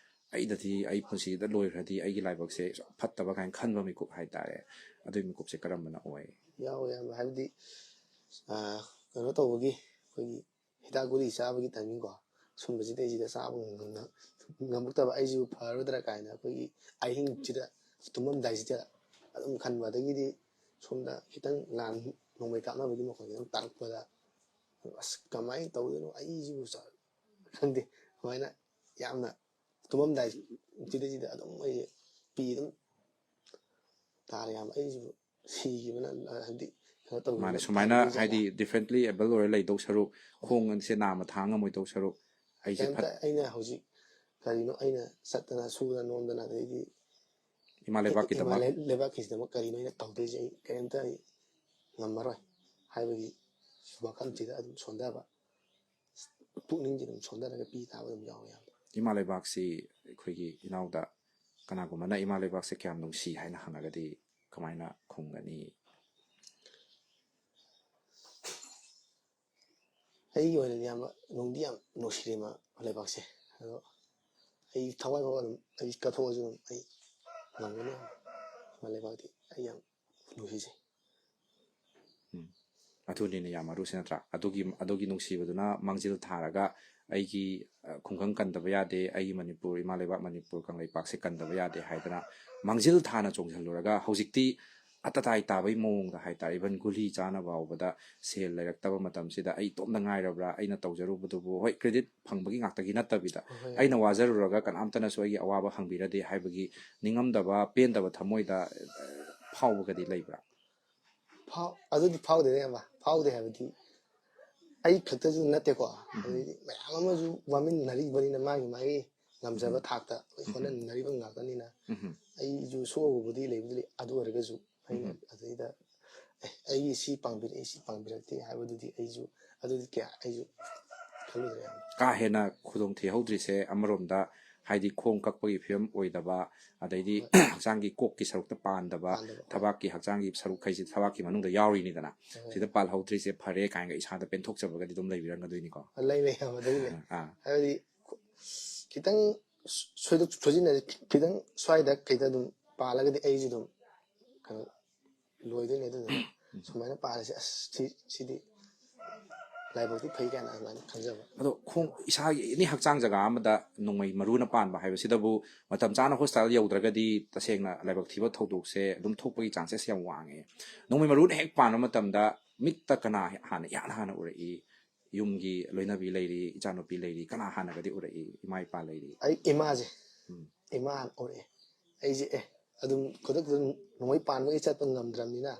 "ꯑꯩꯗꯗꯤ, ꯑꯩ ꯄꯨꯟꯁꯤꯗ ꯂꯣꯏꯈ꯭ꯔꯗꯤ ꯑꯩꯒꯤ ꯂꯥꯏꯕꯛꯁꯦ ꯐꯠꯇꯕ" ꯀꯥꯏꯅ ꯈꯟꯕ ꯃꯤꯀꯨꯞ ꯍꯥꯏꯇꯥꯔꯦ꯫ ꯑꯗꯨꯒꯤ ꯃꯤꯀꯨꯞꯁꯦ ꯀꯔꯝꯕꯅ ꯑꯣꯏ? ꯌꯥꯎꯋꯦ, ꯏꯌꯥꯝꯕ꯫ ꯍꯥꯏꯕꯗꯤ, ꯑꯥ, ꯀꯩꯅꯣ ꯇꯧꯕꯒꯤ, ꯑꯩꯈꯣꯏꯒꯤ ꯍꯤꯗꯥꯛ ꯒꯨꯂꯤ ꯆꯥꯕꯒꯤ ꯇꯥꯏꯃꯤꯡꯀꯣ, ꯁꯨꯝꯕꯁꯤꯗꯩꯁꯤꯗ ꯆꯥꯕ ꯉꯝ-, ꯉꯝꯃꯛꯇꯕ, "ꯑꯩꯁꯤꯕꯨ ꯐꯔꯗ꯭ꯔꯥ" ꯀꯥꯏꯅ ꯑꯩꯈꯣꯏꯒꯤ ꯑꯍꯤꯡꯁꯤꯗ ꯇꯨꯝꯃꯝꯗꯥꯏꯁꯤꯗ ꯑꯗꯨꯝ ꯈꯟꯕ꯫ ꯑꯗꯒꯤꯗꯤ ꯁꯣꯝꯗ ꯈꯤꯇꯪ ꯂꯥꯟ ꯅꯣꯡꯃꯩ ꯀꯥꯞꯅꯕꯒꯤ ꯃꯈꯣꯟ ꯈꯤꯇꯪ ꯇꯥꯔꯛꯄꯗ, "ꯑꯁ, ꯀꯃꯥꯏꯅ ꯇꯧꯗꯣꯏꯅꯣ? ꯑꯩꯁꯤꯕꯨ ꯆ-," ꯈꯪꯗꯦ, ꯑꯗꯨꯃꯥꯏꯅ ꯌꯥꯝꯅ ꯇꯨꯝꯃꯝꯗꯥꯏꯁꯤꯗꯩꯁꯤꯗ ꯑꯗꯨꯝ ꯑꯩꯁꯦ ꯄꯤ ꯑꯗꯨꯝ ꯇꯥꯔꯦ, ꯌꯥꯝ ꯑꯩꯁꯤꯕꯨ ꯁꯤꯈꯤꯕꯅ, ꯍꯥꯏꯕꯗꯤ, ꯀꯩꯅꯣ ꯇꯧꯈꯤꯕꯅ ꯃꯥꯅꯦ, ꯁꯨꯃꯥꯏꯅ ꯐꯔꯦ ꯖꯥꯠꯂꯥ? ꯍꯥꯏꯗꯤ ꯗꯤꯐꯔꯦꯟꯠꯂꯤ ꯑꯦꯕꯜ ꯑꯣꯏꯔ ꯂꯩꯗꯧ ꯁꯔꯨꯛ, ꯈꯣꯡ ꯑꯁꯦ ꯅꯥꯝꯃ ꯊꯥꯡ ꯉꯝꯃꯣꯏꯗꯧ ꯁꯔꯨꯛ, ꯑꯩꯁꯦ ꯀꯩꯝꯇ ꯐꯠ- ꯑꯩꯅ ꯍꯧꯖꯤꯛ ꯀꯔꯤꯅꯣ ꯑꯩꯅ ꯆꯠꯇꯅ ꯁꯨꯗꯅ ꯅꯣꯝꯗꯅ, ꯑꯗꯩꯗꯤ ꯏꯃꯥ ꯂꯩꯕꯥꯛꯀꯤꯗꯃꯛ ꯏꯃꯥ ꯂꯩ-, ꯂꯩꯕꯥꯛꯀꯤꯗꯃꯛ ꯀꯔꯤꯅꯣ ꯑꯩꯅ ꯇꯧꯗꯣꯏꯁꯦ? ꯑꯩ ꯀꯔꯤꯝꯇ ꯑꯩ ꯉꯝꯃꯔꯣꯏ ꯍꯥꯏꯕꯒꯤ ꯋꯥꯈꯜꯁꯤꯗ ꯑꯗꯨꯝ ꯁꯣꯟꯊꯕ, ꯄꯨꯛꯅꯤꯡꯁꯦ ꯑꯗꯨꯝ ꯁꯣꯟꯊꯔꯒ ꯄꯤ ꯇꯥꯕ ꯑꯗꯨꯝ ꯌꯥꯎꯋꯦ, ꯌꯥꯝ꯫ ꯏꯃꯥ ꯂꯩꯕꯥꯛꯁꯤ, ꯑꯩꯈꯣꯏꯒꯤ ꯏꯅꯥꯎꯗ ꯀꯅꯥꯒꯨꯝꯕꯅ ꯏꯃꯥ ꯂꯩꯕꯥꯛꯁꯦ ꯀꯌꯥꯝ ꯅꯨꯡꯁꯤ ꯍꯥꯏꯅ ꯍꯪꯉꯒꯗꯤ ꯀꯃꯥꯏꯅ ꯈꯨꯝꯒꯅꯤ? ꯑꯩꯒꯤ ꯑꯣꯏꯅꯗꯤ ꯌꯥꯝ ꯅꯨꯡꯗꯤ ꯌꯥꯝ ꯅꯨꯡꯁꯤꯔꯦ ꯏꯃꯥ ꯂꯩꯕꯥꯛꯁꯦ꯫ ꯑꯗꯣ ꯑꯩ ꯊꯋꯥꯏ ꯐꯥꯎ ꯑꯗꯨꯝ, ꯑꯩ ꯀꯠꯊꯣꯛꯑꯁꯨ ꯑꯗꯨꯝ ꯑꯩ ꯉꯝꯒꯅꯤ꯫ ꯏꯃꯥ ꯂꯩꯕꯥꯛꯇꯤ ꯑꯩ ꯌꯥꯝ ꯅꯨꯡꯁꯤꯖꯩ꯫ ꯎꯝ꯫ ꯑꯗꯨꯅꯤꯅꯦ ꯌꯥꯝ ꯃꯔꯨꯁꯦ, ꯅꯠꯇ꯭ꯔꯥ? ꯑꯗꯨꯒꯤ, ꯑꯗꯨꯒꯤ ꯅꯨꯡꯁꯤꯕꯗꯨꯅ ꯃꯥꯡꯖꯤꯜ ꯊꯥꯔꯒ ꯑꯩꯒꯤ, ꯑ, ꯈꯨꯡꯒꯪ ꯀꯟꯗꯕ ꯌꯥꯗꯦ, ꯑꯩꯒꯤ ꯃꯅꯤꯄꯨꯔ, ꯏꯃꯥ ꯂꯩꯕꯥꯛ ꯃꯅꯤꯄꯨꯔ ꯀꯪꯂꯩꯄꯥꯛꯁꯦ ꯀꯟꯗꯕ ꯌꯥꯗꯦ ꯍꯥꯏꯗꯅ ꯃꯥꯡꯖꯤꯜ ꯊꯥꯅ ꯆꯣꯡꯁꯤꯜꯂꯨꯔꯒ ꯍꯧꯖꯤꯛꯇꯤ ꯑꯇꯇꯥꯏ ꯇꯥꯕꯒꯤ ꯃꯑꯣꯡꯗ ꯍꯥꯏꯇꯥꯔꯦ, ꯏꯚꯟ ꯒꯨꯂꯤ ꯆꯥꯅꯕ ꯐꯥꯎꯕꯗ ꯁꯦꯜ ꯂꯩꯔꯛꯇꯕ ꯃꯇꯝꯁꯤꯗ ꯑꯩ ꯏꯇꯣꯝꯗ ꯉꯥꯏꯔꯕ꯭ꯔꯥ, ꯑꯩꯅ ꯇꯧꯖꯔꯨꯕꯗꯨꯕꯨ, ꯍꯣꯏ, ꯀ꯭ꯔꯦꯗꯤꯠ ꯐꯪꯕꯒꯤ ꯉꯥꯛꯇꯒꯤ ꯅꯠꯇꯕꯤꯗ, ꯍꯣꯏ, ꯍꯣꯏ꯫ ꯑꯩꯅ ꯋꯥꯖꯔꯨꯔꯒ ꯀꯅꯥꯝꯇꯅꯁꯨ ꯑꯩꯒꯤ ꯑꯋꯥꯕ ꯍꯪꯕꯤꯔꯗꯦ ꯍꯥꯏꯕꯒꯤ ꯅꯤꯡꯉꯝꯗꯕ, ꯄꯦꯟꯗꯕ ꯊꯃꯣꯏꯗ, ꯑ, ꯐꯥꯎꯕꯒꯗꯤ ꯂꯩꯕ꯭ꯔꯥ? ꯐꯥꯎ ꯑꯗꯨꯗꯤ ꯐꯥꯎꯗꯦꯅꯦ, ꯑꯃ ꯐꯥꯎꯗꯦ ꯍꯥꯏꯕꯗꯤ, ꯑꯩ ꯈꯛꯇꯁꯨ ꯅꯠꯇꯦꯀꯣ, ꯑꯗꯩꯗꯤ ꯃꯌꯥꯝ ꯑꯃꯁꯨ ꯋꯥꯃꯤꯟꯅꯔꯤꯕꯅꯤꯅ, ꯃꯥꯒꯤ ꯃꯥꯒꯤ ꯉꯝꯖꯕ ꯊꯥꯛꯇ ꯂꯣꯏ ꯍꯣꯠꯅꯃꯤꯟꯅꯔꯤꯕ ꯉꯥꯛꯇꯅꯤꯅ, ꯎꯝ. ꯑꯩꯁꯨ ꯁꯣꯛꯑꯒꯕꯨꯗꯤ ꯂꯩꯕꯨꯗꯤ ꯂꯩ, ꯑꯗꯨ ꯑꯣꯏꯔꯒꯁꯨ ꯑꯩꯅ ꯑꯗꯩꯗ, "ꯑꯦ, ꯑꯩꯒꯤ ꯁꯤ ꯄꯥꯡꯕꯤꯔꯛꯏ, ꯁꯤ ꯄꯥꯡꯕꯤꯔꯛꯇꯦ" ꯍꯥꯏꯕꯗꯨꯗꯤ ꯑꯩꯁꯨ, ꯑꯗꯨꯗꯤ ꯀꯌꯥ ꯑꯩꯁꯨ ꯈꯜꯂꯨꯗ꯭ꯔꯦ ꯌꯥꯝ꯫ ꯀꯥ ꯍꯦꯟꯅ ꯈꯨꯗꯣꯡ ꯊꯤꯍꯧꯗ꯭ꯔꯤꯁꯦ ꯑꯃꯔꯣꯝꯗ, ꯍꯥꯏꯗꯤ ꯈꯣꯡ ꯀꯛꯄꯒꯤ ꯐꯤꯕꯝ ꯑꯣꯏꯗꯕ, ꯑꯗꯩꯗꯤ ꯍꯛꯆꯥꯡꯒꯤ ꯀꯣꯛꯀꯤ ꯁꯔꯨꯛꯇ ꯄꯥꯟꯗꯕ, ꯄꯥꯟꯗꯕ꯫ ꯊꯕꯥꯛꯀꯤ ꯍꯛꯆꯥꯡꯒꯤ ꯁꯔꯨꯛꯈꯩꯁꯦ ꯊꯕꯥꯛꯀꯤ ꯃꯅꯨꯡꯗ ꯌꯥꯎꯔꯤꯅꯤꯗꯅ, ꯍꯣꯏ꯫ ꯁꯤꯗ ꯄꯥꯜꯍꯧꯗ꯭ꯔꯤꯁꯦ ꯐꯔꯦ ꯀꯥꯏꯅꯒ ꯏꯁꯥꯗ ꯄꯦꯟꯊꯣꯛꯆꯕꯒꯗꯤ ꯑꯗꯨꯝ ꯂꯩꯕꯤꯔꯝꯒꯗꯣꯏꯅꯤꯀꯣ꯫ ꯂꯩ, ꯂꯩ, ꯌꯥꯝ ꯑꯗꯨꯒꯤ ꯂꯩ꯫ ꯑꯥ, ꯍꯥꯏꯕꯗꯤ ꯈꯤꯇꯪ ꯁꯣꯏꯗꯣꯛ ꯁꯣꯏꯖꯤꯟꯅꯔꯦ, ꯈꯤꯇꯪ ꯁ꯭ꯋꯥꯏꯗ ꯈꯤꯇꯪ ꯑꯗꯨꯝ ꯄꯥꯜꯂꯒꯗꯤ ꯑꯩꯁꯨ ꯑꯗꯨꯝ ꯀꯩꯅꯣ ꯂꯣꯏꯗꯣꯏꯅꯦ꯫ ꯑꯗꯨꯗꯨꯅ ꯁꯨꯃꯥꯏꯅ ꯄꯥꯜꯂꯤꯁꯦ, ꯑꯁ, ꯁꯤ, ꯁꯤꯗꯤ ꯂꯥꯏꯕꯛꯇꯤ ꯐꯩ ꯀꯥꯏꯅ ꯑꯗꯨꯃꯥꯏꯅ ꯈꯟꯖꯕ꯫ ꯑꯗꯣ ꯈꯣꯡ, ꯏꯁꯥꯒꯤ ꯑꯦꯅꯤ ꯍꯛꯆꯥꯡ ꯖꯒꯥ ꯑꯃꯗ ꯅꯣꯡꯃꯩ ꯃꯔꯨꯅ ꯄꯥꯟꯕ ꯍꯥꯏꯕꯁꯤꯗꯕꯨ ꯃꯇꯝ ꯆꯥꯅ ꯍꯣꯁꯄꯤꯇꯥꯜ ꯌꯧꯗ꯭ꯔꯒꯗꯤ ꯇꯁꯦꯡꯅ ꯂꯥꯏꯕꯛ ꯊꯤꯕ ꯊꯧꯗꯣꯛꯁꯦ ꯑꯗꯨꯝ ꯊꯣꯛꯄꯒꯤ ꯆꯥꯟꯁꯦꯁ ꯌꯥꯝ ꯋꯥꯡꯉꯦ꯫ ꯅꯣꯡꯃꯩ ꯃꯔꯨꯅ ꯍꯦꯛ ꯄꯥꯟꯕ ꯃꯇꯝꯗ ꯃꯤꯠꯇ ꯀꯅꯥ ꯍꯥꯟꯅ, ꯏꯍꯥꯟ ꯍꯥꯟꯅ ꯎꯔꯛꯏ? ꯌꯨꯝꯒꯤ ꯂꯣꯏꯅꯕꯤ ꯂꯩꯔꯤ, ꯏꯆꯥꯅꯨꯄꯤ ꯂꯩꯔꯤ, ꯀꯅꯥ ꯍꯥꯟꯅꯒꯗꯤ ꯎꯔꯛꯏ? ꯏꯃꯥ ꯏꯄꯥ ꯂꯩꯔꯤ꯫ ꯑꯩ ꯏꯃꯥꯁꯦ, ꯎꯝ. ꯏꯃꯥ ꯍꯥꯟꯅ ꯎꯔꯛꯑꯦ꯫ ꯑꯩꯁꯦ, ꯑꯦ, ꯑꯗꯨꯝ ꯈꯨꯗꯛꯇ ꯑꯗꯨꯝ ꯅꯣꯡꯃꯩ ꯄꯥꯟꯕꯒꯤ ꯆꯠꯄ ꯉꯝꯗ꯭ꯔꯕꯅꯤꯅ,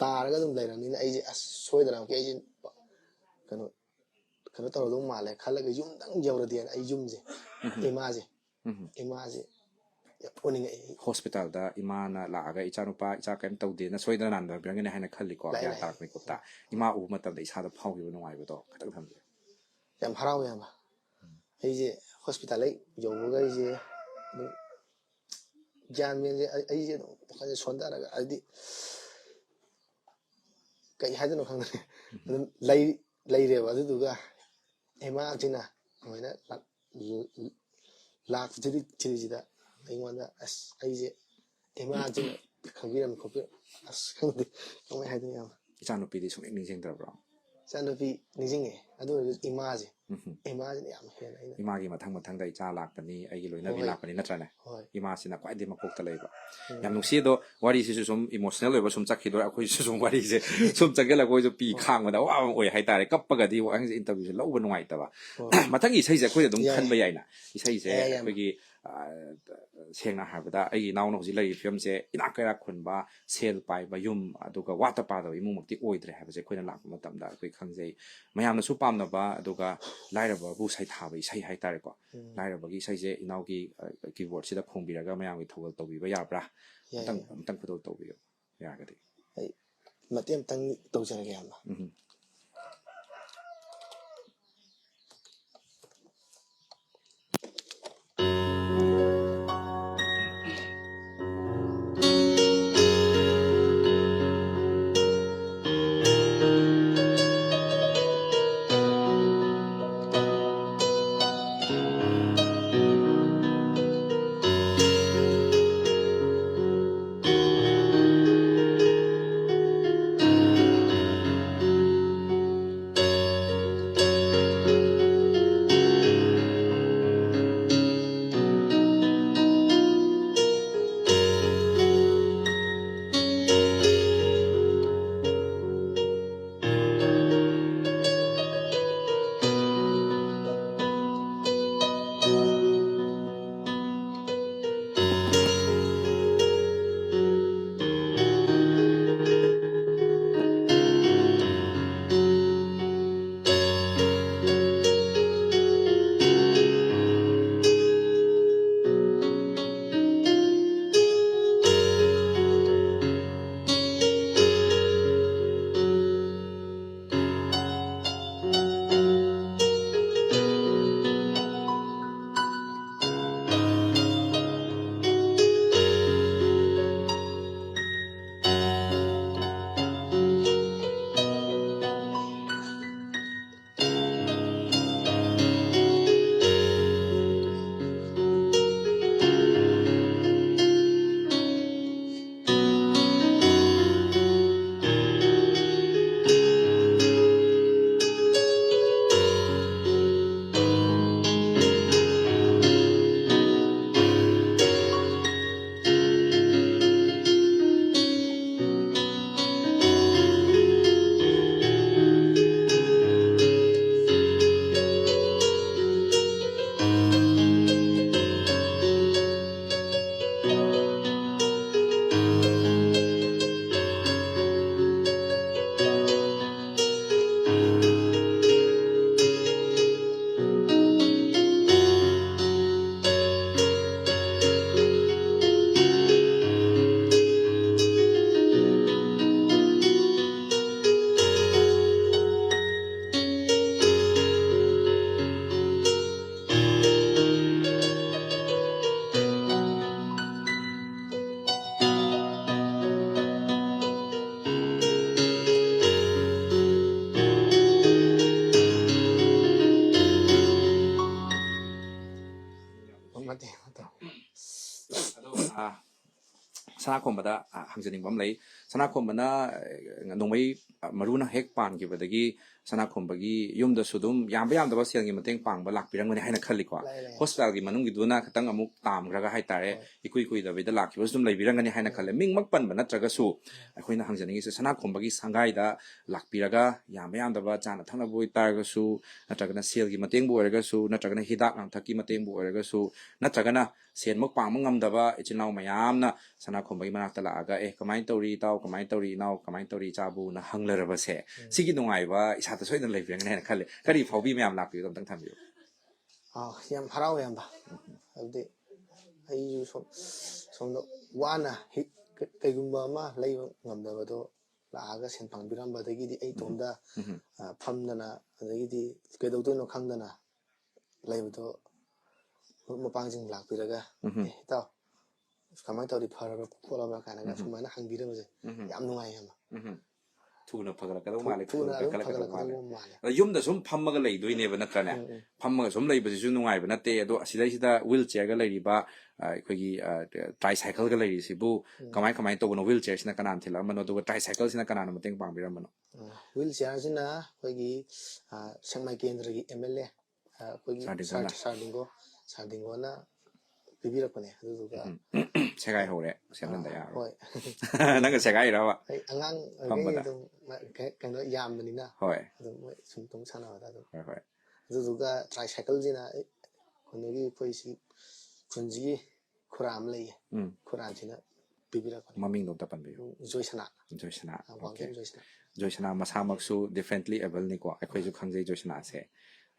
ꯇꯥꯔꯒ ꯑꯗꯨꯝ ꯂꯩꯔꯕꯅꯤꯅ, ꯑꯩꯁꯦ, "ꯑꯁ, ꯁꯣꯏꯗꯅꯃꯛꯀꯤ ꯑꯩꯁꯦ ꯀꯩꯅꯣ, ꯀꯩꯅꯣ ꯇꯧꯔꯗꯧ ꯃꯥꯜꯂꯦ" ꯈꯜꯂꯒ ꯌꯨꯝꯗꯪ ꯌꯧꯔꯗꯤꯅ ꯑꯩ ꯌꯨꯝꯁꯦ, ꯏꯃꯥꯁꯦ, ꯎꯝ. ꯏꯃꯥꯁꯦ ꯌꯥꯝ ꯎꯅꯤꯡꯉꯛꯑꯦ꯫ ꯍꯣꯁꯄꯤꯇꯥꯜꯗ ꯏꯃꯥꯅ ꯂꯥꯛꯑꯒ "ꯏꯆꯥꯅꯨꯄꯥ, ꯏꯆꯥ ꯀꯩꯝ ꯇꯧꯗꯦꯅ ꯁꯣꯏꯗꯅ ꯅꯥꯟꯊꯕꯤꯔꯝꯒꯅꯤ" ꯍꯥꯏꯅ ꯈꯜꯂꯤꯀꯣ, ꯂꯥꯛꯑꯦ, ꯒ꯭ꯌꯥꯟ ꯂꯥꯛꯑꯦ꯫ ꯇꯥꯔꯛꯄ ꯃꯤꯀꯨꯞꯇ꯫ ꯏꯃꯥ ꯎꯕ ꯃꯇꯝꯗ ꯏꯁꯥꯗ ꯐꯥꯎꯈꯤꯕ ꯅꯨꯡꯉꯥꯏꯕꯗꯣ ꯈꯤꯇꯪ ꯊꯝꯕꯤꯌꯨ꯫ ꯌꯥꯝ ꯍꯔꯥꯎꯋꯦ, ꯏꯌꯥꯝꯕ꯫ ꯑꯩꯁꯦ ꯍꯣꯁꯄꯤꯇꯥꯜ ꯍꯦꯛ ꯌꯧꯕꯒ ꯑꯩꯁꯦ ꯑꯗꯨꯝ ꯒ꯭ꯌꯥꯟ ꯃꯦꯟꯁꯦ, ꯑꯩ, ꯑꯩꯁꯦ ꯑꯗꯨꯝ ꯋꯥꯈꯜꯁꯦ ꯁꯣꯟꯊꯔꯒ, ꯍꯥꯏꯗꯤ, ꯀꯩ ꯍꯥꯏꯗꯣꯏꯅꯣ ꯈꯪꯗ꯭ꯔꯦ꯫ ꯑꯗꯨꯝ ꯂꯩ-, ꯂꯩꯔꯦꯕ꯫ ꯑꯗꯨꯗꯨꯒ ꯏꯃꯥꯁꯤꯅ ꯑꯗꯨꯃꯥꯏꯅ ꯂꯥꯛ-, ꯂꯥꯛꯄꯁꯤꯗꯤ, ꯊꯤꯔꯤꯁꯤꯗ ꯑꯩꯉꯣꯟꯗ, ꯑꯁ, ꯑꯩꯁꯦ ꯏꯃꯥꯁꯤꯅ ꯈꯪꯕꯤꯔꯝꯃꯤ ꯈꯣꯠꯄꯤꯔꯝꯃꯤ, ꯑꯁ, ꯈꯪꯗꯦ ꯀꯃꯥꯏꯅ ꯍꯥꯏꯗꯣꯏꯅꯣ, ꯏꯌꯥꯝꯕ꯫ ꯏꯆꯥꯅꯨꯄꯤꯗꯤ ꯁꯨꯡꯅꯤꯡ ꯅꯤꯡꯁꯤꯡꯗ꯭ꯔꯕ꯭ꯔꯣ? ꯏꯆꯥꯅꯨꯄꯤ ꯅꯤꯡꯁꯤꯡꯉꯦ꯫ ꯑꯗꯨ ꯑꯣꯏꯔꯒꯁꯨ ꯏꯃꯥꯁꯦ, ꯎꯝ꯫ ꯏꯃꯥꯁꯤꯅ ꯌꯥꯝ ꯍꯦꯟꯅ ꯑꯩꯅ ꯏꯃꯥꯒꯤ ꯃꯊꯪ ꯃꯊꯪꯗ ꯏꯆꯥ ꯂꯥꯛꯄꯅꯤ, ꯑꯩꯒꯤ ꯂꯣꯏꯅꯕꯤ ꯍꯣꯏ꯫ ꯂꯥꯛꯄꯅꯤ, ꯅꯠꯇ꯭ꯔꯅꯦ? ꯍꯣꯏ꯫ ꯏꯃꯥꯁꯤꯅ ꯈ꯭ꯋꯥꯏꯗꯒꯤ ꯃꯀꯣꯛꯇ ꯂꯩꯕ꯫ ꯎꯝ꯫ ꯌꯥꯝ ꯅꯨꯡꯁꯤ꯫ ꯑꯗꯣ ꯋꯥꯔꯤꯁꯤꯁꯨ ꯁꯨꯝ ꯏꯃꯣꯁꯅꯦꯜ ꯑꯣꯏꯕ ꯁꯨꯝ ꯆꯠꯈꯤꯗꯣꯔꯦ꯫ ꯑꯩꯈꯣꯏꯁꯨ ꯁꯨꯝ ꯋꯥꯔꯤꯁꯦ ꯁꯨꯝ ꯆꯪꯁꯤꯜꯂꯛꯄ ꯑꯩꯈꯣꯏꯁꯨ ꯄꯤ ꯍꯣꯏ꯫ ꯈꯥꯡꯕꯗ ꯑꯋꯥꯕ ꯑꯃ ꯑꯣꯏ ꯍꯥꯏꯇꯥꯔꯦ꯫ ꯀꯞꯄꯒꯗꯤ ꯋꯥꯍꯪꯁꯦ, ꯏꯟꯇꯔꯚꯤꯌꯨꯁꯦ ꯂꯧꯕ ꯅꯨꯡꯉꯥꯏꯇꯕ꯫ ꯍꯣꯏ꯫ ꯃꯊꯪꯒꯤ ꯏꯁꯩꯁꯦ ꯑꯩꯈꯣꯏꯗ ꯑꯗꯨꯝ ꯌꯥꯏ꯫ ꯈꯟꯕ ꯌꯥꯏꯅ꯫ ꯏꯁꯩꯁꯦ ꯌꯥꯏ, ꯌꯥꯏ꯫ ꯑꯩꯈꯣꯏꯒꯤ, ꯑ, ꯁꯦꯡꯅ ꯍꯥꯏꯔꯕꯗ ꯑꯩꯒꯤ ꯏꯅꯥꯎꯅ ꯍꯧꯖꯤꯛ ꯂꯩꯔꯤꯕ ꯐꯤꯕꯝꯁꯦ ꯏꯅꯥꯛ ꯀꯩꯔꯥꯛ ꯈꯨꯟꯕ, ꯁꯦꯜ ꯄꯥꯏꯕ ꯌꯨꯝ, ꯑꯗꯨꯒ ꯋꯥꯠꯇ ꯄꯥꯗꯕ ꯏꯃꯨꯡꯃꯛꯇꯤ ꯑꯣꯏꯗ꯭ꯔꯦ ꯍꯥꯏꯕꯁꯦ ꯑꯩꯈꯣꯏꯅ ꯂꯥꯛꯄ ꯃꯇꯝꯗ ꯑꯩꯈꯣꯏ ꯈꯪꯖꯩ꯫ ꯃꯌꯥꯝꯅꯁꯨ ꯄꯥꯝꯅꯕ, ꯑꯗꯨꯒ ꯂꯥꯏꯔꯕꯕꯨ ꯁꯩꯊꯥꯕ ꯏꯁꯩ ꯍꯥꯏꯇꯥꯔꯦꯀꯣ꯫ ꯎꯝ꯫ ꯂꯥꯏꯔꯕꯒꯤ ꯏꯁꯩꯁꯦ ꯏꯅꯥꯎꯒꯤ, ꯑ, ꯀꯤꯕꯣꯔꯗꯁꯤꯗ ꯈꯣꯡꯕꯤꯔꯒ ꯃꯌꯥꯝꯒꯤ ꯊꯧꯒꯜ ꯇꯧꯕꯤꯕ ꯌꯥꯕ꯭ꯔꯥ? ꯌꯥꯏ, ꯑꯝꯇꯪ, ꯌꯥꯏ꯫ ꯑꯝꯇꯪ ꯈꯨꯗꯣꯜ ꯇꯧꯕꯤꯌꯣ, ꯌꯥꯔꯒꯗꯤ꯫ ꯑꯩ ꯃꯇꯦꯛ ꯑꯃꯇꯪ ꯇꯧꯖꯔꯒꯦ, ꯏꯌꯥꯝꯕ꯫ ꯎꯝ꯫ ꯁꯅꯥꯈꯣꯝꯕꯗ, ꯑ, ꯍꯪꯖꯅꯤꯡꯕ ꯑꯃ ꯂꯩ꯫ ꯁꯅꯥꯈꯣꯝꯕꯅ, ꯑ, ꯅꯣꯡꯃꯩ, ꯑ, ꯃꯔꯨꯅ ꯍꯦꯛ ꯄꯥꯟꯈꯤꯕꯗꯒꯤ ꯁꯅꯥꯈꯣꯝꯕꯒꯤ ꯌꯨꯝꯗꯁꯨ ꯑꯗꯨꯝ ꯌꯥꯝꯕ ꯌꯥꯝꯗꯕ ꯁꯦꯜꯒꯤ ꯃꯇꯦꯡ ꯄꯥꯡꯕ ꯂꯥꯛꯄꯤꯔꯝꯒꯅꯤ ꯍꯥꯏꯅ ꯈꯜꯂꯤꯀꯣ꯫ ꯂꯥꯛꯑꯦ, ꯂꯥꯛꯑꯦ꯫ ꯍꯣꯁꯄꯤꯇꯥꯜꯒꯤ ꯃꯅꯨꯡꯒꯤꯗꯨꯅ ꯈꯤꯇꯪ ꯑꯃꯨꯛ ꯇꯥꯝꯈ꯭ꯔꯒ ꯍꯥꯏꯇꯥꯔꯦ, ꯍꯣꯏ꯫ ꯏꯀꯨꯏ ꯀꯨꯏꯗꯕꯤꯗ ꯂꯥꯛꯈꯤꯕꯁꯨ ꯑꯗꯨꯝ ꯂꯩꯕꯤꯔꯝꯒꯅꯤ ꯍꯥꯏꯅ ꯎꯝ꯫ ꯈꯜꯂꯦ꯫ ꯃꯤꯡꯃꯛ ꯄꯟꯕ ꯅꯠꯇ꯭ꯔꯒꯁꯨ ꯑꯩꯈꯣꯏꯅ ꯍꯪꯖꯅꯤꯡꯉꯤꯁꯦ ꯁꯅꯥꯈꯣꯝꯕꯒꯤ ꯁꯪꯒꯥꯏꯗ ꯂꯥꯛꯄꯤꯔꯒ ꯌꯥꯝꯕ ꯌꯥꯝꯗꯕ ꯆꯥꯅ ꯊꯛꯅꯕ ꯑꯣꯏꯇꯥꯔꯒꯁꯨ, ꯅꯠꯇ꯭ꯔꯒꯅ ꯁꯦꯜꯒꯤ ꯃꯇꯦꯡꯕꯨ ꯑꯣꯏꯔꯒꯁꯨ, ꯅꯠꯇ꯭ꯔꯒꯅ ꯍꯤꯗꯥꯛ ꯂꯥꯡꯊꯛꯀꯤ ꯃꯇꯦꯡꯕꯨ ꯑꯣꯏꯔꯒꯁꯨ, ꯅꯠꯇ꯭ꯔꯒꯅ ꯁꯦꯟꯃꯛ ꯄꯥꯡꯕ ꯉꯝꯗꯕ ꯏꯆꯤꯜ ꯏꯅꯥꯎ ꯃꯌꯥꯝꯅ ꯁꯅꯥꯈꯣꯝꯕꯒꯤ ꯃꯅꯥꯛꯇ ꯂꯥꯛꯑꯒ, "ꯑꯦ, ꯀꯃꯥꯏꯅ ꯇꯧꯔꯤ ꯏꯇꯥꯎ, ꯀꯃꯥꯏꯅ ꯇꯧꯔꯤ ꯏꯅꯥꯎ, ꯀꯃꯥꯏꯅ ꯇꯧꯔꯤ ꯏꯆꯥꯕꯨꯅ" ꯍꯪꯂꯔꯕꯁꯦ, ꯎꯝ꯫ ꯁꯤꯒꯤ ꯅꯨꯡꯉꯥꯏꯕ ꯏꯁꯥꯗ ꯁꯣꯏꯗꯅ ꯂꯩꯕꯤꯔꯝꯒꯅꯤ ꯍꯥꯏꯅ ꯈꯜꯂꯦ꯫ ꯀꯔꯤ ꯐꯥꯎꯕꯤ ꯃꯌꯥꯝ ꯂꯥꯛꯄꯤꯌꯨ ꯑꯝꯇꯪ ꯊꯝꯕꯤꯌꯨ꯫ ꯑꯥ, ꯌꯥꯝ ꯍꯔꯥꯎꯋꯦ, ꯏꯌꯥꯝꯕ꯫ ꯍꯥꯏꯕꯗꯤ ꯑꯩꯁꯨ ꯁꯣꯝ-, ꯁꯣꯝꯗ ꯋꯥꯅ ꯍꯤ-, ꯀ-, ꯀꯩꯒꯨꯝꯕ ꯑꯃ ꯂꯩꯕ ꯉꯝꯗꯕꯗꯣ ꯂꯥꯛꯑꯒ ꯁꯦꯟ ꯄꯥꯡꯕꯤꯔꯝꯕꯗꯒꯤꯗꯤ ꯑꯩ ꯎꯝ꯫ ꯏꯇꯣꯝꯇ, ꯎꯝ꯫ ꯑ, ꯐꯝꯗꯅ, ꯑꯗꯒꯤꯗꯤ ꯀꯩꯗꯧꯗꯣꯏꯅꯣ ꯈꯪꯗꯅ ꯂꯩꯕꯗꯣ ꯃꯔꯨꯞ ꯃꯄꯥꯡꯁꯤꯡ ꯂꯥꯛꯄꯤꯔꯒ, ꯎꯝ꯫ "ꯑꯦ, ꯏꯇꯥꯎ, ꯀꯃꯥꯏꯅ ꯇꯧꯔꯤ, ꯐꯔꯕ꯭ꯔꯥ ꯈꯣꯠꯂꯕ꯭ꯔꯥ?" ꯀꯥꯏꯅꯒ ꯎꯝ꯫ ꯁꯨꯃꯥꯏꯅ ꯍꯪꯕꯤꯔꯝꯕꯁꯦ ꯎꯝ꯫ ꯌꯥꯝ ꯅꯨꯡꯉꯥꯏ, ꯏꯌꯥꯝꯕ꯫ ꯎꯝ꯫ ꯊꯨꯅ ꯐꯒꯠꯂꯛꯀꯗꯧ ꯊꯨ-, ꯃꯥꯜꯂꯦ, ꯊꯨꯅ ꯊꯨꯅ ꯑꯗꯨꯝ ꯀꯟꯈꯠꯂꯛꯀꯗꯧ ꯃꯥꯜꯂꯦ꯫ ꯐꯒꯠꯂꯛꯀꯗꯧꯕ ꯃꯥꯜꯂꯦ꯫ ꯑꯗꯣ ꯌꯨꯝꯗ ꯁꯨꯝ ꯐꯝꯃꯒ ꯂꯩꯗꯣꯏꯅꯦꯕ, ꯅꯠꯇ꯭ꯔꯅꯦ? ꯎꯝ, ꯎꯝ꯫ ꯐꯝꯃꯒ ꯁꯨꯝ ꯂꯩꯕꯁꯤꯁꯨ ꯅꯨꯡꯉꯥꯏꯕ ꯅꯠꯇꯦ꯫ ꯑꯗꯣ ꯑꯁꯤꯗꯩꯁꯤꯗ ꯋꯤꯜ ꯆꯤꯌꯔꯒ ꯂꯩꯔꯤꯕ, ꯑ, ꯑꯩꯈꯣꯏꯒꯤ, ꯑ, ꯇ꯭ꯔꯥꯏꯁꯥꯏꯀꯜꯒ ꯂꯩꯔꯤꯁꯤꯕꯨ ꯎꯝ꯫ ꯀꯃꯥꯏ, ꯀꯃꯥꯏꯅ ꯇꯧꯕꯅꯣ? ꯋꯤꯜ ꯆꯤꯌꯔꯁꯤꯅ ꯀꯅꯥꯅ ꯊꯤꯜꯂꯛꯑꯝꯕꯅꯣ? ꯑꯗꯨꯒ ꯇ꯭ꯔꯥꯏꯁꯥꯏꯀꯜꯁꯤꯅ ꯀꯅꯥꯅ ꯃꯇꯦꯡ ꯄꯥꯡꯕꯤꯔꯝꯕꯅꯣ? ꯑ, ꯋꯤꯜ ꯆꯤꯌꯔꯁꯤꯅ ꯑꯩꯈꯣꯏꯒꯤ, ꯑ, ꯁꯦꯛꯃꯥꯏ ꯀꯦꯟꯗ꯭ꯔꯒꯤ ꯑꯦꯝ ꯑꯦꯜ ꯑꯦ, ꯑ, ꯑꯩꯈꯣꯏꯒꯤ ꯁꯥꯔ ꯗꯤꯡꯒꯣꯅ? ꯁꯥꯔ, ꯁꯥꯔ ꯗꯤꯡꯒꯣ, ꯁꯥꯔ ꯗꯤꯡꯒꯣꯅ ꯄꯤꯕꯤꯔꯛꯄꯅꯦ꯫ ꯑꯗꯨꯗꯨꯒ ꯎꯝ꯫ ꯁꯦꯒꯥꯏ ꯍꯧꯔꯦ, ꯁꯦꯝꯖꯤꯟꯗ ꯑꯥ, ꯌꯥꯔꯣꯏ꯫ ꯍꯣꯏ꯫ ꯅꯪꯅ ꯁꯦꯒꯥꯏꯔꯕ? ꯑꯩ ꯑꯉꯥꯡ ꯑꯣꯏꯔꯤꯉꯩ ꯐꯝꯕꯗ? ꯑꯗꯨꯝ ꯃ-, ꯀꯩ-, ꯀꯩꯅꯣ ꯌꯥꯝꯕꯅꯤꯅ, ꯍꯣꯏ꯫ ꯑꯗꯨꯝ ꯃꯣꯏ ꯁꯨꯝ ꯇꯨꯡ ꯁꯥꯟꯅꯕꯗ ꯑꯗꯨꯝ꯫ ꯍꯣꯏ, ꯍꯣꯏ꯫ ꯑꯗꯨꯗꯨꯒ ꯇ꯭ꯔꯥꯏꯁꯥꯏꯀꯜꯁꯤꯅ ꯑꯩ ꯀꯩꯅꯣꯒꯤ ꯑꯩꯈꯣꯏ ꯁꯤ ꯈꯨꯟꯁꯤꯒꯤ ꯈꯨꯔꯥ ꯑꯃ ꯂꯩꯌꯦ꯫ ꯎꯝ꯫ ꯈꯨꯔꯥꯁꯤꯅ ꯄꯤꯕꯤꯔꯛꯄꯅꯦ꯫ ꯃꯃꯤꯡꯗꯣ ꯑꯝꯇ ꯄꯟꯕꯤꯌꯨ꯫ ꯎꯝ, ꯖꯣꯏꯁꯅꯥ꯫ ꯖꯣꯏꯁꯅꯥ꯫ ꯑꯥ, ꯋꯥꯡꯈꯦꯝ ꯑꯣꯀꯦ꯫ ꯖꯣꯏꯁꯅꯥ꯫ ꯖꯣꯏꯁꯅꯥ ꯃꯁꯥꯃꯛꯁꯨ differently ableꯅꯤꯀꯣ꯫ ꯑꯩꯈꯣꯏꯁꯨ ꯑꯥ꯫ ꯈꯪꯖꯩ ꯖꯣꯏꯁꯅꯥꯁꯦ꯫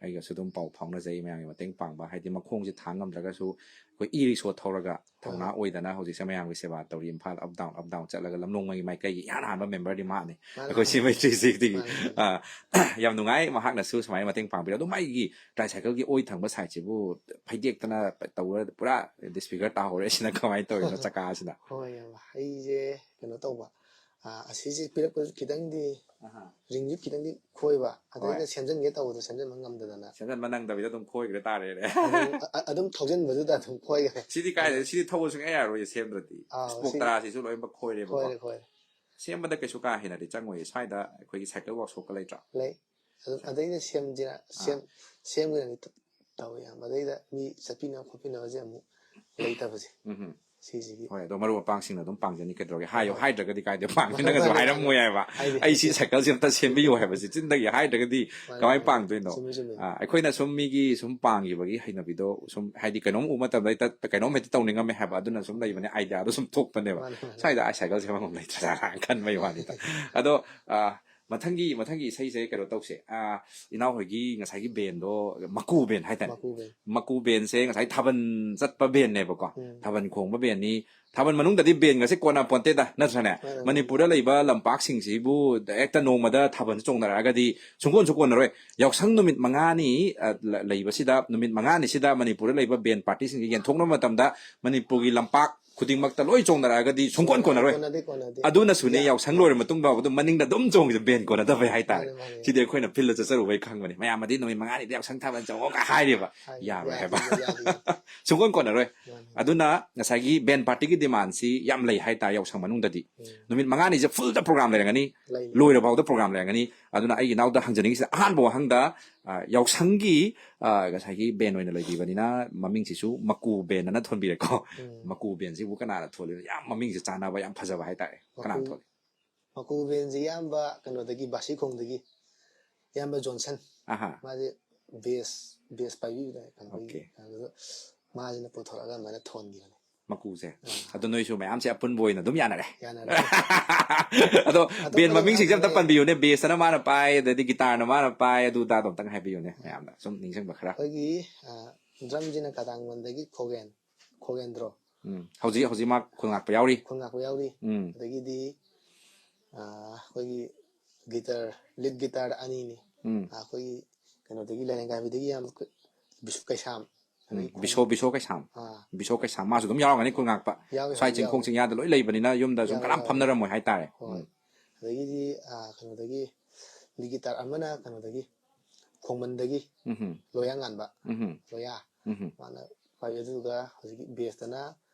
ꯑꯩꯒꯁꯨ ꯑꯗꯨꯝ ꯄꯥꯎ ꯐꯥꯎꯅꯖꯩ, ꯃꯌꯥꯝꯒꯤ ꯃꯇꯦꯡ ꯄꯥꯡꯕ, ꯍꯥꯏꯗꯤ ꯃꯈꯣꯡꯁꯦ ꯊꯥꯡ ꯉꯝꯗ꯭ꯔꯒꯁꯨ ꯑꯩꯈꯣꯏ ꯏ ꯔꯤꯛꯁꯣ ꯊꯧꯔꯒ ꯊꯧꯅꯥ ꯑꯥ꯫ ꯑꯣꯏꯗꯅ ꯍꯧꯖꯤꯛꯁꯦ ꯃꯌꯥꯝꯒꯤ ꯁꯦꯕꯥ ꯇꯧꯔꯤ꯫ Imphal up down, up down ꯆꯠꯂꯒ ꯂꯝꯂꯣꯡ ꯃꯩ ꯃꯥꯏꯀꯩꯒꯤ ꯏꯍꯥꯟ ꯍꯥꯟꯕ memberꯗꯤ ꯃꯥꯅꯤ꯫ ꯃꯥꯅꯤ, ꯑꯩꯈꯣꯏ ꯁꯤ ꯃꯥꯅꯤ꯫ ꯃꯩꯇ꯭ꯔꯤꯁꯤꯒꯤ, ꯃꯥꯅꯤ, ꯃꯥꯅꯤ꯫ ꯑꯥ, ꯌꯥꯝ ꯅꯨꯡꯉꯥꯏ ꯃꯍꯥꯛꯅꯁꯨ ꯁꯨꯃꯥꯏꯅ ꯃꯇꯦꯡ ꯄꯥꯡꯕꯤꯔ꯫ ꯑꯗꯣ ꯃꯥꯒꯤ ꯇ꯭ꯔꯥꯏꯁꯥꯏꯀꯜꯒꯤ ꯑꯣꯏ ꯊꯪꯕ sideꯁꯤꯕꯨ ꯐꯩꯗꯦꯛꯇꯅ ꯇꯧꯔ ꯄꯨꯔꯥ disfigure ꯇꯥꯍꯧꯔꯦ꯫ ꯁꯤꯅ ꯀꯃꯥꯏꯅ ꯇꯧꯔꯤꯅꯣ ꯆꯀꯥꯁꯤꯅ? ꯍꯣꯏ, ꯏꯌꯥꯝꯕ꯫ ꯑꯩꯁꯦ ꯀꯩꯅꯣ ꯇꯧꯕ, ꯑꯥ, ꯑꯁꯤꯁꯦ ꯄꯤꯔꯛꯄꯗ ꯈꯤꯇꯪꯗꯤ, ꯑꯍꯥ꯫ ꯔꯤꯡꯁꯨ ꯈꯤꯇꯪꯗꯤ ꯈꯣꯏꯕ, ꯑꯗꯩꯗ ꯍꯣꯏ꯫ ꯁꯦꯝꯖꯤꯟꯒꯦ ꯇꯧꯕꯗꯣ ꯁꯦꯝꯖꯤꯟꯕ ꯉꯝꯗꯗꯅ꯫ ꯁꯦꯝꯖꯤꯟꯕ ꯅꯪꯗꯕꯤꯗ ꯑꯗꯨꯝ ꯈꯣꯏꯈ꯭ꯔꯦ ꯇꯥꯔꯦꯅꯦ꯫ ꯑꯗꯨꯝ, ꯑ-, ꯑ-, ꯑꯗꯨꯝ ꯊꯧꯖꯤꯟꯕꯗꯨꯗ ꯑꯗꯨꯝ ꯈꯣꯏꯈ꯭ꯔꯦ꯫ ꯁꯤꯗꯤ ꯀꯥꯏꯗ? ꯑꯗꯨ ꯁꯤꯗꯤ ꯊꯧꯕ ꯁꯨꯡꯌꯥ ꯌꯥꯔꯣꯏꯌꯦ, ꯁꯦꯝꯗ꯭ꯔꯗꯤ꯫ ꯑꯥ, ꯏꯁꯄꯣꯛ ꯁꯤ ꯇꯔꯥꯁꯤꯁꯨ ꯂꯣꯏꯅꯃꯛ ꯈꯣꯏꯔꯦꯕꯀꯣ꯫ ꯈꯣꯏꯔꯦ, ꯈꯣꯏꯔꯦ꯫ ꯁꯦꯝꯕꯗ ꯀꯩꯁꯨ ꯀꯥ ꯍꯦꯟꯅꯗꯤ ꯆꯪꯉꯣꯏꯌꯦ꯫ ꯁ꯭ꯋꯥꯏꯗ ꯑꯩꯈꯣꯏꯒꯤ ꯁꯥꯏꯀꯜ ꯋꯥꯛꯁꯣꯞꯀ ꯂꯩꯇ꯭ꯔꯣ? ꯂꯩ꯫ ꯑꯗꯨꯝ ꯑꯗꯩꯗ ꯁꯦꯝꯁꯤꯔ, ꯑꯥ꯫ ꯁꯦꯝ-, ꯁꯦꯝꯒꯦꯅꯗꯤ ꯇ-, ꯇꯧꯋꯦ, ꯏꯌꯥꯝꯕ꯫ ꯑꯗꯩꯗ ꯃꯤ ꯆꯠꯄꯤꯅꯕ ꯈꯣꯠꯄꯤꯅꯕꯁꯦ ꯑꯃꯨꯛ ꯂꯩꯇꯕꯁꯦ꯫ ꯎꯝ ꯍꯝ꯫ ꯁꯤꯁꯤꯒꯤ꯫ ꯍꯣꯏ, ꯑꯗꯣ ꯃꯔꯨꯞ ꯃꯄꯥꯡꯁꯤꯡꯅ ꯑꯗꯨꯝ ꯄꯥꯡꯖꯅꯤ, ꯀꯩꯗꯧꯔꯒꯦ? ꯍꯥꯏꯌꯣ, ꯍꯣꯏ꯫ ꯍꯥꯏꯗ꯭ꯔꯒꯗꯤ ꯀꯥꯏꯗ ꯄꯥꯡꯅꯤ? ꯃꯥꯅꯦ, ꯅꯪꯅꯁꯨ ꯃꯥꯅꯦ, ꯍꯥꯏꯔꯝꯃꯣꯏ ꯃꯥꯅꯦ꯫ ꯍꯥꯏꯕ, ꯍꯥꯏꯗꯦ, "ꯑꯩ ꯁꯤ ꯍꯥꯏꯗꯦ꯫ ꯁꯥꯏꯀꯜꯁꯦ ꯑꯝꯇ ꯁꯦꯝꯕꯤꯌꯨ" ꯍꯥꯏꯕꯁꯦ ꯆꯤꯟꯗꯒꯤ ꯍꯥꯏꯗ꯭ꯔꯒꯗꯤ ꯃꯥꯅꯦ, ꯀꯃꯥꯏꯅ ꯃꯥꯅꯦ꯫ ꯄꯥꯡꯗꯣꯏꯅꯣ? ꯆꯨꯝꯃꯤ, ꯆꯨꯝꯃꯤ꯫ ꯑꯥ, ꯑꯩꯈꯣꯏꯅ ꯁꯨꯝ ꯃꯤꯒꯤ ꯁꯨꯝ ꯄꯥꯡꯈꯤꯕꯒꯤ ꯍꯩꯅꯕꯤꯗꯣ ꯁꯨꯝ, ꯍꯥꯏꯗꯤ, ꯀꯩꯅꯣꯝ ꯎꯕ ꯃꯇꯝꯗ ꯍꯦꯛꯇ ꯀꯩꯅꯣꯝ ꯍꯦꯛꯇ ꯇꯧꯅꯤꯡꯉꯝꯃꯦ ꯍꯥꯏꯕ, ꯑꯗꯨꯅ ꯁꯨꯝ ꯂꯩꯕꯅꯦ, ꯑꯥꯏꯗꯤꯌꯥꯗꯣ ꯁꯨꯝ ꯊꯣꯛꯄꯅꯦꯕ꯫ ꯃꯥꯅꯦ, ꯃꯥꯅꯦ꯫ ꯁ꯭ꯋꯥꯏꯗ ꯑꯥꯏ ꯁꯥꯏꯀꯜ ꯁꯦꯝꯐꯝ ꯂꯩꯇ꯭ꯔꯖꯥꯠꯂꯥ ꯈꯟꯕꯩ ꯋꯥꯅꯤꯗ꯫ ꯑꯗꯣ, ꯑꯥ, ꯃꯊꯪꯒꯤ, ꯃꯊꯪꯒꯤ ꯏꯁꯩꯁꯦ ꯀꯩꯅꯣ ꯇꯧꯁꯦ꯫ ꯑꯥ, ꯏꯅꯥꯎ ꯍꯣꯏꯒꯤ ꯉꯁꯥꯏꯒꯤ ꯕꯦꯟꯗꯣ, ꯃꯀꯨ ꯕꯦꯟ ꯍꯥꯏꯇꯥꯔꯦ꯫ ꯃꯀꯨ ꯕꯦꯟ꯫ ꯃꯀꯨ ꯕꯦꯟꯁꯦ ꯉꯁꯥꯏ ꯊꯥꯕꯜ ꯆꯠꯄ ꯕꯦꯟꯅꯦꯕꯀꯣ꯫ ꯎꯝ꯫ ꯊꯥꯕꯜ ꯈꯣꯡꯕ ꯕꯦꯟꯅꯤ꯫ ꯊꯥꯕꯜ ꯃꯅꯨꯡꯗꯗꯤ ꯕꯦꯟꯒꯁꯦ ꯀꯣꯟꯅ ꯄꯣꯟꯇꯦꯗ, ꯅꯠꯇ꯭ꯔꯅꯦ? ꯃꯥꯅꯦ, ꯃꯥꯅꯦ꯫ ꯃꯅꯤꯄꯨꯔꯗ ꯂꯩꯕ ꯂꯝꯄꯥꯛꯁꯤꯡꯁꯤꯕꯨ ꯍꯦꯛꯇ ꯅꯣꯡꯃꯗ ꯊꯥꯕꯜ ꯆꯣꯡꯅꯔꯛꯑꯒꯗꯤ ꯁꯨꯡꯀꯣꯟꯁꯨ ꯀꯣꯟꯅꯔꯣꯏ꯫ ꯌꯥꯎꯁꯪ ꯅꯨꯃꯤꯠ ꯃꯉꯥꯅꯤ, ꯑ, ꯂ-, ꯂꯩꯕꯁꯤꯗ, ꯅꯨꯃꯤꯠ ꯃꯉꯥꯅꯤꯁꯤꯗ ꯃꯅꯤꯄꯨꯔꯗ ꯂꯩꯕ ꯕꯦꯟ ꯄꯥꯔꯇꯤꯁꯤꯡꯁꯦ ꯌꯦꯟꯊꯣꯛꯅꯕ ꯃꯇꯝꯗ ꯃꯅꯤꯄꯨꯔꯒꯤ ꯂꯝꯄꯥꯛ ꯈꯨꯗꯤꯡꯃꯛꯇ ꯂꯣꯏ ꯆꯣꯡꯅꯔꯛꯑꯒꯗꯤ ꯁꯨꯡꯀꯣꯟ ꯀꯣꯟꯅꯔꯣꯏ꯫ ꯀꯣꯟꯅꯗꯦ, ꯀꯣꯟꯅꯗꯦ꯫ ꯑꯗꯨꯅꯁꯨꯅꯦ, ꯌꯥ-, ꯌꯥꯎꯁꯪ ꯂꯣꯏꯔ ꯃꯇꯨꯡ ꯐꯥꯎꯕ ꯑꯗꯨꯝ ꯃꯅꯤꯡꯗ ꯑꯗꯨꯝ ꯆꯣꯡꯉꯤꯁꯦ, ꯕꯦꯟ ꯀꯣꯟꯅꯗꯕꯩ ꯍꯥꯏꯇꯥꯔꯦ꯫ ꯃꯥꯅꯦ, ꯃꯥꯅꯦ꯫ ꯁꯤꯗꯤ ꯑꯩꯈꯣꯏꯅ ꯐꯤꯜꯗ ꯆꯠꯆꯔꯨꯕꯩ ꯈꯪꯕꯅꯦ꯫ ꯃꯌꯥꯝ ꯑꯗꯤ ꯅꯨꯃꯤꯠ ꯃꯉꯥꯅꯤꯗꯤ ꯌꯥꯎꯁꯪ ꯊꯥꯕꯜ ꯆꯣꯡꯉꯣꯒ ꯍꯥꯏꯔꯦꯕ꯫ ꯍꯥꯏ, ꯌꯥꯔꯣꯏ ꯌꯥꯗꯦ, ꯍꯥꯏꯕ꯫ ꯌꯥꯗꯦ, ꯌꯥꯗꯦ꯫ ꯁꯨꯡꯀꯣꯟ ꯀꯣꯟꯅꯔꯣꯏ꯫ ꯃꯥꯅꯦ꯫ ꯑꯗꯨꯅ ꯉꯁꯥꯏꯒꯤ ꯕꯦꯟ ꯄꯥꯔꯇꯤꯒꯤ ꯗꯤꯃꯥꯟꯁꯤ ꯌꯥꯝ ꯂꯩ ꯍꯥꯏꯇꯥꯔꯦ ꯌꯥꯎꯁꯪ ꯃꯅꯨꯡꯗꯗꯤ꯫ ꯎꯝ꯫ ꯅꯨꯃꯤꯠ ꯃꯉꯥꯅꯤꯁꯦ ꯐꯨꯜꯗ ꯄ꯭ꯔꯣꯒ꯭ꯔꯥꯝ ꯂꯩꯔꯝꯒꯅꯤ, ꯂꯩ, ꯂꯩ꯫ ꯂꯣꯏꯔ ꯐꯥꯎꯗ ꯄ꯭ꯔꯣꯒ꯭ꯔꯥꯝ ꯂꯩꯔꯝꯒꯅꯤ꯫ ꯑꯗꯨꯅ ꯑꯩꯒꯤ ꯏꯅꯥꯎꯗ ꯍꯪꯖꯅꯤꯡꯉꯤꯁꯤꯅ ꯑꯍꯥꯟꯕ ꯋꯥꯍꯪꯗ, ꯑ, ꯌꯥꯎꯁꯪꯒꯤ, ꯑ, ꯉꯁꯥꯏꯒꯤ ꯕꯦꯟ ꯑꯣꯏꯅ ꯂꯩꯕꯤꯕꯅꯤꯅ ꯃꯃꯤꯡꯁꯤꯁꯨ ꯃꯀꯨ ꯕꯦꯟ ꯑꯅ ꯊꯣꯟꯕꯤꯔꯦꯀꯣ꯫ ꯎꯝ꯫ ꯃꯀꯨ ꯕꯦꯟꯁꯤꯕꯨ ꯀꯅꯥꯅ ꯊꯣꯜꯂꯤꯅꯣ? ꯌꯥꯝ ꯃꯃꯤꯡꯁꯦ ꯆꯥꯟꯅꯕ, ꯌꯥꯝ ꯐꯖꯕ ꯍꯥꯏꯇꯥꯔꯦ꯫ ꯀꯅꯥꯅ ꯃꯀꯨ-, ꯊꯣꯜꯂꯤ? ꯃꯀꯨ ꯕꯦꯟꯁꯤ ꯏꯌꯥꯝꯕ ꯀꯩꯅꯣꯗꯒꯤ, ꯕꯥꯁꯤꯈꯣꯡꯗꯒꯤ ꯏꯌꯥꯝꯕ ꯖꯣꯟꯁꯟ꯫ ꯑꯍꯥ꯫ ꯃꯥꯁꯦ ꯕꯦꯁ, ꯕꯦꯁ ꯄꯥꯏꯕꯤꯕꯗ ꯀꯩꯅꯣꯒꯤ, ꯑꯣꯀꯦ꯫ ꯑꯗꯨꯗ ꯃꯥꯁꯤꯅ ꯄꯨꯊꯣꯔꯛꯑꯒ ꯑꯗꯨꯃꯥꯏꯅ ꯊꯣꯟꯈꯤꯕꯅꯦ꯫ ꯃꯀꯨꯁꯦ꯫ ꯑꯥ꯫ ꯑꯗꯣ ꯅꯣꯏꯁꯨ ꯃꯌꯥꯝꯁꯦ ꯑꯄꯨꯟꯕ ꯑꯣꯏꯅ ꯑꯗꯨꯝ ꯌꯥꯅꯔꯦ꯫ ꯌꯥꯅꯔꯦ꯫ ꯑꯗꯣ ꯑꯇꯣꯞꯄꯗꯤ ꯕꯦꯟ ꯃꯃꯤꯡꯁꯤꯡꯁꯦ ꯃꯌꯥꯝ ꯑꯝꯇ ꯂꯩ꯫ ꯄꯟꯕꯤꯌꯨꯅꯦ, ꯕꯦꯁꯇꯅ ꯃꯥꯅ ꯄꯥꯏ, ꯑꯗꯩꯗꯤ ꯒꯤꯇꯥꯔꯅ ꯃꯥꯅ ꯄꯥꯏ, ꯑꯗꯨ ꯑꯗꯥꯗꯣ ꯑꯝꯇꯪ ꯍꯥꯏꯕꯤꯌꯨꯅꯦ ꯃꯌꯥꯝꯅ ꯁꯨꯝ ꯅꯤꯡꯁꯤꯡꯕ ꯈꯔ꯫ ꯑꯩꯈꯣꯏꯒꯤ, ꯑ, ꯗ꯭ꯔꯝꯁꯤꯅ ꯀꯗꯥꯡꯕꯟꯗꯒꯤ ꯈꯣꯒꯦꯟ, ꯈꯣꯒꯦꯟꯗ꯭ꯔꯣ꯫ ꯎꯝ꯫ ꯍꯧꯖꯤꯛ, ꯍꯧꯖꯤꯛ ꯃꯥ ꯈꯨꯜ ꯉꯥꯛꯄ ꯌꯥꯎꯔꯤ꯫ ꯈꯨꯜ ꯉꯥꯛꯄ ꯌꯥꯎꯔꯤ꯫ ꯎꯝ꯫ ꯑꯗꯒꯤꯗꯤ, ꯑ, ꯑꯩꯈꯣꯏꯒꯤ ꯒꯤꯇꯔ, ꯂꯤꯗ ꯒꯤꯇꯥꯔ ꯑꯅꯤꯅꯤ꯫ ꯎꯝ꯫ ꯑ, ꯑꯩꯈꯣꯏꯒꯤ ꯀꯩꯅꯣꯗꯒꯤ, ꯂꯥꯏꯔꯦꯟꯒꯥꯏꯕꯤꯗꯒꯤ ꯌꯥꯝ ꯕꯤꯁꯨ ꯀꯩꯁꯥꯝ꯫ ꯑꯗꯒꯤ ꯎꯝ, ꯕꯤꯁꯣ ꯕꯤꯁꯣ ꯀꯩꯁꯥꯝ ꯑꯥ, ꯕꯤꯁꯣ ꯀꯩꯁꯥꯝ ꯃꯥꯁꯨ ꯑꯗꯨꯝ ꯌꯥꯎꯔꯝꯒꯅꯤ ꯈꯨꯜ ꯉꯥꯛꯄ꯫ ꯌꯥꯎꯋꯦ, ꯁ꯭ꯋꯥꯏ ꯍꯧꯖꯤꯛ ꯆꯤꯡꯈꯣꯡ ꯌꯥꯎꯋꯦ꯫ ꯆꯤꯡꯌꯥꯗ ꯂꯣꯏ ꯂꯩꯕꯅꯤꯅ ꯌꯨꯝꯗ ꯁꯨꯝ ꯌꯥꯎꯋꯦ, ꯀꯅꯥꯝ ꯌꯥꯎꯋꯦ꯫ ꯐꯝꯅꯔꯝꯃꯣꯏ ꯍꯥꯏꯇꯥꯔꯦ꯫ ꯍꯣꯏ꯫ ꯎꯝ, ꯑꯗꯒꯤꯗꯤ ꯑꯥ, ꯀꯩꯅꯣꯗꯒꯤ ꯂꯤꯒꯤꯇꯥꯔ ꯑꯃꯅ ꯀꯩꯅꯣꯗꯒꯤ, ꯈꯣꯡꯃꯟꯗꯒꯤ ꯎꯝ, ꯂꯣꯌꯥ ꯉꯥꯟꯕ, ꯎꯝ, ꯂꯣꯌꯥ ꯎꯝ, ꯃꯥꯅ ꯄꯥꯏ꯫ ꯑꯗꯨꯒ ꯍꯧꯖꯤꯛꯀꯤ ꯕꯦꯁꯇꯅ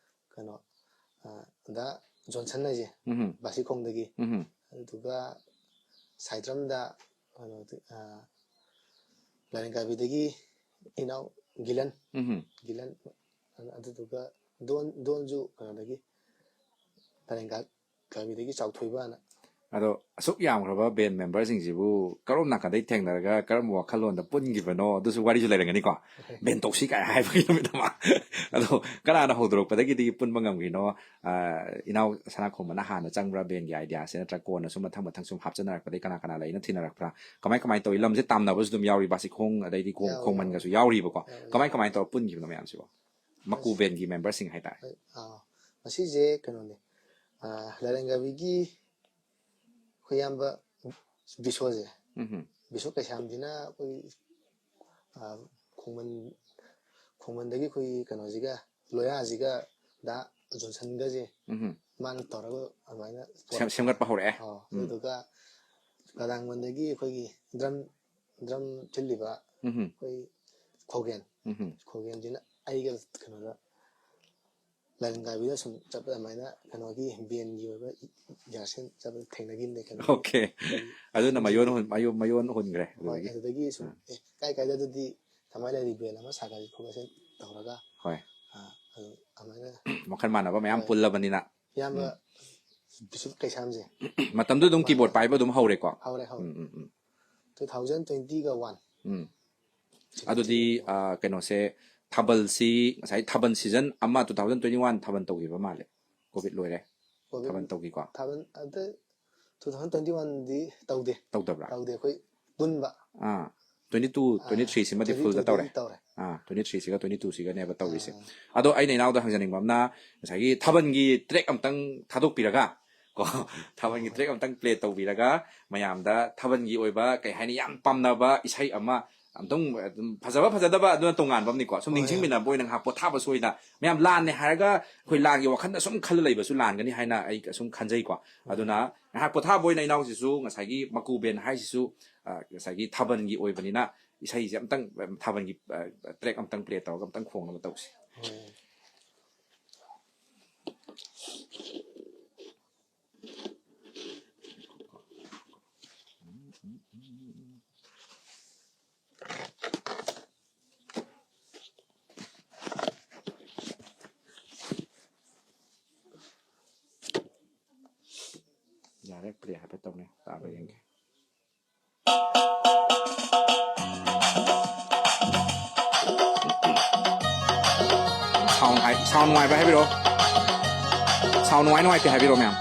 ꯀꯩꯅꯣ, ꯑꯥ, ꯗ ꯖꯣꯟꯁꯟ ꯍꯥꯏꯁꯦ, ꯎꯝ, ꯕꯥꯁꯤꯈꯣꯡꯗꯒꯤ꯫ ꯎꯝ, ꯑꯗꯨꯒ ꯁꯥꯏꯗ꯭ꯔꯝꯗ ꯀꯩꯅꯣ, ꯑꯥ, ꯂꯥꯏꯔꯦꯟꯒꯥꯕꯤꯗꯒꯤ ꯏꯅꯥꯎ ꯒꯤꯂꯟ, ꯎꯝ꯫ ꯒꯤꯂꯟ, ꯑꯗꯨꯗꯨꯒ ꯗꯣꯟ, ꯗꯣꯟꯁꯨ ꯀꯩꯅꯣꯗꯒꯤ, ꯂꯥꯏꯔꯦꯟꯒꯥꯕꯤꯗꯒꯤ ꯆꯥꯎꯊꯣꯏꯕꯅ꯫ ꯑꯗꯣ ꯑꯁꯨꯛ ꯌꯥꯝꯈ꯭ꯔꯕ ꯕꯦꯟ ꯃꯦꯝꯕꯔꯁꯤꯡꯁꯤꯕꯨ ꯀꯔꯣꯝ ꯅꯥꯀꯟꯗꯩ ꯊꯦꯡꯅꯔꯒ ꯀꯔꯝꯕ ꯋꯥꯈꯜꯂꯣꯟꯗ ꯄꯨꯟꯈꯤꯕꯅꯣ, ꯑꯗꯨꯁꯨ ꯋꯥꯔꯤꯁꯨ ꯂꯩꯔꯝꯒꯅꯤꯀꯣ꯫ ꯕꯦꯟ ꯇꯧꯁꯤ ꯀꯥꯏ ꯍꯥꯏꯕꯒꯤ ꯅꯨꯃꯤꯠ ꯑꯃ꯫ ꯑꯗꯣ ꯀꯅꯥꯅ ꯍꯧꯗꯣꯔꯛꯄꯗꯒꯤꯗꯤ ꯄꯨꯟꯕ ꯉꯝꯈ꯭ꯔꯤꯅꯣ? ꯑꯥ, ꯏꯅꯥꯎ ꯁꯅꯥꯈꯣꯡꯕꯅ ꯍꯥꯟꯅ ꯆꯪꯕ꯭ꯔꯥ ꯕꯦꯟꯒꯤ ꯑꯥꯏꯗꯤꯌꯥꯁꯦ, ꯅꯠꯇ꯭ꯔꯒ ꯀꯣꯟꯅ ꯁꯨꯝ ꯃꯊꯪ ꯃꯊꯪ ꯁꯨꯝ ꯍꯥꯞꯆꯟꯅꯔꯛꯄꯗ ꯀꯅꯥ ꯀꯅꯥ ꯂꯩꯅ ꯊꯤꯅꯔꯛꯄ꯭ꯔꯥ? ꯀꯃꯥꯏ ꯀꯃꯥꯏꯅ ꯇꯧꯋꯤ? ꯂꯝꯁꯦ ꯇꯥꯝꯅꯕꯁꯨ ꯑꯗꯨꯝ ꯌꯥꯎꯔꯤ, ꯕꯥꯁꯤꯈꯣꯡ ꯑꯗꯩꯗꯤ ꯈꯣꯡ-, ꯌꯥꯎꯋꯤ, ꯈꯣꯡꯃꯟꯒꯁꯨ ꯌꯥꯎꯔꯤꯕꯀꯣ꯫ ꯌꯥꯎꯋꯤ, ꯀꯃꯥꯏ ꯌꯥꯎꯋꯤ꯫ ꯀꯃꯥꯏ ꯀꯃꯥꯏꯅ ꯇꯧꯔ ꯄꯨꯟꯈꯤꯕꯅꯣ ꯃꯌꯥꯝꯁꯤꯕꯣ? ꯃꯀꯨ ꯕꯦꯟꯒꯤ ꯃꯦꯝꯕꯔꯁꯤꯡ ꯍꯥꯏꯇꯥꯔꯦ꯫ ꯑꯥ, ꯃꯁꯤꯁꯦ ꯀꯩꯅꯣꯅꯦ, ꯑꯥ, ꯂꯥꯏꯔꯦꯟꯒꯥꯕꯤꯒꯤ ꯑꯩꯈꯣꯏ ꯏꯌꯥꯝꯕ ꯕꯤꯁꯣꯁꯦ, ꯎꯝ, ꯕꯤꯁꯣ ꯀꯩꯁꯥꯝꯁꯤꯅ ꯑꯩꯈꯣꯏ, ꯑꯥ, ꯈꯣꯡꯃꯟ, ꯈꯣꯡꯃꯟꯗꯒꯤ ꯑꯩꯈꯣꯏꯒꯤ ꯀꯩꯅꯣꯁꯤꯒ, ꯂꯣꯌꯥꯁꯤꯒ, ꯗꯥ ꯖꯣꯟꯁꯟꯒꯁꯦ ꯎꯝ, ꯃꯥꯅ ꯇꯧꯔꯒ ꯑꯗꯨꯃꯥꯏꯅ ꯁꯦꯝ-, ꯁꯦꯝꯒꯠꯄ ꯍꯧꯔꯛꯑꯦ꯫ ꯑꯣ, ꯎꯝ, ꯑꯗꯨꯗꯨꯒ ꯀꯗꯥꯡꯕꯟꯗꯒꯤ ꯑꯩꯈꯣꯏꯒꯤ ꯗ꯭ꯔꯝ, ꯗ꯭ꯔꯝ ꯊꯤꯜꯂꯤꯕ ꯎꯝ, ꯑꯩꯈꯣꯏ ꯈꯣꯒꯦꯟ, ꯎꯝ, ꯈꯣꯒꯦꯟꯁꯤꯅ ꯑꯩꯒ ꯀꯩꯅꯣꯗ ꯂꯥꯏꯔꯦꯟꯒꯥꯕꯤꯗ ꯁꯨꯝ ꯆꯠꯄꯗ ꯑꯗꯨꯃꯥꯏꯅ ꯀꯩꯅꯣꯒꯤ ꯕꯦꯟꯒꯤ ꯑꯣꯏꯕ ꯌꯥꯔꯁꯦꯟ ꯆꯠꯄꯗ ꯊꯦꯡꯅꯈꯤꯕꯅꯦ ꯀꯩꯅꯣ꯫ ꯑꯣꯀꯦ꯫ ꯑꯗꯨꯅ ꯃꯌꯣꯟ ꯍꯨꯟ-, ꯃꯌꯣ-, ꯃꯌꯣꯟ ꯍꯨꯟꯈ꯭ꯔꯦ ꯍꯣꯏ, ꯑꯗꯨꯗꯒꯤ꯫ ꯑꯗꯨꯗꯒꯤ ꯁꯨꯝ, ꯑꯦ, ꯀꯥꯏ ꯀꯥꯏꯗ ꯑꯗꯨꯗꯤ ꯀꯃꯥꯏꯅ ꯂꯩꯔꯤ ꯕꯦꯟ ꯑꯃ ꯁꯥꯒꯠꯁꯤ ꯈꯣꯠꯂꯁꯤ ꯇꯧꯔꯒ, ꯍꯣꯏ꯫ ꯑꯥ, ꯑꯗꯨ ꯑꯗꯨꯃꯥꯏꯅ ꯋꯥꯈꯜ ꯃꯥꯟꯅꯕ ꯃꯌꯥꯝ ꯍꯣꯏ꯫ ꯄꯨꯜꯂꯕꯅꯤꯅ꯫ ꯏꯌꯥꯝꯕ ꯕꯤꯁꯨ ꯀꯩꯁꯥꯝꯁꯦ ꯃꯇꯝꯗꯨ ꯑꯗꯨꯝ ꯀꯤꯕꯣꯔꯗ ꯄꯥꯏꯕ ꯑꯗꯨꯝ ꯍꯧꯔꯦꯀꯣ꯫ ꯍꯧꯔꯦ, ꯍꯧꯔꯦ꯫ ꯎꯝ, ꯎꯝ, ꯎꯝ, ꯇꯨ ꯊꯥꯎꯖꯟ ꯇ꯭ꯋꯦꯟꯇꯤꯒ ꯋꯥꯟ꯫ ꯎꯝ꯫ ꯑꯗꯨꯗꯤ, ꯑ, ꯀꯩꯅꯣꯁꯦ, ꯊꯥꯕꯜꯁꯤ ꯉꯁꯥꯏ ꯊꯥꯕꯜ ꯁꯤꯖꯟ ꯑꯃ, ꯇꯨ ꯊꯥꯎꯖꯟ ꯇ꯭ꯋꯦꯟꯇꯤ ꯋꯥꯟ ꯊꯥꯕꯜ ꯇꯧꯈꯤꯕ ꯃꯥꯜꯂꯦ꯫ ꯀꯣꯚꯤꯗ ꯂꯣꯏꯔꯦ꯫ ꯀꯣꯚꯤꯗ ꯊꯥꯕꯜ ꯇꯧꯈꯤꯀꯣ꯫ ꯊꯥꯕꯜ ꯑꯗ ꯇꯨ ꯊꯥꯎꯖꯟ ꯇ꯭ꯋꯦꯟꯇꯤ ꯋꯥꯟꯗꯤ ꯇꯧꯗꯦ꯫ ꯇꯧꯗꯕ꯭ꯔꯥ? ꯇꯧꯗꯦ, ꯑꯩꯈꯣꯏ ꯄꯨꯟꯕ꯫ ꯑꯥ, ꯇ꯭ꯋꯦꯟꯇꯤ ꯇꯨ, ꯇ꯭ꯋꯦꯟꯇꯤ ꯊ꯭ꯔꯤꯁꯤꯃꯗꯤ ꯑꯥ, ꯐꯨꯜꯗ ꯇꯧꯔꯦ꯫ ꯇ꯭ꯋꯦꯟꯇꯤ ꯇꯨꯗꯤ ꯇꯧꯔꯦ꯫ ꯑꯥ, ꯇ꯭ꯋꯦꯟꯇꯤ ꯊ꯭ꯔꯤꯁꯤꯒ ꯇ꯭ꯋꯦꯟꯇꯤ ꯇꯨꯁꯤꯒꯅꯦꯕ ꯇꯧꯔꯤꯁꯦ꯫ ꯑꯥ꯫ ꯑꯗꯣ ꯑꯩꯅ ꯏꯅꯥꯎꯗ ꯍꯪꯖꯅꯤꯡꯕ ꯑꯃꯅ, ꯉꯁꯥꯏꯒꯤ ꯊꯥꯕꯜꯒꯤ ꯇ꯭ꯔꯦꯛ ꯑꯝꯇꯪ ꯊꯥꯗꯣꯛꯄꯤꯔꯒ ꯀꯣ, ꯊꯥꯕꯜꯒꯤ ꯇ꯭ꯔꯦꯛ ꯑꯝꯇꯪ ꯄ꯭ꯂꯦ ꯇꯧꯕꯤꯔꯒ ꯃꯌꯥꯝꯗ ꯊꯥꯕꯜꯒꯤ ꯑꯣꯏꯕ, ꯀꯩ ꯍꯥꯏꯅꯤ, ꯌꯥꯝ ꯄꯥꯝꯅꯕ ꯏꯁꯩ ꯑꯃ, ꯑꯝꯇꯪ ꯑꯗꯨꯝ ꯐꯖꯕ ꯐꯖꯗꯕ ꯑꯗꯨꯅ ꯇꯣꯉꯥꯟꯕ ꯑꯃꯅꯤꯀꯣ꯫ ꯁꯨꯝ ꯍꯣꯏ꯫ ꯅꯤꯡꯁꯤꯡꯃꯤꯟꯅꯕ ꯑꯣꯏꯅ ꯉꯥꯏꯍꯥꯛ ꯄꯣꯊꯥꯕꯁꯨ ꯑꯣꯏꯅ, ꯃꯌꯥꯝ ꯂꯥꯟꯅꯦ ꯍꯥꯏꯔꯒ ꯑꯩꯈꯣꯏ ꯂꯥꯟꯒꯤ ꯋꯥꯈꯜꯗ ꯁꯨꯝ ꯈꯜꯂ ꯂꯩꯕꯁꯨ ꯂꯥꯟꯒꯅꯤ ꯍꯥꯏꯅ ꯑꯩ ꯁꯨꯝ ꯈꯟꯖꯩꯀꯣ꯫ ꯑꯗꯨꯅ ꯉꯥꯏꯍꯥꯛ ꯄꯣꯊꯥꯕ ꯑꯣꯏꯅ ꯏꯅꯥꯎꯁꯤꯁꯨ ꯉꯁꯥꯏꯒꯤ ꯃꯀꯨ ꯕꯦꯟ ꯍꯥꯏꯁꯤꯁꯨ, ꯑ, ꯉꯁꯥꯏꯒꯤ ꯊꯥꯕꯜꯒꯤ ꯑꯣꯏꯕꯅꯤꯅ ꯏꯁꯩꯁꯦ ꯑꯝꯇꯪ, ꯑ, ꯊꯥꯕꯜꯒꯤ, ꯑ, ꯇ꯭ꯔꯦꯛ ꯑꯝꯇꯪ ꯄ꯭ꯂꯦ ꯇꯧꯔꯒ ꯑꯝꯇꯪ ꯈꯣꯡꯅꯕ ꯇꯧꯁꯤ꯫ ꯍꯣꯏ꯫ ꯌꯥꯔꯦ, ꯄ꯭ꯂꯦ ꯍꯥꯏꯐꯦꯠ ꯇꯧꯅꯦ, ꯇꯥꯕ꯭ꯔꯥ ꯌꯦꯡꯒꯦ꯫ ꯁꯥꯎꯟ ꯍꯥꯏ-, ꯁꯥꯎꯟ ꯅꯨꯡꯉꯥꯏꯕ ꯍꯥꯏꯕꯤꯔꯛꯑꯣ꯫ ꯁꯥꯎꯟ ꯅꯨꯡꯉꯥꯏ ꯅꯨꯡꯉꯥꯏꯇꯦ ꯍꯥꯏꯕꯤꯔꯛꯑꯣ, ꯃꯌꯥꯝ꯫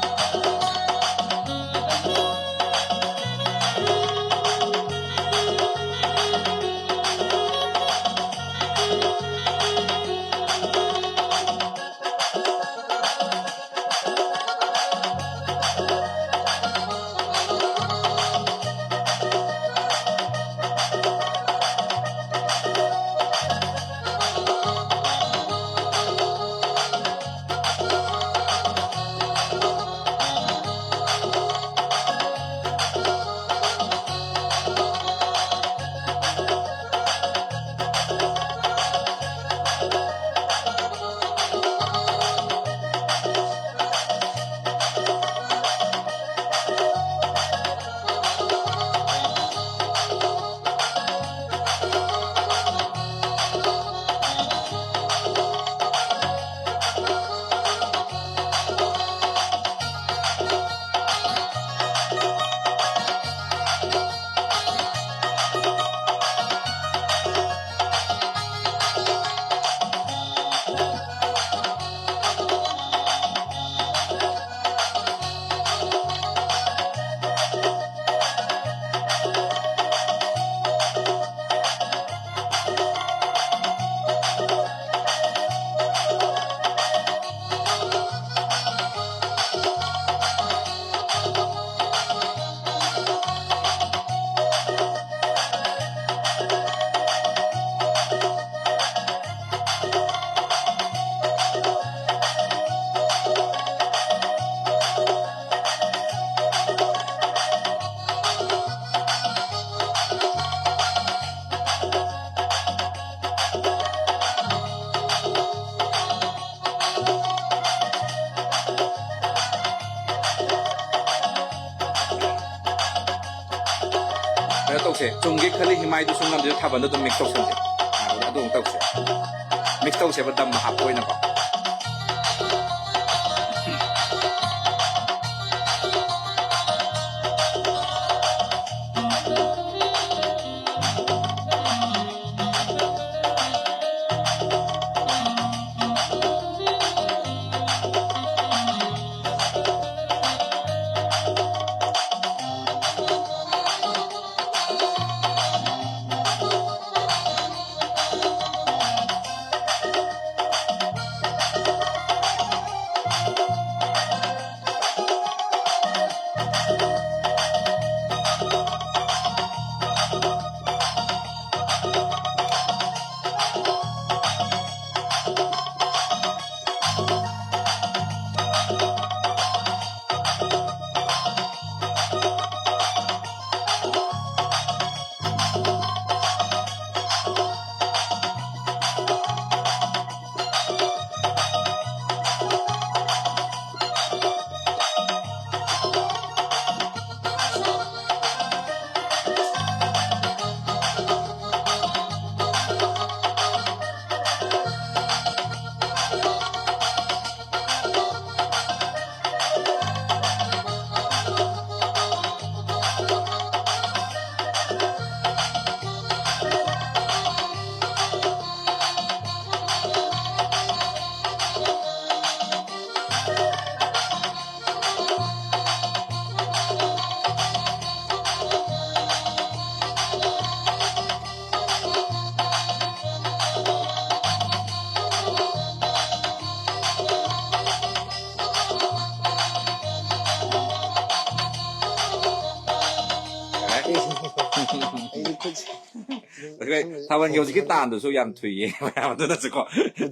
ꯁꯦ ꯆꯨꯝꯒꯦ ꯈꯜꯂꯤ, ꯍꯤꯃꯥꯏꯗꯨꯁꯨ ꯉꯝꯗꯦ, ꯊꯥꯕꯜꯗꯣ ꯑꯗꯨꯝ ꯃꯤꯛꯁ ꯇꯧꯁꯟꯁꯦ꯫ ꯑꯗꯨ ꯑꯃꯨꯛ ꯇꯧꯁꯦ, ꯃꯤꯛꯁ ꯇꯧꯁꯦꯕ, ꯗꯝ ꯍꯥꯞꯄ ꯑꯣꯏꯅꯀꯣ꯫ ꯑꯩꯗꯤ ꯈꯨꯠꯁꯦ ꯑꯩꯈꯣꯏ ꯊꯥꯕꯜꯒꯤ ꯍꯧꯖꯤꯛꯀꯤ ꯇꯥꯟꯗꯨꯁꯨ ꯌꯥꯝ ꯊꯨꯏꯌꯦ, ꯃꯌꯥꯝ ꯑꯗꯨꯅꯁꯨꯀꯣ꯫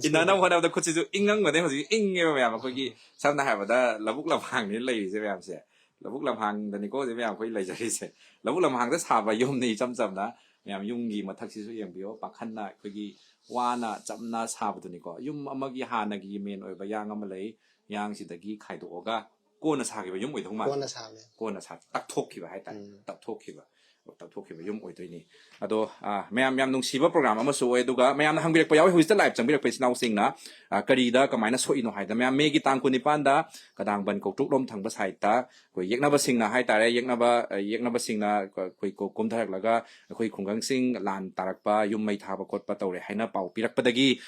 ꯏꯟꯅꯅꯕ ꯍꯣꯠꯅꯕꯗ ꯈꯨꯠꯁꯤꯁꯨ ꯏꯪꯉꯝꯒꯅꯤ꯫ ꯍꯧꯖꯤꯛ ꯏꯪꯉꯦꯕ ꯃꯌꯥꯝ꯫ ꯑꯩꯈꯣꯏꯒꯤ ꯁꯝꯅ ꯍꯥꯏꯔꯕꯗ ꯂꯧꯕꯨꯛ ꯂꯝꯍꯥꯡꯅꯤ ꯂꯩꯔꯤꯁꯦ ꯃꯌꯥꯝꯁꯦ꯫ ꯂꯧꯕꯨꯛ ꯂꯝꯍꯥꯡꯗꯅꯤꯀꯣ ꯍꯧꯖꯤꯛ ꯃꯌꯥꯝ ꯑꯩꯈꯣꯏ ꯂꯩꯖꯔꯤꯁꯦ꯫ ꯂꯧꯕꯨꯛ ꯂꯝꯍꯥꯡꯗ ꯁꯥꯕ ꯌꯨꯝꯅꯤ, ꯏꯆꯝ ꯆꯝꯅ꯫ ꯃꯌꯥꯝ ꯌꯨꯝꯒꯤ ꯃꯊꯛꯁꯤꯁꯨ ꯌꯦꯡꯕꯤꯌꯣ, ꯄꯥꯈꯟꯅ ꯑꯩꯈꯣꯏꯒꯤ ꯋꯥꯅ ꯆꯝꯅ ꯁꯥꯕꯗꯨꯅꯤꯀꯣ꯫ ꯌꯨꯝ ꯑꯃꯒꯤ ꯍꯥꯟꯅꯒꯤ ꯃꯦꯟ ꯑꯣꯏꯕ ꯌꯥꯡ ꯑꯃ ꯂꯩ, ꯌꯥꯡꯁꯤꯗꯒꯤ ꯈꯥꯏꯗꯣꯛꯑꯒ ꯀꯣꯟꯅ ꯁꯥꯈꯤꯕ ꯌꯨꯝ ꯑꯣꯏꯗꯧ ꯃꯥꯜꯂꯦ꯫ ꯀꯣꯟꯅ ꯁꯥꯕꯅꯦ꯫ ꯀꯣꯟꯅ ꯁꯥ ꯇꯞꯊꯣꯛꯈꯤꯕ ꯍꯥꯏꯇꯥꯔꯦ꯫ ꯎꯝ꯫ ꯇꯞꯊꯣꯛꯈꯤꯕ꯫ ꯇꯧꯊꯣꯛꯈꯤꯕ ꯌꯨꯝ ꯑꯣꯏꯗꯣꯏꯅꯤ꯫ ꯑꯗꯣ, ꯑ, ꯃꯌꯥꯝ ꯌꯥꯝ ꯅꯨꯡꯁꯤꯕ ꯄ꯭ꯔꯣꯒ꯭ꯔꯥꯝ ꯑꯃꯁꯨ ꯑꯣꯏ꯫ ꯑꯗꯨꯒ ꯃꯌꯥꯝꯅ ꯍꯪꯕꯤꯔꯛꯄ ꯌꯥꯎꯋꯤ, ꯍꯧꯖꯤꯛꯇ ꯂꯥꯏꯚ ꯆꯪꯕꯤꯔꯛꯄ ꯏꯆꯤꯟ ꯏꯅꯥꯎꯁꯤꯡꯅ, ꯑ, ꯀꯔꯤꯗ ꯀꯃꯥꯏꯅ ꯁꯣꯛꯏꯅꯣ ꯍꯥꯏꯗ꯫ ꯃꯌꯥꯝ, ꯃꯦꯒꯤ ꯇꯥꯡ ꯀꯨꯟꯅꯤꯄꯥꯟꯗ ꯀꯗꯥꯡꯕꯟ ꯀꯧꯇ꯭ꯔꯨꯛꯂꯣꯝ ꯊꯪꯕ ꯁꯥꯏꯠꯇ ꯑꯩꯈꯣꯏ ꯌꯦꯛꯅꯕꯁꯤꯡꯅ ꯍꯥꯏꯇꯥꯔꯦ, ꯌꯦꯛꯅꯕ, ꯑ, ꯌꯦꯛꯅꯕꯁꯤꯡꯅ ꯑꯩꯈꯣꯏ ꯀꯣ-, ꯀꯨꯝꯊꯔꯛꯂꯒ ꯑꯩꯈꯣꯏ ꯈꯨꯡꯒꯪꯁꯤꯡ ꯂꯥꯟ ꯇꯥꯔꯛꯄ, ꯌꯨꯝ ꯃꯩ ꯊꯥꯕ ꯈꯣꯠꯄ ꯇꯧꯔꯦ ꯍꯥꯏꯅ ꯄꯥꯎ ꯄꯤꯔꯛꯄꯗꯒꯤ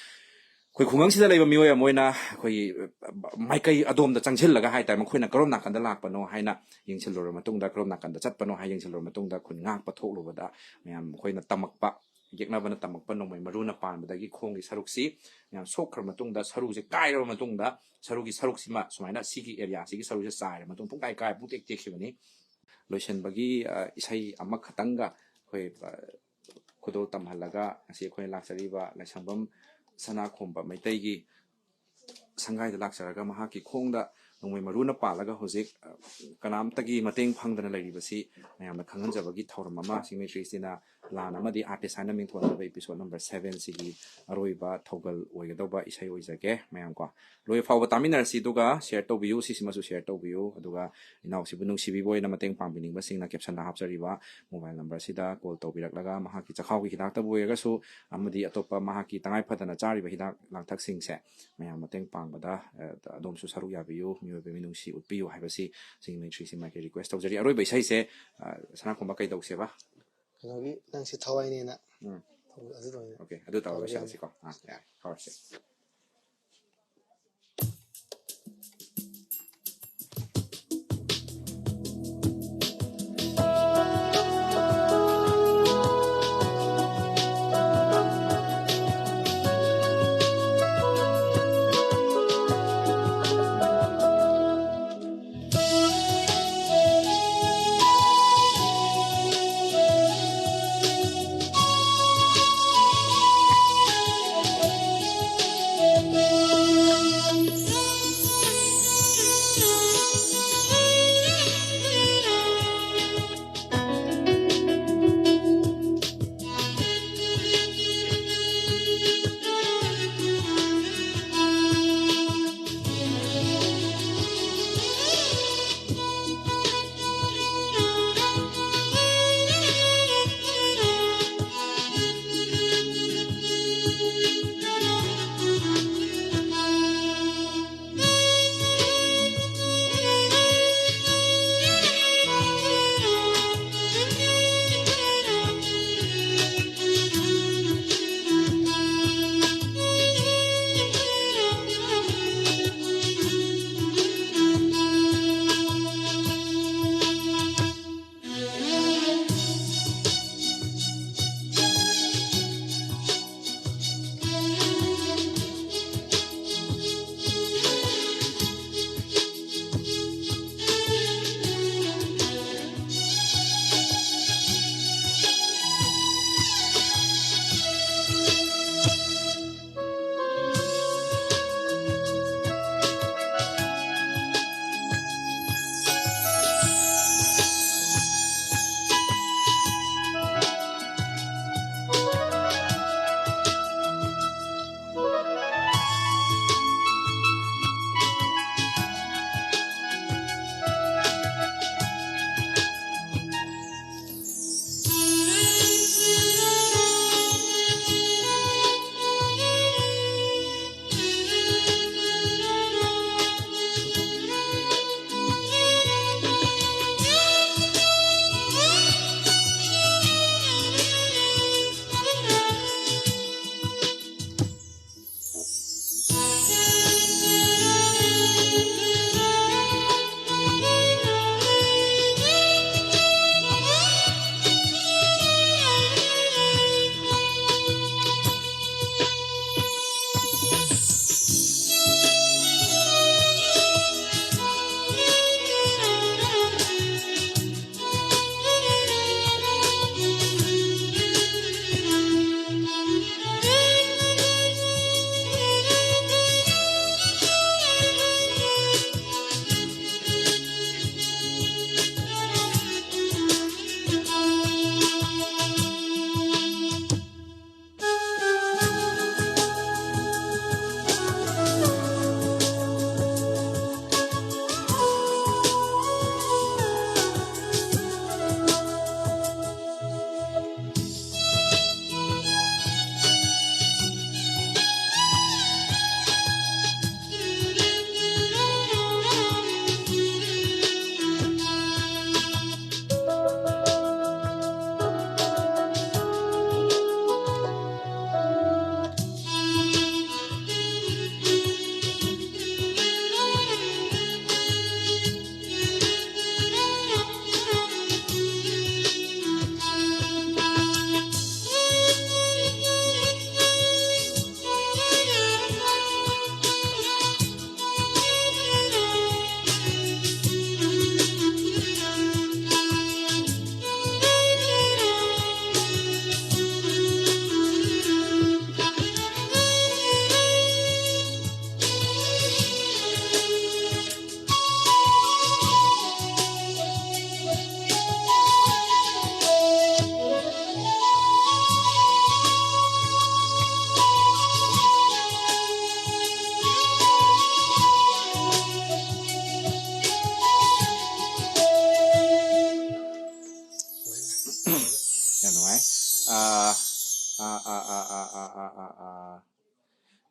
ꯑꯩꯈꯣꯏ ꯈꯨꯡꯒꯪꯁꯤꯗ ꯂꯩꯕ ꯃꯤꯑꯣꯏ ꯑꯃ ꯑꯣꯏꯅ ꯑꯩꯈꯣꯏꯒꯤ, ꯑ, ꯃꯥꯏꯀꯩ ꯑꯗꯣꯝꯗ ꯆꯪꯁꯤꯜꯂꯒ ꯍꯥꯏꯇꯥꯔꯦ, ꯃꯈꯣꯏꯅ ꯀꯔꯣꯝ ꯅꯥꯀꯟꯗ ꯂꯥꯛꯄꯅꯣ ꯍꯥꯏꯅ ꯌꯦꯡꯁꯤꯜꯂꯨꯔꯕ ꯃꯇꯨꯡꯗ, ꯀꯔꯣꯝ ꯅꯥꯀꯟꯗ ꯆꯠꯄꯅꯣ ꯍꯥꯏ ꯌꯦꯡꯁꯤꯜꯂꯨꯔꯕ ꯃꯇꯨꯡꯗ, ꯈꯨꯟ ꯉꯥꯛꯄ ꯊꯣꯛꯂꯨꯕꯗ ꯃꯌꯥꯝ ꯃꯈꯣꯏꯅ ꯇꯝꯃꯛꯄ, ꯌꯦꯛꯅꯕꯅ ꯇꯝꯃꯛꯄ ꯅꯣꯡꯃꯩ ꯃꯔꯨꯅ ꯄꯥꯟꯕꯗꯒꯤ ꯈꯣꯡꯒꯤ ꯁꯔꯨꯛꯁꯤ ꯃꯌꯥꯝ ꯁꯣꯛꯈ꯭ꯔꯕ ꯃꯇꯨꯡꯗ, ꯁꯔꯨꯁꯦ ꯀꯥꯏꯔꯕ ꯃꯇꯨꯡꯗ, ꯁꯔꯨꯒꯤ ꯁꯔꯨꯛꯁꯤꯃ ꯁꯨꯃꯥꯏꯅ ꯁꯤꯒꯤ ꯑꯦꯔꯤꯌꯥꯁꯤꯒꯤ ꯁꯔꯨꯁꯦ ꯆꯥꯏꯔꯕ ꯃꯇꯨꯡ ꯄꯨꯡꯀꯥꯏ ꯀꯥꯏ, ꯄꯨꯡꯇꯦꯛ ꯇꯦꯛꯈꯤꯕꯅꯤ꯫ ꯂꯣꯏꯁꯤꯟꯕꯒꯤ, ꯑ, ꯏꯁꯩ ꯑꯃꯈꯛꯇꯪꯒ ꯑꯩꯈꯣꯏ, ꯑ, ꯈꯨꯗꯣꯜ ꯇꯝꯍꯜꯂꯒ ꯉꯁꯤ ꯑꯩꯈꯣꯏꯅ ꯂꯥꯛꯆꯔꯤꯕ ꯂꯥꯏꯁ꯭ꯔꯝꯕꯝ ꯁꯅꯥꯈꯣꯝꯕ ꯃꯩꯇꯩꯒꯤ ꯁꯪꯒꯥꯏꯗ ꯂꯥꯛꯆꯔꯒ ꯃꯍꯥꯛꯀꯤ ꯈꯣꯡꯗ ꯅꯣꯡꯃꯩ ꯃꯔꯨꯅ ꯄꯥꯜꯂꯒ ꯍꯧꯖꯤꯛ, ꯑ, ꯀꯅꯥꯝꯇꯒꯤ ꯃꯇꯦꯡ ꯐꯪꯗꯅ ꯂꯩꯔꯤꯕꯁꯤ ꯃꯌꯥꯝꯅ ꯈꯪꯍꯟꯖꯕꯒꯤ ꯊꯧꯔꯝ ꯑꯃ ꯁꯤꯡꯃꯩ ꯊ꯭ꯔꯤ ꯁꯤꯅ ꯂꯥꯟ ꯑꯃꯗꯤ ꯑꯥꯔꯇꯤꯁ ꯍꯥꯏꯅ ꯃꯤꯡꯊꯣꯟꯖꯕ episode number seven ꯁꯤꯒꯤ ꯑꯔꯣꯏꯕ ꯊꯧꯒꯜ ꯑꯣꯏꯒꯗꯧꯕ ꯏꯁꯩ ꯑꯣꯏꯖꯒꯦ꯫ ꯃꯌꯥꯝ ꯀꯣ ꯂꯣꯏ ꯐꯥꯎꯕ ꯇꯥꯃꯤꯟꯅꯔꯁꯤ, ꯑꯗꯨꯒ ꯁꯤꯌꯔ ꯇꯧꯕꯤꯌꯨ, ꯁꯤꯁꯤꯃꯁꯨ ꯁꯤꯌꯔ ꯇꯧꯕꯤꯌꯨ, ꯑꯗꯨꯒ ꯏꯅꯥꯎꯁꯤꯕꯨ ꯅꯨꯡꯁꯤꯕꯤꯕ ꯑꯣꯏꯅ ꯃꯇꯦꯡ ꯄꯥꯡꯕꯤꯅꯤꯡꯕꯁꯤꯡꯅ ꯀꯦꯞꯁꯟꯗ ꯍꯥꯞꯆꯔꯤꯕ ꯃꯣꯕꯥꯏꯜ ꯅꯝꯕꯔꯁꯤꯗ ꯀꯣꯜ ꯇꯧꯕꯤꯔꯛꯂꯒ ꯃꯍꯥꯛꯀꯤ ꯆꯈꯥꯎꯒꯤ ꯍꯤꯗꯥꯛꯇꯕꯨ ꯑꯣꯏꯔꯒꯁꯨ ꯑꯃꯗꯤ ꯑꯇꯣꯞꯄ ꯃꯍꯥꯛꯀꯤ ꯇꯉꯥꯏ ꯐꯗꯅ ꯆꯥꯔꯤꯕ ꯍꯤꯗꯥꯛ ꯂꯥꯡꯊꯛꯁꯤꯡꯁꯦ ꯃꯌꯥꯝ ꯃꯇꯦꯡ ꯄꯥꯡꯕꯗ, ꯑ, ꯑꯗꯣꯝꯁꯨ ꯁꯔꯨꯛ ꯌꯥꯕꯤꯌꯨ, ꯃꯤꯑꯣꯏꯕ ꯃꯤꯅꯨꯡꯁꯤ ꯎꯠꯄꯤꯌꯨ ꯍꯥꯏꯕꯁꯤ ꯁꯤꯡꯃꯩ ꯊ꯭ꯔꯤ ꯁꯤ ꯃꯥꯏꯀꯩ ꯔꯤꯀ꯭ꯋꯦꯁ ꯇꯧꯖꯔꯤ꯫ ꯑꯔꯣꯏꯕ ꯏꯁꯩꯁꯦ, ꯑ, ꯁꯅꯥꯈꯣꯝꯕ ꯀꯩꯗꯧꯁꯦꯕ? ꯀꯩꯅꯣꯒꯤ ꯅꯪꯁꯦ ꯊꯋꯥꯏꯅꯦꯅ꯫ ꯎꯝ꯫ ꯑꯗꯨꯗ ꯑꯣꯏꯅ ꯑꯣꯀꯦ, ꯑꯗꯨ ꯇꯧꯔꯒ ꯇꯧꯔꯒꯦ꯫ ꯁꯥꯟꯅꯁꯤꯀꯣ꯫ ꯑꯥ, ꯌꯥꯔꯦ, ꯍꯧꯔꯁꯦ꯫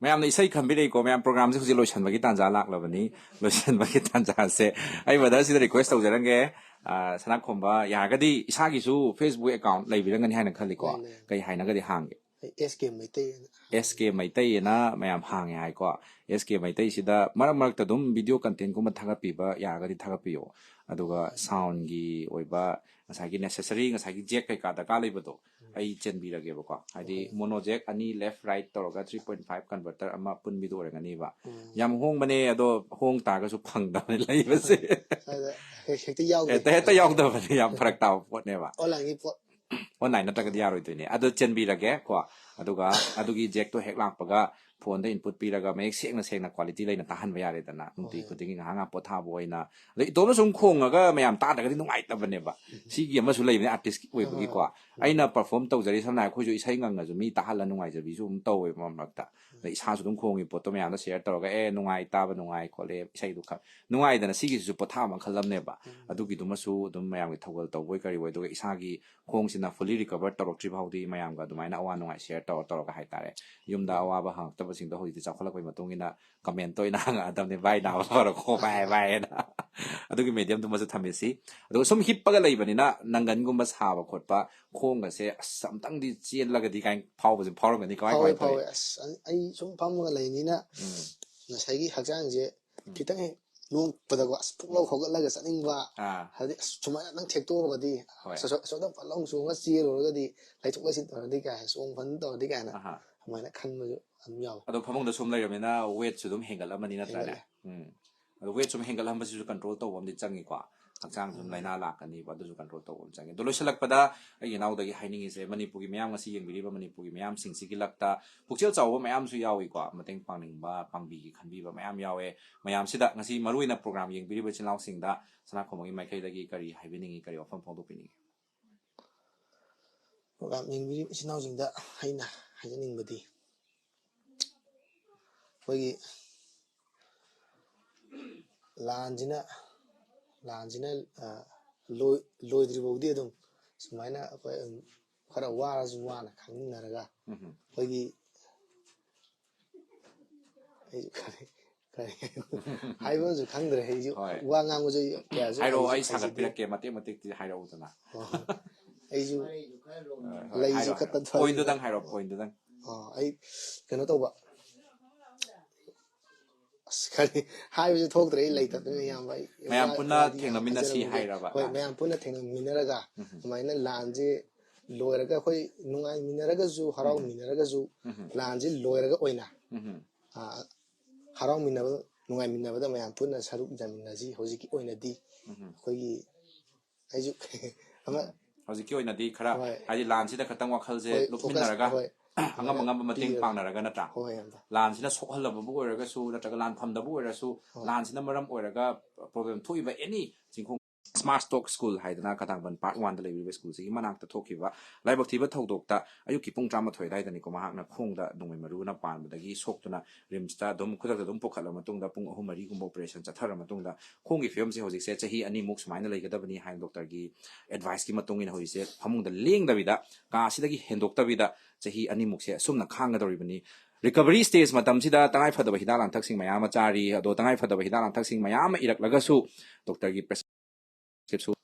ꯃꯌꯥꯝꯅ ꯏꯁꯩ ꯈꯟꯕꯤꯔꯛꯏꯀꯣ, ꯃꯌꯥꯝ ꯄ꯭ꯔꯣꯒ꯭ꯔꯥꯝꯁꯦ ꯍꯧꯖꯤꯛ ꯂꯣꯏꯁꯤꯟꯕꯒꯤ ꯇꯥꯟꯖꯥ ꯂꯥꯛꯂꯕꯅꯤ꯫ ꯂꯣꯏꯁꯤꯟꯕꯒꯤ ꯇꯥꯟꯖꯥꯁꯦ ꯑꯩ ꯕ꯭ꯔꯗꯔꯁꯤꯗ ꯔꯤꯀ꯭ꯋꯦꯁ ꯇꯧꯖꯔꯝꯒꯦ꯫ ꯑ, ꯁꯅꯥꯈꯣꯝꯕ, ꯌꯥꯔꯒꯗꯤ ꯏꯁꯥꯒꯤꯁꯨ ꯐꯦꯁꯕꯨꯛ ꯑꯦꯀꯥꯎꯟ ꯂꯩꯕꯤꯔꯝꯒꯅꯤ ꯍꯥꯏꯅ ꯈꯜꯂꯤꯀꯣ꯫ ꯂꯩ, ꯂꯩ꯫ ꯀꯩ ꯍꯥꯏꯅꯒꯗꯤ ꯍꯥꯡꯒꯦ? ꯑꯩ ꯑꯦꯁ ꯀꯦ ꯃꯩꯇꯩ ꯍꯥꯏꯅ꯫ ꯑꯦꯁ ꯀꯦ ꯃꯩꯇꯩ ꯑꯅ ꯃꯌꯥꯝ ꯍꯥꯡꯉꯦ ꯍꯥꯏꯀꯣ꯫ ꯑꯦꯁ ꯀꯦ ꯃꯩꯇꯩꯁꯤꯗ ꯃꯔꯛ ꯃꯔꯛꯇ ꯑꯗꯨꯝ ꯚꯤꯗꯤꯑꯣ ꯀꯟꯇꯦꯟꯒꯨꯝꯕ ꯊꯥꯒꯠꯄꯤꯕ ꯌꯥꯔꯒꯗꯤ ꯊꯥꯒꯠꯄꯤꯌꯣ꯫ ꯑꯗꯨꯒ ꯁꯥꯎꯟꯒꯤ ꯑꯣꯏꯕ ꯉꯁꯥꯏꯒꯤ ꯅꯦꯁꯦꯁꯔꯤ, ꯉꯁꯥꯏꯒꯤ ꯖꯦꯛ ꯀꯩꯀꯥ ꯗꯔꯀꯥꯔ ꯂꯩꯕꯗꯣ, ꯎꯝ꯫ ꯑꯩ ꯆꯦꯟꯕꯤꯔꯒꯦꯕꯀꯣ꯫ ꯍꯥꯏꯗꯤ, ꯍꯣꯏ꯫ ꯃꯣꯅꯣ ꯖꯦꯛ ꯑꯅꯤ ꯂꯦꯐ ꯔꯥꯏꯠ ꯇꯧꯔꯒ ꯊ꯭ꯔꯤ ꯄꯣꯏꯟ ꯐꯥꯏꯚ ꯀꯟꯚꯔꯇꯔ ꯑꯃ ꯄꯨꯟꯕꯤꯗꯣ ꯑꯣꯏꯔꯝꯒꯅꯤꯕ꯫ ꯎꯝ꯫ ꯌꯥꯝ ꯍꯣꯡꯕꯅꯦ, ꯑꯗꯣ ꯍꯣꯡ ꯇꯥꯔꯒꯁꯨ ꯐꯪꯗꯕꯅꯤ ꯂꯩꯕꯁꯦ꯫ ꯑꯗ ꯍꯦꯛ-, ꯍꯦꯛꯇ ꯌꯥꯎꯗꯦ꯫ ꯍꯦꯛꯇ, ꯍꯦꯛꯇ ꯌꯥꯎꯗꯕꯅꯦ, ꯌꯥꯝ ꯐꯔꯛ ꯇꯥꯕ ꯄꯣꯠꯅꯦꯕ꯫ ꯑꯣꯟꯂꯥꯏꯟꯒꯤ ꯄꯣꯠ꯫ ꯑꯣꯟꯂꯥꯏꯟ ꯅꯠꯇ꯭ꯔꯒꯗꯤ ꯌꯥꯔꯣꯏꯗꯣꯏꯅꯦ꯫ ꯑꯗꯣ ꯆꯦꯟꯕꯤꯔꯒꯦ ꯀꯣ꯫ ꯑꯗꯨꯒ ꯑꯗꯨꯒꯤ ꯖꯦꯛꯇꯣ ꯍꯦꯛ ꯂꯥꯛꯄꯒ ꯐꯣꯟꯗ ꯏꯟꯄꯨꯠ ꯄꯤꯔꯒ ꯃꯌꯦꯛ ꯁꯦꯡꯅ ꯁꯦꯡꯅ ꯀ꯭ꯋꯥꯂꯤꯇꯤ ꯂꯩꯅ ꯇꯥꯍꯟꯕ ꯌꯥꯔꯦꯗꯅ꯫ ꯅꯨꯡꯇꯤ ꯍꯣꯏ꯫ ꯈꯨꯗꯤꯡꯒꯤ ꯉꯥꯏꯍꯥꯛ ꯉꯥꯏꯍꯥꯛ ꯄꯣꯊꯥꯕ ꯑꯣꯏꯅ꯫ ꯑꯗꯩ ꯏꯇꯣꯝꯇ ꯁꯨꯝ ꯈꯣꯡꯉꯒ ꯃꯌꯥꯝ ꯇꯥꯗ꯭ꯔꯒꯗꯤ ꯅꯨꯡꯉꯥꯏꯇꯕꯅꯦꯕ꯫ ꯎꯝ꯫ ꯁꯤꯒꯤ ꯑꯃꯁꯨ ꯂꯩꯕꯅꯦ, ꯑꯥꯔꯇꯤꯁꯀꯤ ꯑꯣꯏꯕꯒꯤꯀꯣ꯫ ꯍꯣꯏ, ꯍꯣꯏ꯫ ꯎꯝ꯫ ꯑꯩꯅ ꯄꯔꯐꯣꯔꯝ ꯇꯧꯖꯔꯤ, ꯁꯝꯅ ꯍꯥꯏꯔꯕꯗ ꯑꯩꯈꯣꯏꯁꯨ ꯏꯁꯩ ꯉꯪꯉꯁꯨ ꯃꯤ ꯇꯥꯍꯜꯂ ꯅꯨꯡꯉꯥꯏꯖꯕꯤꯁꯨ ꯑꯗꯨꯝ ꯇꯧꯋꯦꯕ ꯃꯔꯛ ꯃꯔꯛꯇ꯫ ꯑꯗꯩ ꯏꯁꯥꯁꯨ ꯑꯗꯨꯝ ꯈꯣꯡꯉꯤ ꯄꯣꯠꯇꯣ ꯃꯌꯥꯝꯗ ꯁꯤꯌꯔ ꯇꯧꯔꯒ, "ꯑꯦ, ꯅꯨꯡꯉꯥꯏ, ꯇꯥꯕ ꯅꯨꯡꯉꯥꯏ ꯈꯣꯠꯂꯦ, ꯏꯁꯩꯗꯨ ꯈꯛ ꯅꯨꯡꯉꯥꯏꯗꯅ", ꯁꯤꯒꯤꯁꯤꯁꯨ ꯄꯣꯊꯥꯕ ꯃꯈꯜ ꯑꯃꯅꯦꯕ꯫ ꯎꯝ꯫ ꯑꯗꯨꯒꯤꯗꯨꯃꯁꯨ ꯑꯗꯨꯝ ꯃꯌꯥꯝꯒꯤ ꯊꯧꯒꯜ ꯇꯧꯕꯣꯏ ꯀꯔꯤ ꯑꯣꯏ, ꯑꯗꯨꯒ ꯏꯁꯥꯒꯤ ꯈꯣꯡꯁꯤꯅ ꯐꯨꯜꯂꯤ ꯔꯤꯀꯚꯔ ꯇꯧꯔꯛꯇ꯭ꯔꯤ ꯐꯥꯎꯗꯤ ꯃꯌꯥꯝꯒ ꯑꯗꯨꯃꯥꯏꯅ ꯑꯋꯥ ꯅꯨꯡꯉꯥꯏ ꯁꯤꯌꯔ ꯇꯧꯔ ꯇꯧꯔꯒ ꯍꯥꯏꯇꯥꯔꯦ꯫ ꯌꯨꯝꯗ ꯎꯝ꯫ ꯑꯋꯥꯕ ꯍꯪꯉꯛꯇꯕꯁꯤꯡꯗꯣ ꯍꯧꯖꯤꯛꯇꯤ ꯆꯥꯎꯈꯠꯂꯛꯄꯒꯤ ꯃꯇꯨꯡ ꯏꯟꯅ ꯀꯃꯦꯟꯇ ꯑꯣꯏꯅ ꯍꯪꯉꯛꯑꯗꯕꯅꯦ, "ꯚꯥꯏ, ꯅꯥꯕ ꯐꯔꯣꯀꯣ, ꯚꯥꯏ, ꯚꯥꯏ" ꯍꯥꯏꯅ꯫ ꯑꯗꯨꯒꯤ ꯃꯦꯗꯤꯌꯝꯗꯨꯃꯁꯨ ꯊꯝꯃꯤꯁꯤ꯫ ꯑꯗꯨꯒ ꯁꯨꯝ ꯍꯤꯞꯄꯒ ꯂꯩꯕꯅꯤꯅ ꯅꯪꯒꯟꯒꯨꯝꯕ ꯁꯥꯕ ꯈꯣꯠꯄ, ꯈꯣꯡꯒꯁꯦ "ꯑꯁ, ꯑꯝꯇꯪꯗꯤ ꯆꯦꯜꯂꯒꯗꯤ" ꯀꯥꯏꯅ ꯐꯥꯎꯕꯁꯦ ꯐꯥꯎꯔꯝꯒꯅꯤ꯫ ꯀꯃꯥꯏ, ꯐꯥꯎꯋꯦ, ꯀꯃꯥꯏ ꯇꯧꯏ? ꯐꯥꯎꯋꯦ꯫ ꯑꯁ, ꯑꯩ, ꯑꯩ ꯁꯨꯝ ꯐꯝꯃꯒ ꯂꯩꯅꯤꯅ ꯎꯝ꯫ ꯉꯁꯥꯏꯒꯤ ꯍꯛꯆꯥꯡꯁꯦ ꯎꯝ꯫ ꯈꯤꯇꯪ ꯍꯦꯛ ꯅꯣꯛꯄꯗꯀꯣ, ꯑꯁ, ꯄꯨꯛ ꯂꯥꯎ ꯍꯧꯒꯠꯂꯒ ꯆꯠꯅꯤꯡꯕ, ꯑꯥ꯫ ꯍꯥꯏꯗꯤ, ꯑꯁ, ꯁꯨꯃꯥꯏꯅ ꯑꯝꯇꯪ ꯊꯦꯛꯇꯣꯛꯑꯒꯗꯤ, ꯍꯣꯏ꯫ ꯑꯁ, ꯑꯁꯣ-, ꯑꯁꯣꯝꯗ ꯐꯠ ꯂꯥꯎ ꯆꯣꯡꯉ ꯆꯦꯜꯂꯨꯔꯒꯗꯤ, ꯂꯩꯊꯣꯛ ꯂꯩꯁꯤꯟ ꯇꯧꯔꯗꯤ ꯀꯥꯏꯅ, ꯆꯣꯡ ꯐꯟ ꯇꯧꯔꯗꯤ ꯀꯥꯏꯅ, ꯑꯍꯥ꯫ ꯑꯗꯨꯃꯥꯏꯅ ꯈꯟꯕꯁꯨ ꯑꯗꯨꯝ ꯌꯥꯎꯋꯦ꯫ ꯑꯗꯣ ꯐꯃꯨꯡꯗ ꯁꯨꯝ ꯂꯩꯔꯕꯅꯤꯅ ꯋꯦꯠꯁꯨ ꯑꯗꯨꯝ ꯍꯦꯟꯒꯠꯂꯝꯃꯅꯤ, ꯅꯠꯇ꯭ꯔꯅꯦ? ꯍꯦꯟꯒꯠꯂꯦ꯫ ꯎꯝ꯫ ꯑꯗꯣ ꯋꯦꯠ ꯁꯨꯝ ꯍꯦꯟꯒꯠꯍꯟꯕꯁꯤꯁꯨ ꯀꯟꯇ꯭ꯔꯣꯜ ꯇꯧꯕ ꯑꯃꯗꯤ ꯆꯪꯉꯤꯀꯣ꯫ ꯍꯛꯆꯥꯡꯗ ꯁꯨꯝ ꯎꯝ꯫ ꯂꯥꯏꯅꯥ ꯂꯥꯛꯀꯅꯤꯕ, ꯑꯗꯨꯁꯨ ꯀꯟꯇ꯭ꯔꯣꯜ ꯇꯧꯕ ꯑꯃ ꯆꯪꯉꯤ꯫ ꯑꯗꯣ ꯂꯣꯏꯁꯤꯜꯂꯛꯄꯗ ꯑꯩꯒꯤ ꯏꯅꯥꯎꯗꯒꯤ ꯍꯥꯏꯅꯤꯡꯉꯤꯁꯦ, ꯃꯅꯤꯄꯨꯔꯒꯤ ꯃꯌꯥꯝ, ꯉꯁꯤ ꯌꯦꯡꯕꯤꯔꯤꯕ ꯃꯅꯤꯄꯨꯔꯒꯤ ꯃꯌꯥꯝꯁꯤꯡꯁꯤꯒꯤ ꯂꯛꯇ ꯄꯨꯛꯆꯦꯜ ꯆꯥꯎꯕ ꯃꯌꯥꯝꯁꯨ ꯌꯥꯎꯏꯀꯣ, ꯃꯇꯦꯡ ꯄꯥꯡꯅꯤꯡꯕ, ꯄꯥꯡꯕꯤꯒꯦ ꯈꯟꯕꯤꯕ ꯃꯌꯥꯝ ꯌꯥꯎꯋꯦ꯫ ꯃꯌꯥꯝꯁꯤꯗ ꯉꯁꯤ ꯃꯔꯨꯑꯣꯏꯅ ꯄ꯭ꯔꯣꯒ꯭ꯔꯥꯝ ꯌꯦꯡꯕꯤꯔꯤꯕ ꯏꯆꯤꯜ ꯏꯅꯥꯎꯁꯤꯡꯗ ꯁꯅꯥꯈꯣꯡꯕꯒꯤ ꯃꯥꯏꯀꯩꯗꯒꯤ ꯀꯔꯤ ꯍꯥꯏꯕꯤꯅꯤꯡꯉꯤ, ꯀꯔꯤ ꯋꯥꯐꯝ ꯐꯣꯡꯗꯣꯛꯄꯤꯅꯤꯡꯉꯤ? ꯄ꯭ꯔꯣꯒ꯭ꯔꯥꯝ ꯌꯦꯡꯕꯤꯔꯤꯕ ꯏꯆꯤꯜ ꯏꯅꯥꯎꯁꯤꯡꯗ ꯑꯩꯅ ꯍꯥꯏꯖꯅꯤꯡꯕꯗꯤ, ꯑꯩꯈꯣꯏꯒꯤ ꯂꯥꯟꯁꯤꯅ, ꯂꯥꯟꯁꯤꯅ, ꯑ, ꯂꯣꯏ-, ꯂꯣꯏꯗ꯭ꯔꯤ ꯐꯥꯎꯗꯤ ꯑꯗꯨꯝ ꯁꯨꯃꯥꯏꯅ ꯑꯩꯈꯣꯏ ꯑꯗꯨꯝ ꯈꯔ ꯋꯥꯔꯁꯨ ꯋꯥꯅ ꯈꯥꯡꯃꯤꯟꯅꯔꯒ ꯎꯝ꯫ ꯑꯩꯈꯣꯏꯒꯤ ꯀꯔꯤ ꯍꯥꯏꯕꯁꯨ ꯈꯪꯗ꯭ꯔꯦ꯫ ꯑꯩꯁꯨ ꯍꯣꯏ꯫ ꯋꯥ ꯉꯥꯡꯕꯁꯨ ꯑꯩ ꯀꯌꯥꯁꯨ ꯍꯥꯏꯔꯛꯑꯣ, ꯍꯩꯁꯨ- ꯑꯩ ꯍꯩꯖꯗꯦ꯫ ꯁꯥꯒꯠꯄꯤꯔꯛꯀꯦ ꯃꯇꯦꯛ ꯃꯇꯦꯛꯇꯤ ꯍꯥꯏꯔꯛꯎꯗꯅ꯫ ꯍꯣꯏ, ꯍꯣꯏ꯫ ꯑꯩꯁꯨ ꯍꯣꯏ, ꯂꯩꯁꯨ ꯍꯥꯏꯔꯣ, ꯈꯛꯇ ꯍꯥꯏꯔꯣ꯫ Pointꯗꯨꯗꯪ ꯍꯥꯏꯔꯣ, pointꯗꯨꯗꯪ꯫ ꯑ, ꯑꯩ ꯀꯩꯅꯣ ꯇꯧꯕ, ꯑꯁ, ꯀꯔꯤ ꯍꯥꯏꯕꯁꯦ ꯊꯣꯛꯇ꯭ꯔꯦ, ꯑꯩ ꯂꯩꯇꯕꯅꯤꯅ, ꯏꯌꯥꯝꯕ꯫ ꯑꯩ ꯃꯌꯥꯝ ꯋꯥ- ꯄꯨꯟꯅ ꯋꯥꯗꯤ ꯌꯥꯝ ꯊꯦꯡꯅꯃꯤꯟꯅꯁꯤ ꯍꯥꯏꯖꯔꯝꯃꯒꯦ꯫ ꯍꯥꯏꯔꯕ ꯍꯣꯏ, ꯂꯥꯟꯁꯦ? ꯃꯌꯥꯝ ꯄꯨꯟꯅ ꯊꯦꯡꯅꯃꯤꯟꯅꯔꯒ ꯎꯝ꯫ ꯑꯗꯨꯃꯥꯏꯅ ꯂꯥꯟꯁꯦ ꯂꯣꯏꯔꯒ, ꯑꯩꯈꯣꯏ ꯅꯨꯡꯉꯥꯏꯃꯤꯟꯅꯔꯒꯁꯨ, ꯍꯔꯥꯎꯃꯤꯟꯅꯔꯒꯁꯨ, ꯎꯝ꯫ ꯂꯥꯟꯁꯦ ꯂꯣꯏꯔꯒ ꯑꯣꯏꯅ, ꯎꯝ꯫ ꯑ, ꯍꯔꯥꯎꯃꯤꯟꯅꯕ, ꯅꯨꯡꯉꯥꯏꯃꯤꯟꯅꯕꯗ ꯃꯌꯥꯝ ꯄꯨꯟꯅ ꯁꯔꯨꯛ ꯌꯥꯃꯤꯟꯅꯁꯤ꯫ ꯍꯧꯖꯤꯛꯀꯤ ꯑꯣꯏꯅꯗꯤ ꯎꯝ꯫ ꯑꯩꯈꯣꯏꯒꯤ, ꯑꯩꯁꯨ ꯑꯃ ꯍꯧꯖꯤꯛꯀꯤ ꯑꯣꯏꯅꯗꯤ ꯈꯔ ꯍꯣꯏ꯫ ꯍꯥꯏꯗꯤ ꯂꯥꯟꯁꯤꯗ ꯈꯇꯪ ꯋꯥꯈꯜꯁꯦ ꯍꯣꯏ, ꯂꯨꯞꯃꯤꯟꯅꯔꯒ focus, ꯍꯣꯏ, ꯑꯉꯝ ꯑꯉꯝꯕ ꯃꯇꯦꯡ ꯄꯤꯔꯒ꯫ ꯄꯥꯡꯅꯔꯒ, ꯅꯠꯇ꯭ꯔꯥ? ꯍꯣꯏ, ꯏꯌꯥꯝꯕ꯫ ꯂꯥꯟꯁꯤꯅ ꯁꯣꯛꯍꯜꯂꯕꯕꯨ ꯑꯣꯏꯔꯒꯁꯨ ꯅꯠꯇ꯭ꯔꯒ ꯂꯥꯟ ꯐꯝꯗꯕꯨ ꯑꯣꯏꯔꯁꯨ, ꯍꯣꯏ꯫ ꯂꯥꯟꯁꯤꯅ ꯃꯔꯝ ꯑꯣꯏꯔꯒ problem ꯊꯣꯛꯏꯕ any ꯆꯤꯡꯈꯣꯡ Smart Talk School ꯍꯥꯏꯗꯅ ꯀꯇꯥꯡꯕꯟ Part Oneꯗ ꯂꯩꯕꯤꯔꯤꯕ schoolꯁꯤꯒꯤ ꯃꯅꯥꯛꯇ ꯊꯣꯛꯈꯤꯕ ꯂꯥꯏꯕꯛ ꯊꯤꯕ ꯊꯧꯗꯣꯛꯇ ꯑꯌꯨꯛꯀꯤ ꯄꯨꯡ ꯇꯔꯥꯃꯥꯊꯣꯏ ꯑꯗꯨꯋꯥꯏꯗꯅꯤꯀꯣ, ꯃꯍꯥꯛꯅ ꯈꯣꯡꯗ ꯅꯣꯡꯃꯩ ꯃꯔꯨꯅ ꯄꯥꯟꯕꯗꯒꯤ ꯁꯣꯛꯇꯨꯅ RIMSꯇ ꯑꯗꯨꯝ ꯈꯨꯗꯛꯇ ꯑꯗꯨꯝ ꯄꯨꯈꯠꯂ ꯃꯇꯨꯡꯗ ꯄꯨꯡ ꯑꯍꯨꯝ ꯃꯔꯤꯒꯨꯝꯕ operation ꯆꯠꯊꯔ ꯃꯇꯨꯡꯗ ꯈꯣꯡꯒꯤ ꯐꯤꯕꯝꯁꯦ ꯍꯧꯖꯤꯛꯁꯦ ꯆꯍꯤ ꯑꯅꯤꯃꯨꯛ ꯁꯨꯃꯥꯏꯅ ꯂꯩꯒꯗꯕꯅꯤ ꯍꯥꯏꯅ doctorꯒꯤ adviceꯀꯤ ꯃꯇꯨꯡ ꯏꯟꯅ ꯍꯧꯖꯤꯛꯁꯦ ꯐꯃꯨꯡꯗ ꯂꯦꯡꯗꯕꯤꯗ, ꯀꯥꯁꯤꯗꯒꯤ ꯍꯦꯟꯗꯣꯛꯇꯕꯤꯗ ꯆꯍꯤ ꯑꯅꯤꯃꯨꯛꯁꯦ ꯑꯁꯨꯝꯅ ꯈꯥꯡꯒꯗꯧꯔꯤꯕꯅꯤ꯫ Recovery stage ꯃꯇꯝꯁꯤꯗ ꯇꯉꯥꯏ ꯐꯗꯕ ꯍꯤꯗꯥꯛ ꯂꯥꯡꯊꯛꯁꯤꯡ ꯃꯌꯥꯝ ꯑꯃ ꯆꯥꯔꯤ꯫ ꯑꯗꯣ ꯇꯉꯥꯏ ꯐꯗꯕ ꯍꯤꯗꯥꯛ ꯂꯥꯡꯊꯛꯁꯤꯡ ꯃꯌꯥꯝ ꯑꯃ ꯏꯔꯛꯂꯒꯁꯨ doctorꯒꯤ prescription,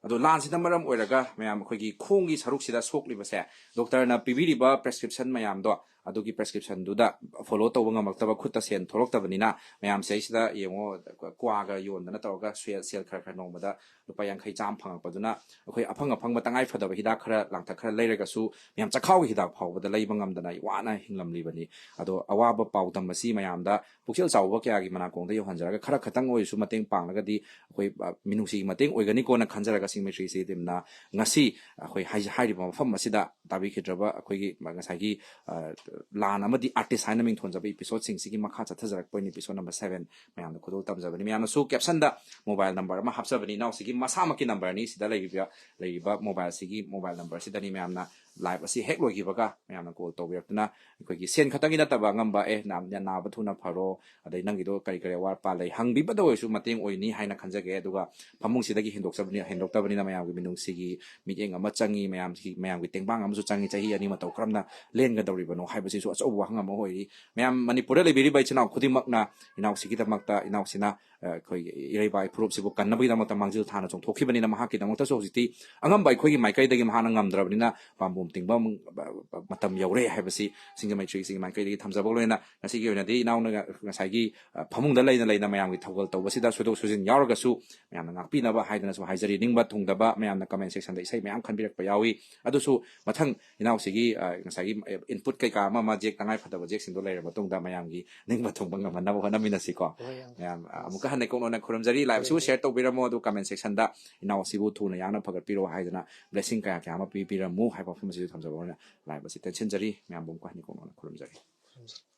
ꯑꯗꯣ ꯂꯥꯟꯁꯤꯅ ꯃꯔꯝ ꯑꯣꯏꯔꯒ ꯃꯌꯥꯝ ꯑꯩꯈꯣꯏꯒꯤ ꯈꯣꯡꯒꯤ ꯁꯔꯨꯛꯁꯤꯗ ꯁꯣꯛꯂꯤꯕꯁꯦ, doctorꯅ ꯄꯤꯕꯤꯔꯤꯕ prescription ꯃꯌꯥꯝꯗꯣ, ꯑꯗꯨꯒꯤ prescriptionꯗꯨꯗ follow ꯇꯧꯕ ꯉꯝꯃꯛꯇꯕ, ꯈꯨꯠꯇ ꯁꯦꯟ ꯊꯣꯛꯂꯛꯇꯕꯅꯤꯅ ꯃꯌꯥꯝꯁꯦ ꯑꯩꯁꯤꯗ ꯌꯦꯡꯉꯣ, ꯀ꯭ꯋꯥꯒ ꯌꯣꯟꯗꯅ ꯇꯧꯔꯒ ꯁꯦꯜ, ꯁꯦꯜ ꯈꯔ ꯈꯔ ꯅꯣꯡꯃꯗ ꯂꯨꯄꯥ ꯌꯥꯡꯈꯩ ꯆꯥꯝꯃ ꯐꯪꯉꯛꯄꯗꯨꯅ ꯑꯩꯈꯣꯏ ꯑꯐꯪ ꯑꯐꯪꯕ ꯇꯉꯥꯏ ꯐꯗꯕ ꯍꯤꯗꯥꯛ ꯈꯔ ꯂꯥꯡꯊꯛ ꯈꯔ ꯂꯩꯔꯒꯁꯨ ꯃꯌꯥꯝ ꯆꯈꯥꯎꯒꯤ ꯍꯤꯗꯥꯛ ꯐꯥꯎꯕꯗ ꯂꯩꯕ ꯉꯝꯗꯅ ꯑꯩ ꯋꯥꯅ ꯍꯤꯡꯂꯝꯂꯤꯕꯅꯤ꯫ ꯑꯗꯣ ꯑꯋꯥꯕ ꯄꯥꯎꯗꯝ ꯑꯁꯤ ꯃꯌꯥꯝꯗ ꯄꯨꯛꯆꯦꯜ ꯆꯥꯎꯕ ꯀꯌꯥꯒꯤ ꯃꯅꯥꯀꯣꯡꯗ ꯌꯧꯍꯟꯖꯔꯒ ꯈꯔ ꯈꯇꯪ ꯑꯣꯏꯔꯁꯨ ꯃꯇꯦꯡ ꯄꯥꯡꯂꯒꯗꯤ ꯑꯩꯈꯣꯏ, ꯑ, ꯃꯤꯅꯨꯡꯁꯤꯒꯤ ꯃꯇꯦꯡ ꯑꯣꯏꯒꯅꯤꯀꯣꯅ ꯈꯟꯖꯔꯒ ꯁꯤꯡꯃꯩ ꯊ꯭ꯔꯤ ꯁꯤ ꯇꯤꯝꯅ ꯉꯁꯤ ꯑꯩꯈꯣꯏ ꯍꯥꯏ-, ꯍꯥꯏꯔꯤꯕ ꯃꯐꯝ ꯑꯁꯤꯗ ꯇꯥꯕꯤꯈꯤꯗ꯭ꯔꯕ ꯑꯩꯈꯣꯏꯒꯤ ꯉꯁꯥꯏꯒꯤ, ꯑ, ꯂꯥꯟ ꯑꯃꯗꯤ artist ꯍꯥꯏꯅ ꯃꯤꯡꯊꯣꯟꯖꯕ episodeꯁꯤꯡꯁꯤꯒꯤ ꯃꯈꯥ ꯆꯠꯊꯖꯔꯛꯄ ꯑꯣꯏꯅ episode number seven ꯃꯌꯥꯝꯗ ꯈꯨꯗꯣꯜ ꯇꯝꯖꯕꯅꯤ꯫ ꯃꯌꯥꯝꯅꯁꯨ captionꯗ mobile number ꯑꯃ ꯍꯥꯞꯆꯕꯅꯤ, ꯏꯅꯥꯎꯁꯤꯒꯤ ꯃꯁꯥꯃꯛꯀꯤ numberꯅꯤ꯫ ꯁꯤꯗ ꯂꯩꯔꯤꯕ, ꯂꯩꯔꯤꯕ mobileꯁꯤꯒꯤ mobile numberꯁꯤꯗꯅꯤ꯫ ꯃꯌꯥꯝꯅ ꯂꯥꯏꯞ ꯑꯁꯤ ꯍꯦꯛ ꯂꯣꯏꯈꯤꯕꯒ ꯃꯌꯥꯝꯅ ꯀꯣꯜ ꯇꯧꯕꯤꯔꯛꯇꯨꯅ ꯑꯩꯈꯣꯏꯒꯤ ꯁꯦꯟ ꯈꯛꯇꯪꯒꯤ ꯅꯠꯇꯕ ꯑꯉꯝꯕ, "ꯑꯦ, ꯅꯥ-, ꯅꯥꯕ ꯊꯨꯅ ꯐꯔꯣ, ꯑꯗꯩ ꯅꯪꯒꯤꯗꯣ ꯀꯔꯤ ꯀꯔꯤ ꯑꯋꯥꯠ ꯑꯄꯥ ꯂꯩ?" ꯍꯪꯕꯤꯕꯗ ꯑꯣꯏꯔꯁꯨ ꯃꯇꯦꯡ ꯑꯣꯏꯅꯤ ꯍꯥꯏꯅ ꯈꯟꯖꯒꯦ꯫ ꯑꯗꯨꯒ ꯐꯃꯨꯡꯁꯤꯗꯒꯤ ꯍꯦꯟꯗꯣꯛꯆꯕꯅꯤ-, ꯍꯦꯟꯗꯣꯛꯇꯕꯅꯤꯅ ꯃꯌꯥꯝꯒꯤ ꯃꯤꯅꯨꯡꯁꯤꯒꯤ ꯃꯤꯠꯌꯦꯡ ꯑꯃ ꯆꯪꯉꯤ, ꯃꯌꯥꯝꯒꯤ, ꯃꯌꯥꯝꯒꯤ ꯇꯦꯡꯕꯥꯡ ꯑꯃꯁꯨ ꯆꯪꯉꯤ꯫ ꯆꯍꯤ ꯑꯅꯤ ꯃꯇꯧ ꯀꯔꯝꯅ ꯂꯦꯟꯒꯗꯧꯔꯤꯕꯅꯣ ꯍꯥꯏꯕꯁꯤꯁꯨ ꯑꯆꯧꯕ ꯋꯥꯍꯪ ꯑꯃ ꯑꯣꯏꯔꯤ꯫ ꯃꯌꯥꯝ ꯃꯅꯤꯄꯨꯔꯗ ꯂꯩꯕꯤꯔꯤꯕ ꯏꯆꯤꯟ ꯏꯅꯥꯎ ꯈꯨꯗꯤꯡꯃꯛꯅ ꯏꯅꯥꯎꯁꯤꯒꯤꯗꯃꯛꯇ, ꯏꯅꯥꯎꯁꯤꯅ, ꯑ, ꯑꯩꯈꯣꯏꯒꯤ ꯏꯔꯩꯕꯥꯛ ꯐꯨꯔꯨꯞꯁꯤꯕꯨ ꯀꯟꯅꯕꯒꯤꯗꯃꯛꯇ ꯃꯥꯡꯖꯤꯜ ꯊꯥꯅ ꯆꯣꯡꯊꯣꯛꯈꯤꯕꯅꯤꯅ, ꯃꯍꯥꯛꯀꯤꯗꯃꯛꯇꯁꯨ ꯍꯧꯖꯤꯛꯇꯤ ꯑꯉꯝꯕ ꯑꯩꯈꯣꯏꯒꯤ ꯃꯥꯏꯀꯩꯗꯒꯤ ꯃꯍꯥꯛꯅ ꯉꯝꯗ꯭ꯔꯕꯅꯤꯅ ꯄꯥꯝꯕꯣꯝ ꯇꯤꯡꯕ ꯑꯃꯨꯛ, ꯑ, ꯑ, ꯃꯇꯝ ꯌꯧꯔꯦ ꯍꯥꯏꯕꯁꯤ ꯁꯤꯡꯖꯃꯩ ꯊ꯭ꯔꯤ ꯁꯤꯛꯁꯇꯤꯒꯤ ꯃꯥꯏꯀꯩꯗꯒꯤ ꯊꯝꯖꯕ ꯂꯣꯏꯅ ꯉꯁꯤꯒꯤ ꯑꯣꯏꯅꯗꯤ ꯏꯅꯥꯎꯅ ꯉ-, ꯉꯁꯥꯏꯒꯤ, ꯑ, ꯐꯃꯨꯡꯗ ꯂꯩꯅ ꯂꯩꯅ ꯃꯌꯥꯝꯒꯤ ꯊꯧꯒꯜ ꯇꯧꯕꯁꯤꯗ ꯁꯣꯏꯗꯣꯛ ꯁꯣꯏꯖꯤꯟ ꯌꯥꯎꯔꯒꯁꯨ ꯃꯌꯥꯝꯅ ꯉꯥꯛꯄꯤꯅꯕ ꯍꯥꯏꯗꯅꯁꯨ ꯍꯥꯏꯖꯔꯤ꯫ ꯅꯤꯡꯕ ꯊꯨꯡꯗꯕ ꯃꯌꯥꯝꯅ ꯀꯃꯦꯟ ꯁꯦꯛꯁꯟꯗ ꯏꯁꯩ ꯃꯌꯥꯝ ꯈꯟꯕꯤꯔꯛꯄ ꯌꯥꯎꯏ꯫ ꯑꯗꯨꯁꯨ ꯃꯊꯪ ꯏꯅꯥꯎꯁꯤꯒꯤ, ꯑ, ꯉꯁꯥꯏꯒꯤ ꯏꯟꯄꯨꯠ ꯀꯩꯀꯥ ꯑꯃ ꯑꯃ ꯖꯦꯛ ꯇꯉꯥꯏ ꯐꯗꯕ ꯖꯦꯛꯁꯤꯡꯗꯣ ꯂꯩꯔꯕ ꯃꯇꯨꯡꯗ ꯃꯌꯥꯝꯒꯤ ꯅꯤꯡꯕ ꯊꯨꯡꯕ ꯉꯝꯍꯟꯅꯕ ꯍꯣꯠꯅꯃꯤꯟꯅꯁꯤꯀꯣ꯫ ꯍꯣꯏ, ꯌꯥꯝ ꯃꯌꯥꯝ, ꯑ, ꯑꯃꯨꯛꯀ ꯍꯟꯅ ꯀꯣꯛꯅꯅ ꯈꯨꯔꯨꯝꯖꯔꯤ꯫ ꯂꯥꯏꯞ ꯑꯁꯤꯕꯨ ꯍꯣꯏ꯫ ꯁꯤꯌꯔ ꯇꯧꯕꯤꯔꯝꯃꯣ, ꯑꯗꯨ ꯀꯃꯦꯟ ꯁꯦꯛꯁꯟꯗ ꯏꯅꯥꯎ ꯑꯁꯤꯕꯨ ꯊꯨꯅ ꯌꯥꯡꯅ ꯐꯒꯠꯄꯤꯔꯣ ꯍꯥꯏꯗꯅ ꯕ꯭ꯂꯦꯁꯤꯡ ꯀꯌꯥ ꯀꯌꯥ ꯑꯃ ꯄꯤꯕꯤꯔꯝꯃꯨ ꯍꯥꯏꯕ ꯋꯥꯐꯝ ꯑꯁꯤꯁꯨ ꯊꯝꯖꯕ ꯑꯣꯏꯅ ꯂꯥꯏꯞ ꯑꯁꯤ ꯇꯦꯟꯁꯤꯟꯖꯔꯤ꯫ ꯃꯌꯥꯝꯕꯨ ꯑꯃꯨꯛꯀ ꯍꯟꯅ ꯀꯣꯛꯅꯅ ꯈꯨꯔꯨꯝꯖꯔꯤ꯫ ꯈꯨꯔꯨꯝꯖꯔꯤ꯫